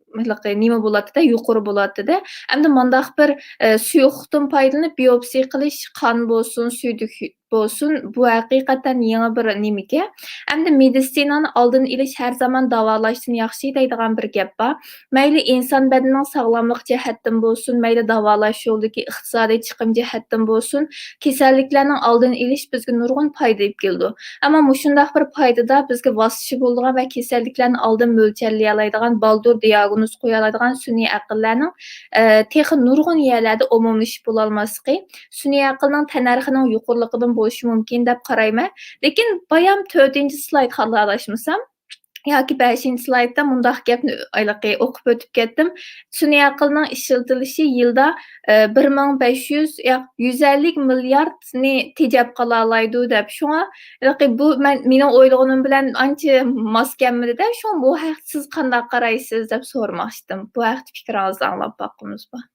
ھېلىقى نېمە بولاتتى-دە، يۇقىرى بولاتتى-دە. ئەمدى مانداق بىر، ئە، سۇيۇقلۇقتىن پايدىلىنىپ بىيوپسىيە قىلىش، قان بولسۇن، سۈيدۈك بولسۇن، بۇ ھەقىقەتەن يېڭى بىر نېمىكەن. ئەمدى مېدىتسىنانى ئالدىنى ئېلىش ھەر زامان داۋالاشتىن ياخشى دەيدىغان بىر گەپ بار. مەيلى ئىنسان بەدىنىنىڭ ساغلاملىق جەھەتتىن بولسۇن، مەيلى داۋالاش يولىدىكى ئىقتىسادىي چىقىم جەھەتتىن بولسۇن، كېسەللىكلەرنىڭ ئالدىنى ئېلىش بىزگە نۇرغۇن پايدا ئېلىپ كېلىدۇ. ئەمما مۇشۇنداق بىر پايدىدا بىزگە ۋاسىتىچى بولىدىغان ۋە كېسەللىكلەرنى ئالدىن مۆلچەرلىيەلەيدىغان، بالدۇر دىئاگنوز قويالايدىغان سۈنئىي ئەقىللەرنىڭ، ئە، تېخى نۇرغۇن يەرلەردە ئومۇملىشىپ بولالماسلىقى سۈنئىي ئەقىلنىڭ تەننەرخىنىڭ يۇقىرىلىقىدىن بولۇشى مۇمكىن دەپ قارايمەن. لېكىن بايام تۆتىنچى سلايدقا خاتالاشمىسام، ياكى بەشىنچى سلايدتا مۇنداق گەپنى ھېلىقى ئوقۇپ ئۆتۈپ كەتتىم. سۈنئىي ئەقىلنىڭ ئىشلىتىلىشى يىلدا، ئە، بىر مىڭ بەش يۈز يا يۈز ئەللىك مىلياردنى تېجەپ قالالايدۇ دەپ. شۇڭا ھېلىقى بۇ مەن، مېنىڭ ئويلىغىنىم بىلەن ئانچە ماس كەلمىدى-دە، شۇڭا بۇ ھەقتە سىز قانداق قارايسىز دەپ سورىماقچىدىم. بۇ ھەقتە پىكرىڭىزنى ئاڭلاپ باققۇمىز بار.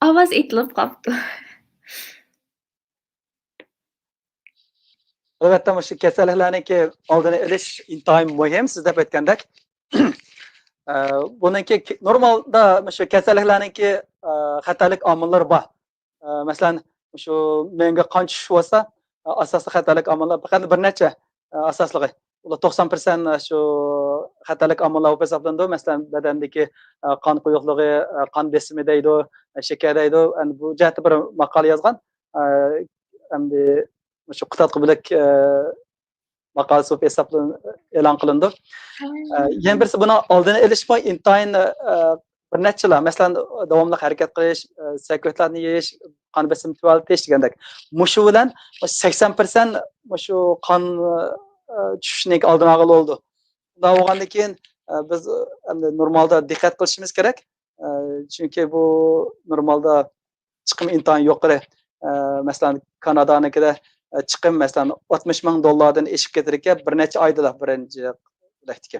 ئاۋاز ئېتىلىپ قاپتۇ. ئەلۋەتتە، مۇشۇ كېسەللىكلەرنىڭكى ئالدىنى ئېلىش ئىنتايىن مۇھىم، سىز دەپ ئۆتكەندەك. ئە، بۇنىڭكى كى-، نورمالدا مۇشۇ كېسەللىكلەرنىڭكى، ئە، خەتەرلىك ئامىللىرى بار. ئە، مەسىلەن، مۇشۇ مېڭىگە قان چۈشۈش بولسا، ئە، ئاساسلىق خەتەرلىك ئامىللار پەقەت بىر نەچچە، ئە، ئاساسلىقى. ئۇلار توقسان پىرسەنت شۇ خەتەرلىك ئامىللار بولۇپ ھېسابلىنىدۇ. مەسىلەن، بەدەندىكى، ئە، قان قويۇقلۇقى، ئە، قان بېسىمى دەيدۇ، ئە، شېكەر دەيدۇ. ئەمدى بۇ جەھەتتە بىر ماقالە يازغان. ئە، ئەمدى مۇشۇ قىتئاتقا بۆلەك، ئە، ماقالىسى بولۇپ ھېسابلىنىدۇ، ئېلان قىلىنىدۇ. ئە، يەنە بىرسى، بۇنىڭ ئالدىنى ئېلىشمۇ ئىنتايىن، ئە، بىر نەچچىلا، مەسىلەن، داۋاملىق ھەرىكەت قىلىش، ئە، سەكرىتلارنى يېيىش، قان بېسىمىنى تۆۋەنلىتىش دېگەندەك. مۇشۇ بىلەن سەكسەن پىرسەنت مۇشۇ قان، ئە، چۈشۈشنىڭ ئالدىنى ئالغىلى بولىدۇ. شۇنداق بولغاندىن كېيىن، ئە، بىز، ئە، ئەمدى نورمالدا دىققەت قىلىشىمىز كېرەك. ئە، چۈنكى بۇ نورمالدا چىقىمى ئىنتايىن يۇقىرى. ئە، مەسىلەن، كانادانىڭكىدە، ئە، چىقىم، مەسىلەن، ئاتمىش مىڭ دوللاردىن ئېشىپ كېتىدىكەن بىر نەچچە ئايدىلا، بىرىنچى بۆلەكتىكى.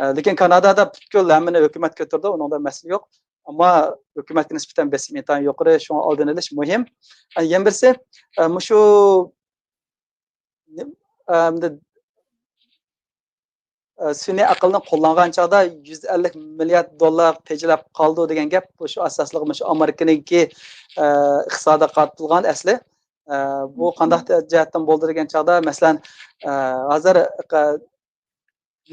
ئە، لېكىن كانادادا پۈتكۈل ھەممىنى ھۆكۈمەت كۆتۈرىدۇ، ئۇنىڭدا مەسىلە يوق. ئەمما ھۆكۈمەتكە نىسبەتەن بېسىم ئىنتايىن يۇقىرى، شۇڭا ئالدىنى ئېلىش مۇھىم. ئە، يەنە بىرسى، ئە، مۇشۇ، ئە، ئەمدى ئە، سۈنئىي ئەقىلنى قوللانغان چاغدا يۈز ئەللىك مىليارد دوللار تېجىلەپ قالىدۇ دېگەن گەپ، بۇ شۇ ئاساسلىقى مۇشۇ ئامېرىكىنىڭكى، ئە، ئىقتىسادىغا قارىتىلغان ئەسلى. ئە، بۇ قانداق جەھەتتىن بولدى دېگەن چاغدا، مەسىلەن، ئە، ھازىر، ئە،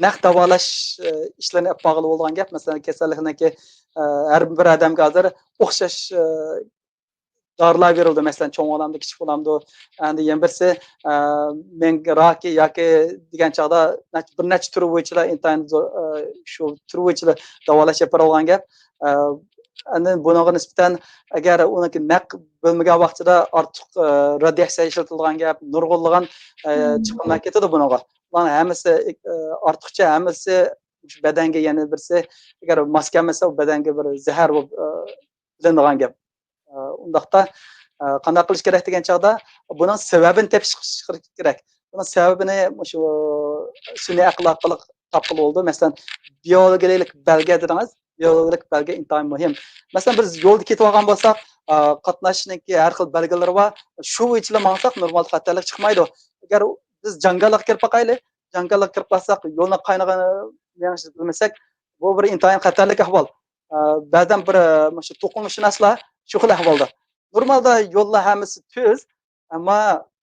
نەق داۋالاش، ئە، ئىشلىرىنى ئېلىپ بارغىلى بولىدىغان گەپ. مەسىلەن، كېسەللىكنىڭكى، ئە، ھەر بىر ئادەمگە ھازىر ئوخشاش، ئە، دارىلار بېرىلىدۇ. مەسىلەن، چوڭ بالامدۇ، كىچىك بالامدۇ، ئەندى يەنە بىرسى، ئە، مېڭە راكى ياكى دېگەن چاغدا نەچ-، بىر نەچچە تۈر بويىچىلا ئىنتايىن زور، ئە، شۇ تۈر بويىچىلا داۋالاش ئېلىپ بېرىلغان گەپ. ئە، ئەندى بۇنىڭغا نىسبەتەن ئەگەر ئۇنىڭكى نەق بۆلمىگەن ۋاقتىدا ئارتۇق، ئە، رادىياتسىيە ئىشلىتىلىدىغان گەپ، نۇرغۇنلىغان، ئە، چىقىملار كېتىدۇ بۇنىڭغا. بۇلارنىڭ ھەممىسى، ئە، ئارتۇقچە ھەممىسى مۇشۇ بەدەنگە يەنە بىرسى، ئەگەر ماس كەلمىسە، ئۇ بەدەنگە بىر زەھەر بولۇپ، ئە، بىلىنىدىغان گەپ. ئە، ئۇنداقتا، ئە، قانداق قىلىش كېرەك دېگەن چاغدا، بۇنىڭ سەۋەبىنى تېپىش كېرەك. بۇنىڭ سەۋەبىنى مۇشۇ سۈنئىي ئەقىل ئارقىلىق تاپقىلى بولىدۇ. مەسىلەن، بىيولوگىيەلىك بەلگە دېدىڭىز. بىيولوگىيەلىك بەلگە ئىنتايىن مۇھىم. مەسىلەن، بىز يولدا كېتىۋالغان بولساق، ئە، قاتناشنىڭكى ھەر خىل بەلگىلىرى بار. شۇ بويىچىلا ماڭساق، نورمال خەتەرلىك چىقمايدۇ. ئەگەر بىز جاڭگاللىققا كىرىپ باقايلى، جاڭگاللىققا كىرىپ قالساق، يولنىڭ قاينىغىنى مېڭىشنى بىلمىسەك، بۇ بىر ئىنتايىن خەتەرلىك ئەھۋال. ئە، بەزەن بىر، ئە، مۇشۇ توقۇنۇششۇناسلار شۇ خىل ئەھۋالدا. نورمالدا يوللار ھەممىسى تۈز، ئەمما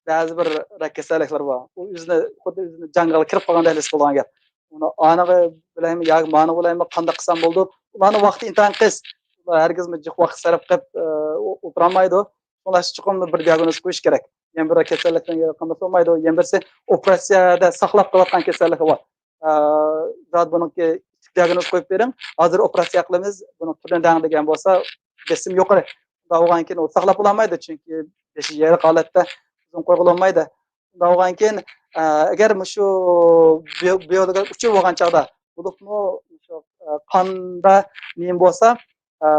بەزى بىر رەك كېسەللىكلىرى بار. ئۇ ئۆزىنى، خۇددى ئۆزىنى جاڭگالغا كىرىپ قالغاندەك ھېس بولىدىغان گەپ. ئۇنى ئانىغا بىلەيمۇ ياكى مانىغا بىلەيمۇ، قانداق قىلسام بولىدۇ؟ ئۇلارنىڭ ۋاقتى ئىنتايىن قىس. ئۇلار ھەرگىزمۇ جىق ۋاقىت سەرپ قىلىپ، ئە، ئولتۇرالمايدۇ. شۇڭلاشقا چوقۇم بىر دىياگنوز قويۇش كېرەك. يەنە بىر كېسەللىكنى يوقىمىسا بولمايدۇ. يەنە بىرسى ئوپېراتسىيەدە ساقلاپ قېلىۋاتقان كېسەللىكى بار. ئە، زادى بۇنىڭكى دىياگنوز قويۇپ بېرىڭ، ھازىر ئوپېراتسىيە قىلىمىز، بۇنىڭ تۈرىنى دەڭ دېگەن بولسا، بېسىم يۇقىرى. شۇنداق بولغاندىن كېيىن ئۇ ساقلاپ بولالمايدۇ، چۈنكى بېشى يېرىق ھالەتتە ئۇزۇن قويغىلى بولمايدۇ. شۇنداق بولغاندىن كېيىن، ئە، ئەگەر مۇشۇ بىيو-، بىيولوگىيەلىك ئۇچۇر بولغان چاغدا، بولۇپمۇ مۇشۇ، ئە، قاندا نېمە بولسا، ئە،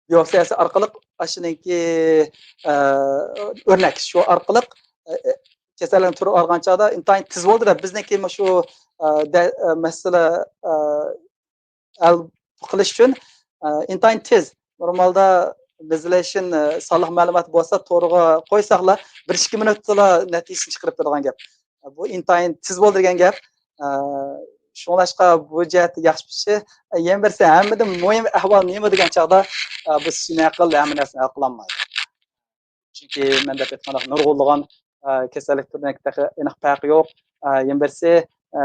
بىئوپسىيەسى ئارقىلىق ئاشۇنىڭكى، ئە، ئۆرنەك شۇ ئارقىلىق، ئە، كېسەللىكنىڭ تۈرى ئالغان چاغدا ئىنتايىن تېز بولدى دەپ، بىزنىڭكى مۇشۇ، ئە، دە-، ئە، مەسىلە، ئە، ھەل قىلىش ئۈچۈن، ئە، ئىنتايىن تېز. نورمالدا بىزلەشىن، ئە، سانلىق مەلۇمات بولسا تورغا قويساقلا، بىر ئىككى مىنۇتتىلا نەتىجىسىنى چىقىرىپ بېرىدىغان گەپ. بۇ ئىنتايىن تېز بولىدىغان گەپ. ئە، شۇڭلاشقا بۇ جەھەتتە ياخشى بولۇشى، ئە، يەنە بىرسى ھەممىدىن مۇھىم ئەھۋال نېمە دېگەن چاغدا، ئە، بۇ سۈنئىي ئەقىل ھەممە نەرسىنى ھەل قىلالمايدۇ. چۈنكى مەن دەپ ئۆتكەندەك نۇرغۇنلىغان، ئە، كېسەللىك تۈرىنىڭ تېخى ئېنىق پەرقى يوق. ئە، يەنە بىرسى، ئە،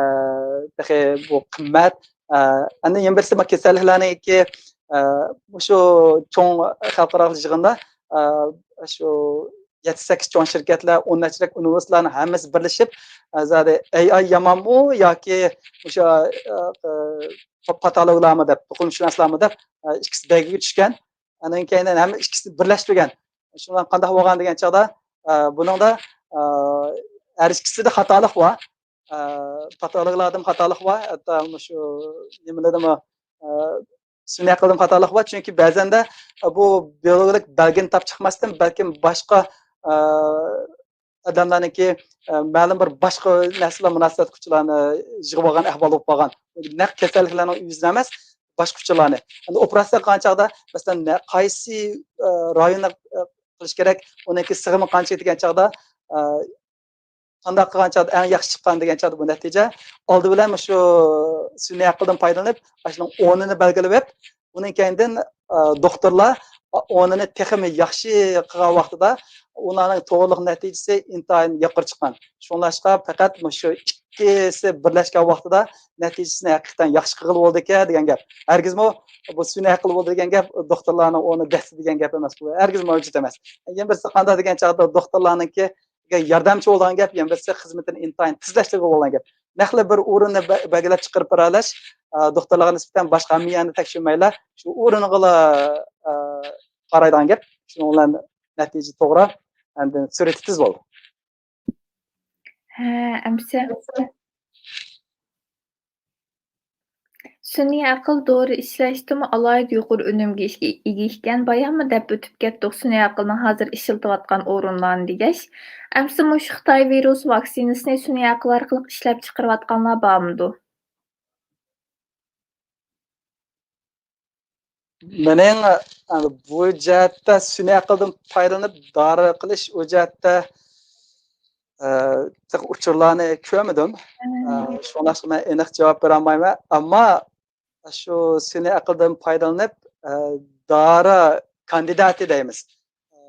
تېخى بۇ قىممەت. ئە، ئەنە يەنە بىرسى بۇ كېسەللىكلەرنىڭكى، ئە، مۇشۇ چوڭ خەلقئارالىق يىغىندا، ئە، شۇ يەتتە سەككىز چوڭ شىركەتلەر، ئون نەچچىلەك ئۇنىۋېرسىتېتلارنىڭ ھەممىسى بىرلىشىپ، ئە، زادى ئەي ئاي يامانمۇ ياكى مۇشۇ، ئە، ئە، پاتالوگلارمۇ دەپ، توقۇنۇششۇناسلارمۇ دەپ، ئە، ئىككىسى بەيگىگە چۈشكەن. ئاندىن كېيىن ھەممە ئىككىسىنى بىرلەشتۈرگەن. شۇنىڭ بىلەن قانداق بولغان دېگەن چاغدا، ئە، بۇنىڭدا، ئە، ھەر ئىككىسىدە خاتالىق بار. ئە، پاتولوگلاردىمۇ خاتالىق بار، ھەتتا مۇشۇ نېمىلەردىمۇ، ئە، سۈنئىي ئەقىلدىمۇ خاتالىق بار. چۈنكى بەزەندە، ئە، بۇ بىيولوگىك بەلگىنى تاپ چىقماستىن، بەلكىم باشقا، ئە، ئادەملەرنىڭكى، ئە، مەلۇم بىر باشقا نەرسە بىلەن مۇناسىۋەتلىك ئۇچۇرلارنى يىغىپ ئالغان ئەھۋال بولۇپ قالغان. نەق كېسەللىكلەرنىڭ ئۆزىنى ئەمەس، باشقا ئۇچۇرلارنى. ئەمدى ئوپېراتسىيە قىلغان چاغدا، مەسىلەن، نە-، قايسى، ئە، رايوننى، ئە، قىلىش كېرەك، ئۇنىڭكى سىغىمى قانچە دېگەن چاغدا، ئە، قانداق قىلغان چاغدا ئەڭ ياخشى چىققان دېگەن چاغدا بۇ نەتىجە، ئالدى بىلەن مۇشۇ سۈنئىي ئەقىلدىن پايدىلىنىپ، ئاشۇنىڭ ئورنىنى بەلگىلىۋېلىپ، ئۇنىڭ كەينىدىن، ئە، دوختۇرلار ئورنىنى تېخىمۇ ياخشى قىلغان ۋاقتىدا ئۇلارنىڭ توغرىلىق نەتىجىسى ئىنتايىن يۇقىرى چىققان. شۇڭلاشقا پەقەت مۇشۇ ئىككىسى بىرلەشكەن ۋاقتىدا نەتىجىسىنى ھەقىقەتەن ياخشى قىلغىلى بولىدىكەن دېگەن گەپ. ھەرگىزمۇ بۇ سۈنئىي ئەقىل بولىدۇ دېگەن گەپ دوختۇرلارنىڭ ئورنى دەسسە دېگەن گەپ ئەمەس. بۇ ھەرگىز مەۋجۇت ئەمەس. يەنە بىرسى قانداق دېگەن چاغدا دوختۇرلارنىڭكى ياردەمچى بولىدىغان گەپ، يەنە بىرسى خىزمىتىنى ئىنتايىن تېزلەشتۈرگىلى بولىدىغان گەپ. نەقلى بىر ئورۇننى بە-، بەلگىلەپ چىقىرىپ بېرەلەش، ئە، دوختۇرلارغا نىسبەتەن باشقا ھەممە يەرنى تەكشۈرمەيلا، شۇ ئورنىغىلا، ئە، قارايدىغان گەپ. شۇنىڭ بىلەن نەتىجە توغرا، ئاندىن سۈرئىتى تېز بولىدۇ. ھە، ئەمسە. سۈنئىي ئەقىل دورا ئىشلەشتىمۇ ئالاھىدە يۇقىرى ئۈنۈمگە ئىگە ئىكەن، باياممۇ دەپ ئۆتۈپ كەتتۇق سۈنئىي ئەقىلنىڭ ھازىر ئىشلىتىۋاتقان ئورۇنلارنى دېگەچ. ئەمسە مۇشۇ خىتاي ۋىرۇس ۋاكسىنىسىنى سۈنئىي ئەقىل ئارقىلىق ئىشلەپ چىقىرىۋاتقانلار بارمىدۇ؟ مېنىڭ، ئە، بۇ جەھەتتە سۈنئىي ئەقىلدىن پايدىلىنىپ دارا قىلىش ئۇ جەھەتتە، ئە، تېخى ئۇچۇرلارنى كۆرمىدىم. ئە، شۇڭلاشقا مەن ئېنىق جاۋاب بېرەلمەيمەن. ئەمما شۇ سۈنئىي ئەقىلدىن پايدىلىنىپ، ئە، دارا كاندىداتى دەيمىز. ئە،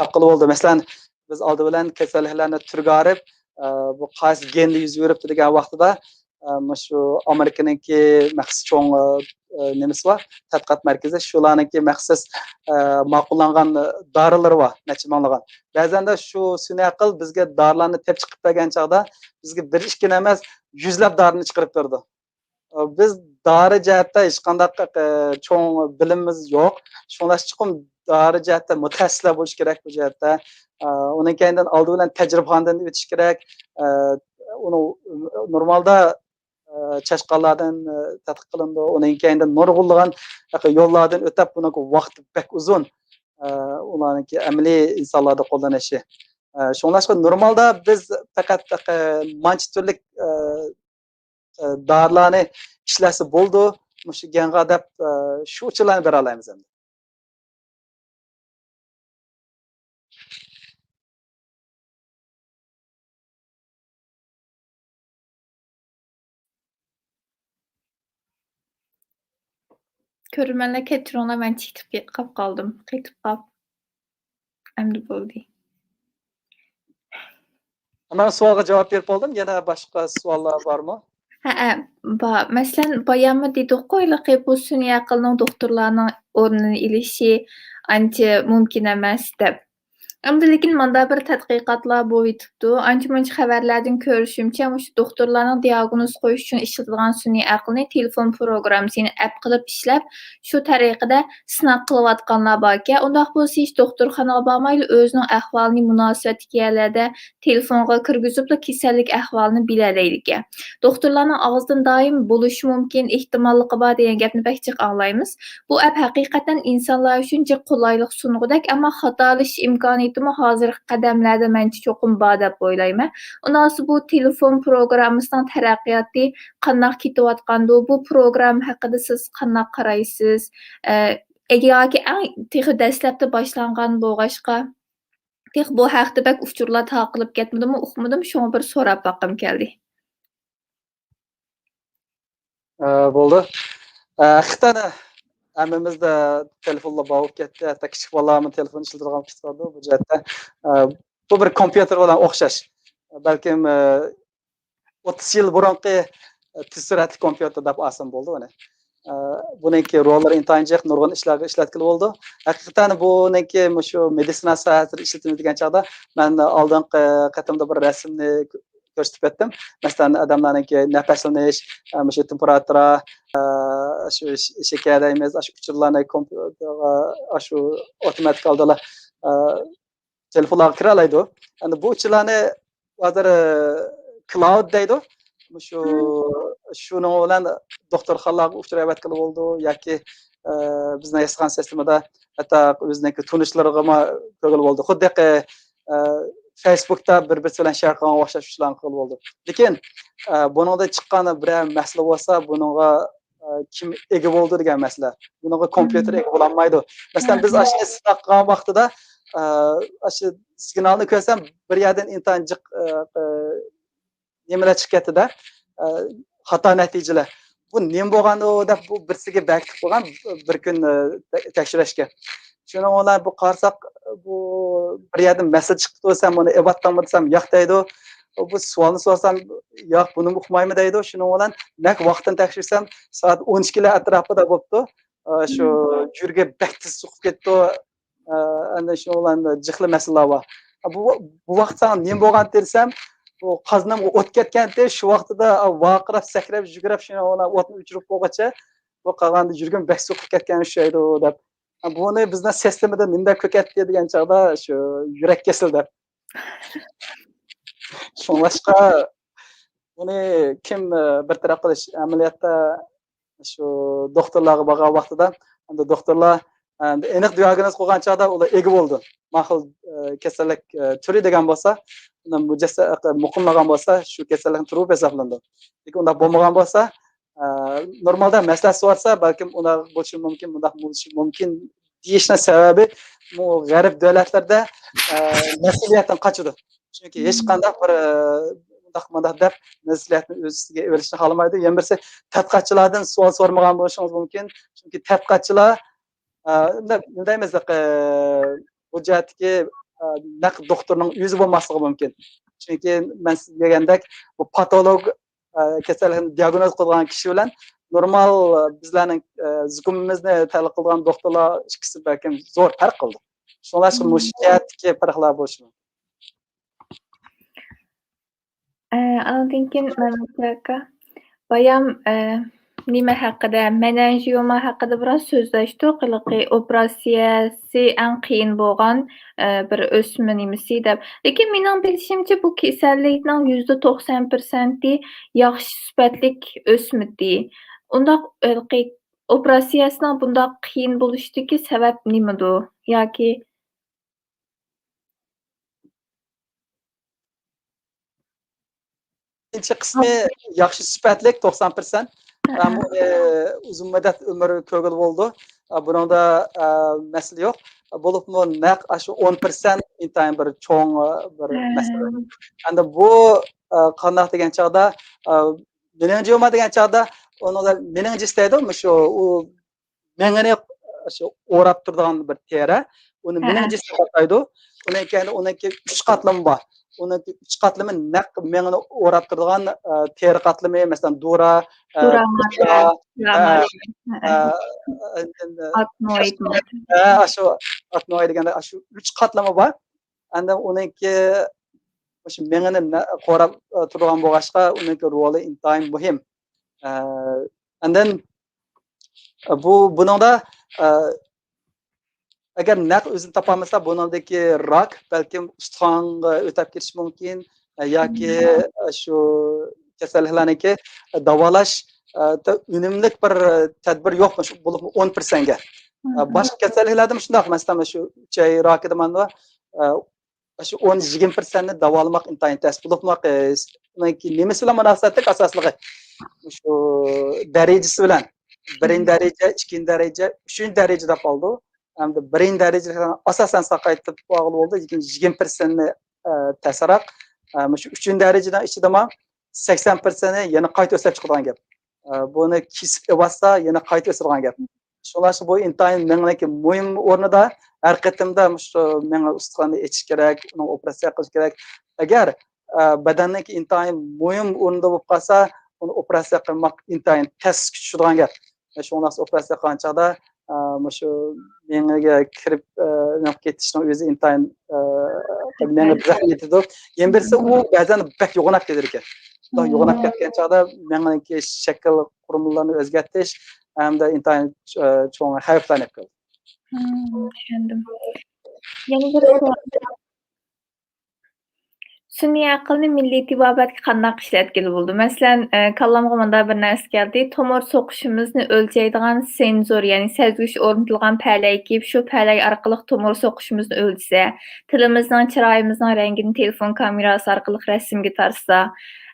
تاپقىلى بولدى. مەسىلەن، بىز ئالدى بىلەن كېسەللىكلەرنى تۈرگە ئايرىپ، ئە، بۇ قايسى گېندا يۈز بېرىپتۇ دېگەن ۋاقتىدا، ئە، مۇشۇ ئامېرىكىنىڭكى مەخسۇس چوڭ، ئە، نېمىسى بار، تەتقىقات مەركىزى، شۇلارنىڭكى مەخسۇس، ئە، ماقۇللانغان دارىلىرى بار، نەچچە مىڭلىغان. بەزەندە شۇ سۈنئىي ئەقىل بىزگە دارىلارنى تېپىپ چىقىپ بەرگەن چاغدا، بىزگە بىر ئىككىنى ئەمەس، يۈزلەپ دارىنى چىقىرىپ بېرىدۇ. بىز دارى جەھەتتە ھېچقانداق، ئە، چوڭ بىلىمىمىز يوق. شۇڭلاشقا چوقۇم دارى جەھەتتە مۇتەخەسسىسلەر بولۇشى كېرەك بۇ جەھەتتە. ئە، ئۇنىڭ كەينىدىن ئالدى بىلەن تەجرىبىخانىدىن ئۆتۈش كېرەك. ئە، ئۇنى نورمالدا، ئە، چاشقانلاردىن، ئە، تەتقىق قىلىنىدۇ. ئۇنىڭ كەينىدىن نۇرغۇنلىغان يوللاردىن ئۆتۈپ، بۇنىڭ ۋاقتى بەك ئۇزۇن. ئە، ئۇلارنىڭكى ئەمەلىي ئىنسانلاردا قوللىنىشى. ئە، شۇڭلاشقا نورمالدا بىز پەقەت، ئە، مانچە تۈرلۈك، ئە، ئە، دارىلارنى ئىشلەتسە بولىدۇ، مۇشۇ گەنغا دەپ، ئە، شۇ ئۇچۇرلارنى بېرەلەيمىز ئەمدى. كۆرۈرمەنلەر، كەچۈرۈڭلار، مەن چېكىتىپ قاپ قالدىم. قېتىپ قاپ. ئەمدى بولدى. مەن سوئالغا جاۋاب بېرىپ بولدۇم. يەنە باشقا سوئاللار بارمۇ؟ ھەئە، بار. مەسىلەن، باياممۇ دېدۇققۇ، ھېلىقى بۇ سۈنئىي ئەقىلنىڭ دوختۇرلارنىڭ ئورنىنى ئېلىشى ئانچە مۇمكىن ئەمەس دەپ. ئەمدى لېكىن ماندا بىر تەتقىقاتلار بولۇۋېتىپتۇ. ئانچە-مۇنچە خەۋەرلەردىن كۆرۈشۈمچە، مۇشۇ دوختۇرلارنىڭ دىئاگنوز قويۇش ئۈچۈن ئىشلىتىدىغان سۈنئىي ئەقىلنى تېلېفون پروگراممىسىنى ئەپ قىلىپ ئىشلەپ، شۇ تەرىقىدە سىناق قىلىۋاتقانلار باركەن. ئۇنداق بولسا ھېچ دوختۇرخانىغا بارمايلا ئۆزىنىڭ ئەھۋالىنى مۇناسىۋەتلىك يەرلەردە تېلېفونغا كىرگۈزۈپلا كېسەللىك ئەھۋالىنى بىلەلەيدىكەن. دوختۇرلارنىڭ ئاغزىدىن دائىم «بولۇشى مۇمكىن، ئېھتىماللىقى بار» دېگەن گەپنى بەك جىق ئاڭلايمىز. بۇ ئەپ ھەقىقەتەن ئىنسانلار ئۈچۈن جىق قولايلىق سۇنغۇدەك، ئەمما خاتالىشىش ئىمكانىيىتىمۇ ھازىرقى قەدەملەردە مەنچە چوقۇم بار دەپ ئويلايمەن. ئۇنداقسا بۇ تېلېفون پروگراممىسىنىڭ تەرەققىياتى قانداق كېتىۋاتقاندۇ؟ بۇ پروگرامما ھەققىدە سىز قانداق قارايسىز؟ ئە، ياكى ئەڭ تېخى دەسلەپتە باشلانغان بولغاچقا، تېخى بۇ ھەقتە بەك ئۇچۇرلار تارقىلىپ كەتمىدىمۇ، ئۇقمىدىم، شۇڭا بىر سوراپ باققۇم كەلدى. ئە، بولدى. ئە، ھەقىقەتەن ھەممىمىزدە تېلېفونلار بار بولۇپ كەتتى. ھەتتا كىچىك بالىلارمۇ تېلېفون ئىشلىتىدىغان بولۇپ كېتىۋاتىدۇ بۇ جەھەتتە. ئە، بۇ بىر كومپيۇتېر بىلەن ئوخشاش. بەلكىم، ئە، ئوتتۇز يىل بۇرۇنقى، ئە، تېز سۈرئەتلىك كومپيۇتېر دەپ ئالسام بولىدۇ ئۇنى. ئە، بۇنىڭكى روللىرى ئىنتايىن جىق، نۇرغۇن ئىشلارغا ئىشلەتكىلى بولىدۇ. ھەقىقەتەن بۇنىڭكى مۇشۇ مېدىتسىنا ساھەسىدە ئىشلىتىمىز دېگەن چاغدا مەن ئالدىنقى قېتىمدا بىر رەسىمنى كۆرسىتىپ ئۆتتۈم. مەسىلەن، ئادەملەرنىڭكى نەپەسلىنىش، ئە، مۇشۇ تېمپېراتۇرا، ئە، شۇ ش-، شېكەر دەيمىز، ئاشۇ ئۇچۇرلارنى كومپيۇتېرغا، ئاشۇ ئاپتوماتىك ھالدىلا، ئە، تېلېفونلارغا كىرەلەيدۇ. ئەمدى بۇ ئۇچۇرلارنى ھازىر، ئە، كلاود دەيدۇ. مۇشۇ، شۇنىڭ بىلەن دوختۇرخانىلارغا ئۇچۇر ئەۋەتكىلى بولىدۇ ياكى، ئە، بىزنىڭ ياسىغان سىستېمىدا ھەتتا ئۆزىنىڭكى تونۇشلىرىغىمۇ كۆرگىلى بولىدۇ. خۇددى، ئە، فېيسبۇكتا بىر-بىرسى بىلەن شەيئىڭ ئوخشاش ئىشلارنى قىلغىلى بولىدۇ. لېكىن، ئە، بۇنىڭدا چىققان بىرەر مەسىلە بولسا، بۇنىڭغا، ئە، كىم ئىگە بولىدۇ دېگەن مەسىلە. بۇنىڭغا كومپيۇتېر ئىگە بولالمايدۇ. مەسىلەن، بىز ئاشۇنى سىناق قىلغان ۋاقتىدا، ئە، ئاشۇ سىگنالنى كۆرسەم، بىر يەردىن ئىنتايىن جىق، ئە، ئە، نېمىلەر چىقىپ كەتتى-دە، ئە، خاتا نەتىجىلەر. بۇ نېمە بولغاندۇ دەپ، بۇ بىرسىگە بەكىتىپ قويغان بىر كۈن، ئە، تە-، تەكشۈرۈشكە. شۇنىڭ بىلەن بۇ قارىساق، بۇ بىر يەردىن مەسىلە چىقىپتۇ، سەن بۇنى ئېۋاتتىڭمۇ دېسەم، ياق دەيدۇ. بۇ سوئالنى سورىسام، ياق، بۇنىمۇ ئۇقمايمەن دەيدۇ. شۇنىڭ بىلەن نەق ۋاقتىنى تەكشۈرسەم، سائەت ئون ئىككىلەر ئەتراپىدا بوپتۇ. ئە، شۇ يۈرىكى بەك تېز سوقۇپ كەتتى. ئە، ئەنە شۇنىڭ بىلەن جىقلا مەسىلىلەر بار. بۇ، بۇ ۋاقىت ساڭا نېمە بولغانتى دېسەم، بۇ قازىنىمغا ئوت كەتكەنتى، شۇ ۋاقتىدا ۋارقىراپ، سەكرەپ، يۈگۈرۈپ، شۇنىڭ بىلەن ئوتنى ئۆچۈرۈپ بولغۇچە، بۇ قالغاندا يۈرىكىم بەك سوقۇپ كەتكەن ئوخشايدۇ دەپ. بۇنى بىزنىڭ سىستېمىدا نېمىندەك كۆرسەتتى دېگەن چاغدا شۇ يۈرەك كېسىلى دەپ. شۇڭلاشقا بۇنى كىم، ئە، بىر تەرەپ قىلىش ئەمەلىيەتتە شۇ دوختۇرلارغا بارغان ۋاقتىدا، ئەمدى دوختۇرلار، ئە، ئېنىق دىئاگنوز قويغان چاغدا ئۇلار ئىگە بولىدۇ. ماقۇل، ئە، كېسەللىك، ئە، تۈرى دېگەن بولسا، ئۇنى مۇجەسسە-، ئە، مۇقىملىغان بولسا، شۇ كېسەللىكنىڭ تۈرى بولۇپ ھېسابلىنىدۇ. لېكىن ئۇنداق بولمىغان بولسا، ئە، نورمالدا مەسلىھەت سورىسا، بەلكىم ئۇنداق بولۇشى مۇمكىن، مۇنداق بولۇشى مۇمكىن دېيىشنىڭ سەۋەبى، بۇ غەرب دۆلەتلىرىدە، ئە، مەسئۇلىيەتتىن قاچىدۇ. چۈنكى ھېچقانداق بىر، ئە، مۇنداق، مۇنداق دەپ مەسئۇلىيەتنى ئۆز ئۈستىگە ئېلىشنى خالىمايدۇ. يەنە بىرسى، تەتقىقاتچىلاردىن سوئال سورىمىغان بولۇشىڭىز مۇمكىن. چۈنكى تەتقىقاتچىلار، ئە، نېمە، نېمە دەيمىز، ئە، بۇ جەھەتتىكى، ئە، نەق دوختۇرنىڭ ئۆزى بولماسلىقى مۇمكىن. چۈنكى مەن سىزگە دېگەندەك، بۇ پاتولوگ، ئە، كېسەللىكنى دىئاگنوز قىلىدىغان كىشى بىلەن نورمال، ئە، بىزلەرنىڭ، ئە، زۇكۇمىمىزنى تەھلىل قىلىدىغان دوختۇرلار ئىككىسى بەلكىم زور پەرق قىلىدۇ. شۇڭلاشقا مۇشۇ جەھەتتىكى پەرقلەر بولۇشى مۇمكىن. ئە، ئاندىن كېيىن مەمەت ئاكا، بايام، ئە، نېمە ھەققىدە، مېنانجىيوما ھەققىدە بىراز سۆزلەشتۇق. ھېلىقى ئوپېراتسىيەسى ئەڭ قىيىن بولغان، ئە، بىر ئۆسمە نېمىسى دەپ. لېكىن مېنىڭ بىلىشىمچە، بۇ كېسەللىكنىڭ يۈزدە توقسان پىرسەنتى ياخشى سۈپەتلىك ئۆسمىدى. ئۇنداق، ھېلىقى ئوپېراتسىيەسىنىڭ بۇنداق قىيىن بولۇشىدىكى سەۋەب نېمىدۇ؟ ياكى كۆپىنچە قىسمى ياخشى سۈپەتلىك، توقسان پىرسەنت. ئەمما، ئە، ئۇزۇن مۇددەت ئۆمۈر كۆرگىلى بولىدۇ. ئە، بۇنىڭدا، ئە، مەسىلە يوق. بولۇپمۇ نەق ئاشۇ ئون پىرسەنت ئىنتايىن بىر چوڭ، ئە، بىر مەسىلە. ئەمدى بۇ، ئە، قانداق دېگەن چاغدا، ئە، مېنىنجىوما دېگەن چاغدا ئۇنىڭدا مېنىنجىس دەيدۇ، مۇشۇ ئۇ مېڭىنى شۇ ئوراپ تۇرىدىغان بىر تېرە. ئۇنى مېنىنجىس دەپ ئاتايدۇ. ئۇنىڭ كەينىدە ئۇنىڭكى ئۈچ قاتلىمى بار. ئۇنىڭكى ئۈچ قاتلىمى نەق مېڭىنى ئوراپ تۇرىدىغان، ئە، تېرە قاتلىمى، مەسىلەن، دۇرا، ئە، دۇرا ماددا، ئە، ئە، ئادېنوئىد ماددا. ئە، ئاشۇ ئادېنوئىد دېگەندە ئاشۇ ئۈچ قاتلىمى بار. ئاندىن ئۇنىڭكى مۇشۇ مېڭىنى نە-، قوراپ، ئە، تۇرىدىغان بولغاچقا، ئۇنىڭكى رولى ئىنتايىن مۇھىم. ئە، ئاندىن بۇ، بۇنىڭدا، ئە، ئەگەر نەق ئۆزىنى تاپالمىسا، بۇنىڭدىكى راك بەلكىم ئۇستىخانغا ئۆتەپ كېتىشى مۇمكىن، ئە، ياكى، ئە، شۇ كېسەللىكلەرنىڭكى داۋالاش، ئە، تە-، ئۈنۈملۈك بىر، ئە، تەدبىر يوق، شۇ بولۇپمۇ ئون پىرسەنتكە. ئە، باشقا كېسەللىكلەردىمۇ شۇنداق، مەسىلەن، شۇ ئۈچەي راكىدا مانا، ئە، شۇ ئون يىگىرمە پىرسەنتنى داۋالىماق ئىنتايىن تەس بولۇپمۇ، ئە، نېمىسى بىلەن مۇناسىۋەتلىك ئاساسلىقى؟ شۇ دەرىجىسى بىلەن. بىرىنچى دەرىجە، ئىككىنچى دەرىجە، ئۈچىنچى دەرىجە دەپ قالىدۇ. ئەمدى بىرىنچى دەرىجىدە ئاساسەن ساقايتىپ بولغىلى بولىدۇ، لېكىن يىگىرمە پىرسەنتنى، ئە، تەسرەق. ئە، مۇشۇ ئۈچىنچى دەرىجىنىڭ ئىچىدىمۇ سەكسەن پىرسەنتى يەنە قايتا ئۆسۈپ چىقىدىغان گەپ. ئە، بۇنى كېسىپ ئېۋاتسا، يەنە قايتا ئۆسىدىغان گەپ. شۇڭلاشقا بۇ ئىنتايىن مېڭىنىڭكى مۇھىم ئورنىدا، ھەر قېتىمدا مۇشۇ مېڭە ئۇستىخاننى ئېچىش كېرەك، ئۇنىڭ ئوپېراتسىيە قىلىش كېرەك. ئەگەر، ئە، بەدەننىڭكى ئىنتايىن مۇھىم ئورنىدا بولۇپ قالسا، ئۇنى ئوپېراتسىيە قىلماق ئىنتايىن تەسكە چۈشىدىغان گەپ. شۇڭلاشقا ئوپېراتسىيە قىلغان چاغدا، ئە، مۇشۇ مېڭىگە كىرىپ، ئە، مېڭىپ كېتىشنىڭ ئۆزى ئىنتايىن، ئە، مېڭە بىر زەخمىتىدۇر. يەنە بىرسى ئۇ بەزەن بەك يوغىناپ كېتىدىكەن. شۇنداق يوغىناپ كەتكەن چاغدا مېڭىنىڭكى شەكىل قۇرۇلمىلىرىنى ئۆزگەرتىش ھەمدە ئىنتايىن، ئە، چوڭ خەۋپلەرنى ئەپ كېلىدۇ. مم، چۈشەندىم. يەنە بىر سوئال. سۈنئىي ئەقىلنى مىللىي تېبابەتكە قانداق ئىشلەتكىلى بولىدۇ؟ مەسىلەن، ئە، كاللامغا مۇنداق بىر نەرسە كەلدى. تومۇر سوقۇشىمىزنى ئۆلچەيدىغان سېنزور، يەنى سەزگۈچ ئورنىتىلغان پەلەي كىيىپ، شۇ پەلەي ئارقىلىق تومۇر سوقۇشىمىزنى ئۆلچىسە، تىلىمىزنىڭ، چىرايىمىزنىڭ رەڭگىنى تېلېفون كامېراسى ئارقىلىق رەسىمگە تارتسا،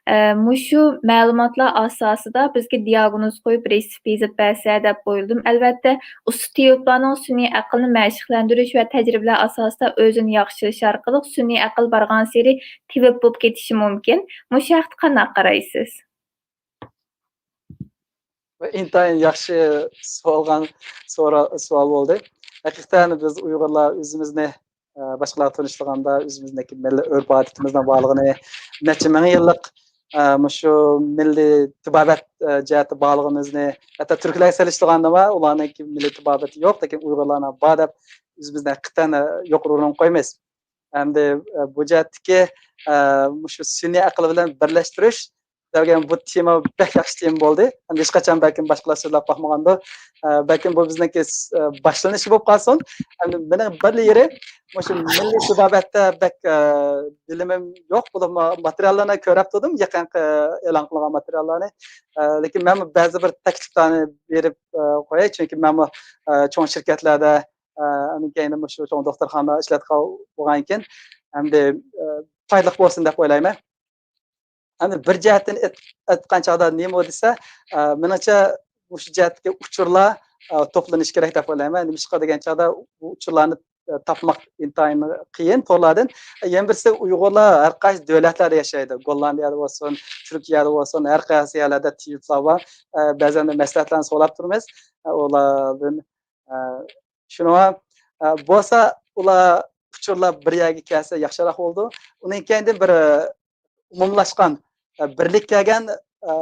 ئە، مۇشۇ مەلۇماتلار ئاساسىدا بىزگە دىياگنوز قويۇپ، رېتسېپت يېزىپ بەرسە دەپ ئويلىدىم. ئەلۋەتتە، ئۇستا تېۋىپلارنىڭ سۈنئىي ئەقىلنى مەشىقلەندۈرۈش ۋە تەجرىبىلەر ئاساسىدا ئۆزىنى ياخشىلىشى ئارقىلىق سۈنئىي ئەقىل بارغانسېرى تېۋىپ بولۇپ كېتىشى مۇمكىن. مۇشۇ ھەقتە قانداق قارايسىز؟ ئىنتايىن ياخشى سوئالغان سورا-، سوئال بولدى. ھەقىقەتەن بىز ئۇيغۇرلار ئۆزىمىزنى، ئە، باشقىلارغا تونۇشتۇرغاندا ئۆزىمىزنىڭكى مىللىي ئۆرپ-ئادىتىمىزنىڭ بارلىقىنى، نەچچە مىڭ يىللىق، ئە، مۇشۇ مىللىي تېبابەت، ئە، جەھەتتە بارلىقىمىزنى، ھەتتا تۈركلەرگە سېلىشتۇرغاندا ئۇلارنىڭكى مىللىي تېبابىتى يوق، لېكىن ئۇيغۇرلارنىڭ بار دەپ ئۆزىمىزنى ھەقىقەتەن، ئە، يۇقىرى ئورۇنغا قويىمىز. ئەمدى، ئە، بۇ جەھەتتىكى، ئە، مۇشۇ سۈنئىي ئەقىل بىلەن بىرلەشتۈرۈش دېگەن بۇ تېما بەك ياخشى تېما بولدى. ئەمدى ھېچقاچان بەلكىم باشقىلار سۆزلەپ باقمىغاندۇ. ئە، بەلكىم بۇ بىزنىڭكى س-، ئە، باشلىنىشى بولۇپ قالسۇن. ئەمدى مېنىڭ بىر يېرى مۇشۇ مىللىي تېبابەتتە بەك، ئە، بىلىمىم يوق. بولۇپمۇ ماتېرىياللارنى كۆرۈپ تۇردۇم، يېقىنقى ئېلان قىلغان ماتېرىياللارنى. ئە، لېكىن مەنمۇ بەزى بىر تەكلىپلەرنى بېرىپ، ئە، قوياي، چۈنكى مەنمۇ، ئە، چوڭ شىركەتلەردە، ئە، ئاندىن كېيىن مۇشۇ چوڭ دوختۇرخانىدا ئىشلەتكەن بولغاندىكىن، ئەمدى، ئە، پايدىلىق بولسۇن دەپ ئويلايمەن. ئەمدى بىر جەھەتتىن ئېيت-، ئېيتقان چاغدا نېمە دېسە، ئە، مېنىڭچە مۇشۇ جەھەتتىكى ئۇچۇرلار، ئە، توپلىنىشى كېرەك دەپ ئويلايمەن. نېمىشقا دېگەن چاغدا بۇ ئۇچۇرلارنى، ئە، تاپماق ئىنتايىن قىيىن تورلاردىن. ئە، يەنە بىرسى ئۇيغۇرلار ھەر قايسى دۆلەتلەردە ياشايدۇ. گوللاندىيەدە بولسۇن، تۈركىيەدە بولسۇن، ھەر قايسى يەرلەردە تېۋىپلار بار. ئە، بەزەن مەسلىھەتلەرنى سوراپ تۇرىمىز. ئە، ئۇلاردىن، ئە، شۇنىڭغا، ئە، بولسا ئۇلار ئۇچۇرلار بىر يەرگە كەلسە ياخشىراق بولىدۇ. ئۇنىڭ كەينىدىن بىر، ئە، ئومۇملاشقان، ئە، بىرلىككە كەلگەن، ئە،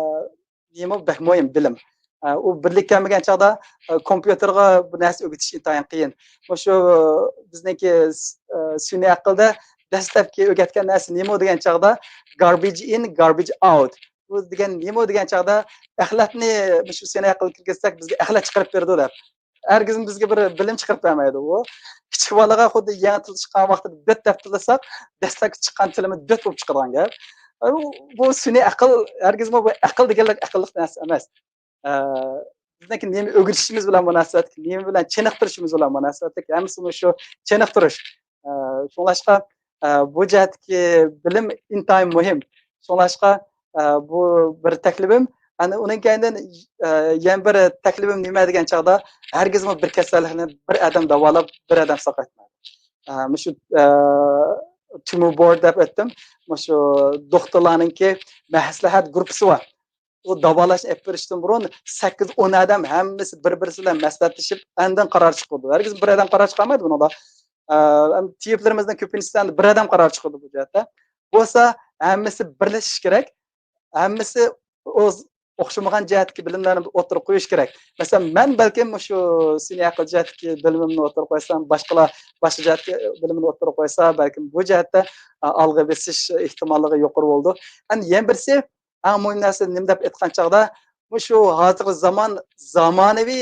نېمە بەك مۇھىم، بىلىم. ئە، ئۇ بىرلىككە كەلمىگەن چاغدا، ئە، كومپيۇتېرغا بۇ نەرسە ئۆگىتىش ئىنتايىن قىيىن. مۇشۇ بىزنىڭكى س-، ئە، سۈنئىي ئەقىلدە دەسلەپكى ئۆگەتكەن نەرسە نېمە دېگەن چاغدا، garbage in, garbage out. بۇ دېگەن نېمە دېگەن چاغدا، ئەخلەتنى مۇشۇ سۈنئىي ئەقىلگە كىرگۈزسەك، بىزگە ئەخلەت چىقىرىپ بېرىدۇ دەپ. ھەرگىزمۇ بىزگە بىر بىلىم چىقىرىپ بەرمەيدۇ ئۇ. كىچىك بالىغا خۇددى يېڭى تىل چىققان ۋاقتىدا دۆت دەپ تىللىساق، دەسلەپكى چىققان تىلىمىز دۆت بولۇپ چىقىدىغان گەپ. ئە، بۇ، بۇ سۈنئىي ئەقىل، ھەرگىزمۇ بۇ ئەقىل دېگەنلىك ئەقىللىق نەرسە ئەمەس. ئە، بىزنىڭكى نېمە ئۆگىتىشىمىز بىلەن مۇناسىۋەتلىك، نېمە بىلەن چېنىقتۇرۇشىمىز بىلەن مۇناسىۋەتلىك. ھەممىسى شۇ چېنىقتۇرۇش. ئە، شۇڭلاشقا، ئە، بۇ جەھەتتىكى بىلىم ئىنتايىن مۇھىم. شۇڭلاشقا، ئە، بۇ بىر تەكلىپىم. ئەنە ئۇنىڭ كەينىدىن، ئە، يەنە بىر تەكلىپىم نېمە دېگەن چاغدا، ھەرگىزمۇ بىر كېسەللىكنى بىر ئادەم داۋالاپ، بىر ئادەم ساقايتمايدۇ. ئە، مۇشۇ، ئە، تيۇمور بورد دەپ ئۆتتۈم. مۇشۇ دوختۇرلارنىڭكى مەسلىھەت گۇرۇپپىسى بار. ئۇ داۋالاشنى ئېلىپ بېرىشتىن بۇرۇن سەككىز، ئون ئادەم ھەممىسى بىر-بىرسى بىلەن مەسلىھەتلىشىپ، ئاندىن قارار چىقىرىدۇ. ھەرگىز بىر ئادەم قارار چىقارمايدۇ بۇنىڭدا. ئە، ئەم، تېۋىپلىرىمىزنىڭ كۆپىنچىسى ئەمدى بىر ئادەم قارار چىقىرىدۇ بۇ جەھەتتە. بولسا ھەممىسى بىرلىشىش كېرەك. ھەممىسى ئۆز ئوخشىمىغان جەھەتتىكى بىلىملەرنى ئوتتۇرىغا قويۇش كېرەك. مەسىلەن، مەن بەلكىم مۇشۇ سۈنئىي ئەقىل جەھەتتىكى بىلىمىمنى ئوتتۇرىغا قويسام، باشقىلار باشقا جەھەتتىكى بىلىمىنى ئوتتۇرىغا قويسا، بەلكىم بۇ جەھەتتە، ئە، ئالغا بېسىش ئېھتىماللىقى يۇقىرى بولىدۇ. ئەمدى يەنە بىرسى، ئەڭ مۇھىم نەرسە نېمە دەپ ئېيتقان چاغدا، مۇشۇ ھازىرقى زامان، زامانىۋى،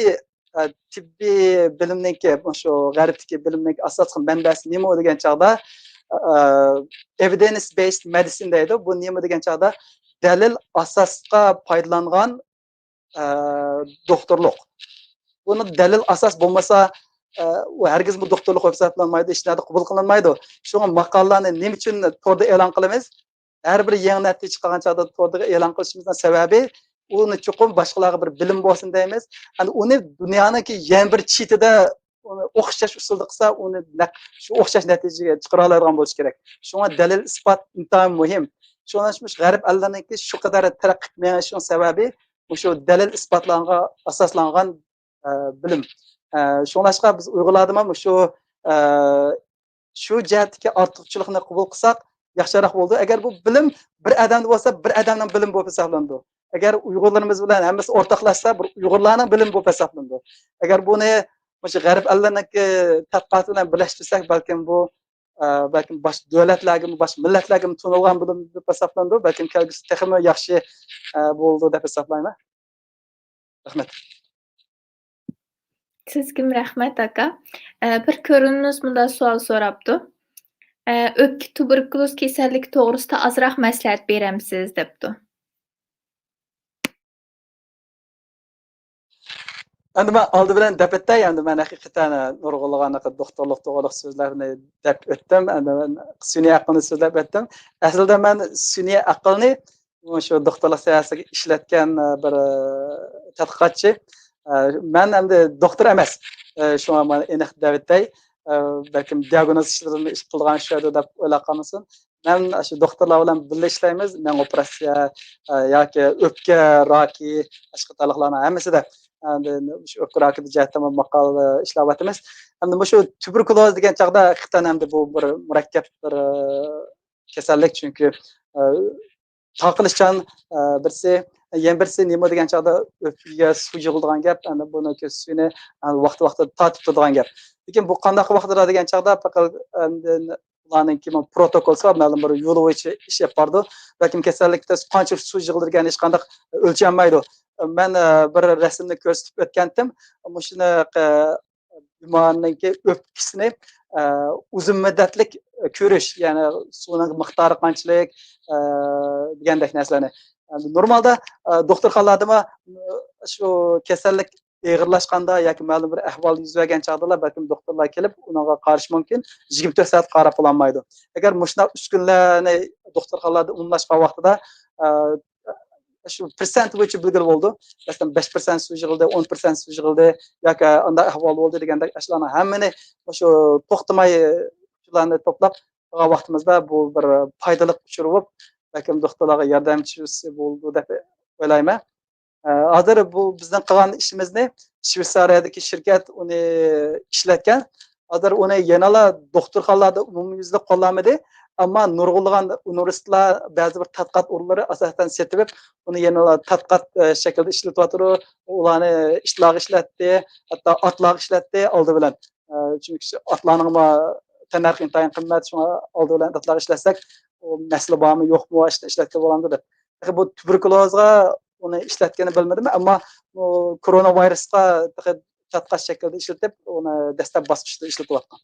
ئە، تېببىي بىلىمنىڭكى، مۇشۇ غەربتىكى بىلىمنىڭكى ئاساسلىق مەنبەسى نېمە دېگەن چاغدا، ئە، evidence based medicine دەيدۇ. بۇ نېمە دېگەن چاغدا، دەلىل ئاساسقا پايدىلانغان، ئە، دوختۇرلۇق. بۇنى دەلىل ئاساس بولمىسا، ئە، ئۇ ھەرگىزمۇ دوختۇرلۇق ھېسابلانمايدۇ، ھېچ نەدە قوبۇل قىلىنمايدۇ. شۇڭا ماقالىلەرنى نېمە ئۈچۈن توردا ئېلان قىلىمىز؟ ھەر بىر يېڭى نەتىجە چىققان چاغدا توردا ئېلان قىلىشىمىزنىڭ سەۋەبى، ئۇنى چوقۇم باشقىلارغا بىر بىلىم بولسۇن دەيمىز. ئەمدى ئۇنى دۇنيانىڭكى يەنە بىر چېتىدە ئۇنى ئوخشاش ئۇسۇلدا قىلسا، ئۇنى نەق شۇ ئوخشاش نەتىجىگە چىقىرالايدىغان بولۇشى كېرەك. شۇڭا دەلىل ئىسپات ئىنتايىن مۇھىم. شۇڭلاشقا مۇشۇ غەرب ئەللىرىنىڭكى شۇ قەدەر تەرەققىي قىلىپ مېڭىشىنىڭ سەۋەبى مۇشۇ دەلىل ئىسپاتلارغا ئاساسلانغان، ئە، بىلىم. ئە، شۇڭلاشقا بىز ئۇيغۇرلاردىمۇ مۇشۇ، ئە، شۇ جەھەتتىكى ئارتۇقچىلىقنى قوبۇل قىلساق ياخشىراق بولىدۇ. ئەگەر بۇ بىلىم بىر ئادەمدە بولسا، بىر ئادەمنىڭ بىلىمى بولۇپ ھېسابلىنىدۇ. ئەگەر ئۇيغۇرلىرىمىز بىلەن ھەممىسى ئورتاقلاشسا، بىر ئۇيغۇرلارنىڭ بىلىمى بولۇپ ھېسابلىنىدۇ. ئەگەر بۇنى مۇشۇ غەرب ئەللىرىنىڭكى تەتقىقاتى بىلەن بىرلەشتۈرسەك، بەلكىم بۇ، ئە، بەلكىم باشقا دۆلەتلەرگىمۇ، باشقا مىللەتلەرگىمۇ تونۇلغان بىلىم دەپ ھېسابلىنىدۇ. بەلكىم كەلگۈسىدە تېخىمۇ ياخشى، ئە، بولىدۇ دەپ ھېسابلايمەن. رەھمەت. سىزگىمۇ رەھمەت، ئاكا. ئە، بىر كۆرۈرىمىز مۇنداق سوئال سوراپتۇ. ئە، ئۆپكە تۇبېركۇلوز كېسەللىكى توغرىسىدا ئازراق مەسلىھەت بېرەمسىز؟ دەپتۇ. ئەمدى مەن ئالدى بىلەن دەپ ئۆتەي، ئەمدى مەن ھەقىقەتەن نۇرغۇنلىغان دوختۇرلۇق توغرىلىق سۆزلەرنى دەپ ئۆتتۈم. ئەمدى مەن سۈنئىي ئەقىلنى سۆزلەپ ئۆتتۈم. ئەسلىدە مەن سۈنئىي ئەقىلنى مۇشۇ دوختۇرلۇق ساھەسىگە ئىشلەتكەن، ئە، بىر، ئە، تەتقىقاتچى. ئە، مەن ئەمدى دوختۇر ئەمەس. ئە، شۇڭا مانا ئېنىق دەپ ئۆتەي. ئە، بەلكىم دىئاگنوز ئىشلىرىنى ئىش قىلىدىغان شۇ يەردە دەپ ئويلاپ قالمىسۇن. مەن شۇ دوختۇرلار بىلەن بىللە ئىشلەيمىز. مېڭە ئوپېراتسىيە، ئە، ياكى ئۆپكە راكى، باشقا قاتارلىقلارنىڭ ھەممىسىدە. ئەمدى شۇ ئۆپكە راكى جەھەتتە ماقالە ئىشلەۋاتىمىز. ئەمدى مۇشۇ تۇبېركۇلوز دېگەن چاغدا ھەقىقەتەن ئەمدى بۇ بىر مۇرەككەپ بىر، ئە، كېسەللىك، چۈنكى، ئە، تارقىلىشچان، ئە، بىرسى، يەنە بىرسى نېمە دېگەن چاغدا ئۆپكىگە سۇ يىغىلىدىغان گەپ، ئەمدى بۇنىڭكى سۈيىنى، ئە، ۋاقتى-ۋاقتىدا تارتىپ تۇرىدىغان گەپ. لېكىن بۇ قانداق ۋاقىتتا دېگەن چاغدا پەقەت ئەمدى ئۇلارنىڭكى بۇ پروتوكولسى بار، مەلۇم بىر يولى بويىچە ئىش ئېلىپ بارىدۇ. بەلكىم كېسەللىكتە قانچە سۇ يىغىلىدىغانلىكى ھېچقانداق ئۆلچەنمەيدۇ. مەن، ئە، بىر رەسىمنى كۆرسىتىپ ئۆتكەنتىم. مۇشۇنى، ئە، بىمارنىڭكى ئۆپكىسىنى، ئە، ئۇزۇن مۇددەتلىك كۆرۈش، يەنى سۇنىڭ مىقدارى قانچىلىك، ئە، دېگەندەك نەرسىلەرنى. ئە، نورمالدا، ئە، دوختۇرخانىلاردىمۇ، ئە، شۇ كېسەللىك ئېغىرلاشقاندا ياكى مەلۇم بىر ئەھۋال يۈز بەرگەن چاغدىلا بەلكىم دوختۇرلار كېلىپ ئۇنىڭغا قارىشى مۇمكىن. يىگىرمە تۆت سائەت قاراپ بولالمايدۇ. ئەگەر مۇشۇنداق ئۈسكۈنىلەرنى دوختۇرخانىلاردا ئومۇملاشقان ۋاقتىدا، ئە، شۇ پىرسەنت بويىچە بىلگىلى بولىدۇ. مەسىلەن، بەش پىرسەنت سۇ يىغىلدى، ئون پىرسەنت سۇ يىغىلدى ياكى ئانداق ئەھۋال بولدى دېگەندەك ئاشۇلارنىڭ ھەممىنى مۇشۇ توختىماي شۇلارنى توپلاپ قىلغان ۋاقتىمىزدا بۇ بىر پايدىلىق ئۇچۇر بولۇپ، بەلكىم دوختۇرلارغا ياردەمچىسى بولىدۇ دەپ ئويلايمەن. ئە، ھازىر بۇ بىزنىڭ قىلغان ئىشىمىزنى شۋېتسارىيەدىكى شىركەت ئۇنى ئىشلەتكەن. ھازىر ئۇنى يەنىلا دوختۇرخانىلاردا ئومۇميۈزلۈك قوللانمىدى. ئەمما نۇرغۇنلىغان ئۇنىۋېرسىتېتلار، بەزى بىر تەتقىقات ئورۇنلىرى ئاساسەن سېتىۋېلىپ، ئۇنى يەنىلا تەتقىقات، ئە، شەكلىدە ئىشلىتىۋاتىدۇ. ئۇلارنى ئىتلارغا ئىشلەتتى، ھەتتا ئاتلارغا ئىشلەتتى ئالدى بىلەن. ئە، چۈنكى ئاتلارنىڭمۇ تەننەرخى ئىنتايىن قىممەت، شۇڭا ئالدى بىلەن ئاتلارغا ئىشلەتسەك، ئۇ مەسىلە بارمۇ، يوقمۇ، ئىشلەتكىلى بولامدۇ دەپ. تېخى بۇ تۇبېركۇلوزغا ئۇنى ئىشلەتكىنى بىلمىدىم، ئەمما بۇ كورونا ۋىرۇسقا تېخى چاتقاش شەكلىدە ئىشلىتىپ، ئۇنى دەسلەپ باسقۇچتا ئىشلىتىۋاتقان.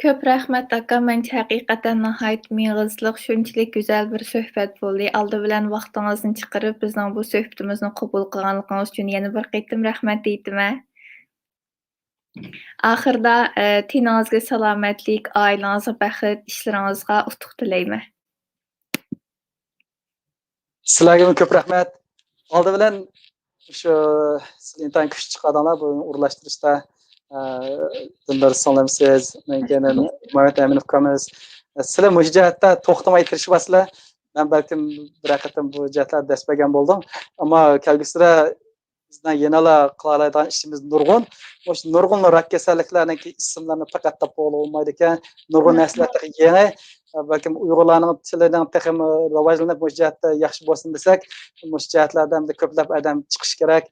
كۆپ رەھمەت، ئاكا. مەنچە ھەقىقەتەن ناھايىتى مېغىزلىق، شۇنچىلىك گۈزەل بىر سۆھبەت بولدى. ئالدى بىلەن ۋاقتىڭىزنى چىقىرىپ، بىزنىڭ بۇ سۆھبىتىمىزنى قوبۇل قىلغانلىقىڭىز ئۈچۈن يەنە بىر قېتىم رەھمەت ئېيتىمەن. ئاخىردا، ئە، تېنىڭىزگە سالامەتلىك، ئائىلىڭىزگە بەخت، ئىشلىرىڭىزغا ئۇتۇق تىلەيمەن. سىلەرگىمۇ كۆپ رەھمەت. ئالدى بىلەن شۇ سىلەر ئىنتايىن كۈچ چىقاردىڭلار بۇ ئورۇنلاشتۇرۇشتا. ئە، دىلبەر سىڭلىم سىز، ئۇنىڭ كېيىن مۇھەممەد ئەمىن ئۇكىمىز. سىلەر مۇشۇ جەھەتتە توختىماي تىرىشىۋاتىسىلەر. مەن بەلكىم بىرەر قېتىم بۇ جەھەتلەردە دەرس بەرگەن بولدۇم. ئەمما كەلگۈسىدە بىزنىڭ يەنىلا قىلالايدىغان ئىشىمىز نۇرغۇن. مۇشۇ نۇرغۇن راك كېسەللىكلەرنىڭكى ئىسىملىرىنى پەقەت تاپقىلى بولمايدىكەن. نۇرغۇن نەرسىلەر تېخى يېڭى. بەلكىم ئۇيغۇرلارنىڭ تىلىنىڭ تېخىمۇ راۋاجلىنىپ، مۇشۇ جەھەتتە ياخشى بولسۇن دېسەك، مۇشۇ جەھەتلەردە ئەمدى كۆپلەپ ئادەم چىقىشى كېرەك.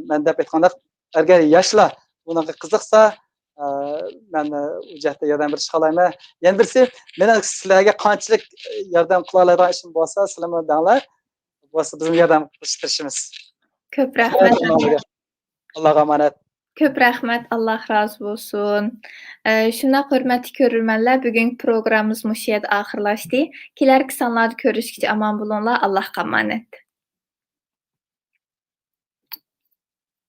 مەن دەپ ئېيتقاندەك، ئەگەر ياشلار بۇنىڭغا قىزىقسا، مەن ئۇ جەھەتتە ياردەم بېرىشكە خالايمەن. يەنە بىرسى، مېنىڭ سىلەرگە قانچىلىك ياردەم قىلالايدىغان ئىشىم بولسا، سىلەرمۇ دەڭلار. بولسا بىزمۇ ياردەم قىلىشقا تىرىشىمىز. كۆپ رەھمەت. ئاللاغا ئامانەت. كۆپ رەھمەت، ئاللا رازى بولسۇن. ئە، شۇنداق، ھۆرمەتلىك كۆرۈرمەنلەر، بۈگۈنكى پروگراممىمىز مۇشۇ يەردە ئاخىرلاشتى. كېلەركى سانلاردا كۆرۈشكىچە ئامان بولۇڭلار، ئاللاغا ئامانەت.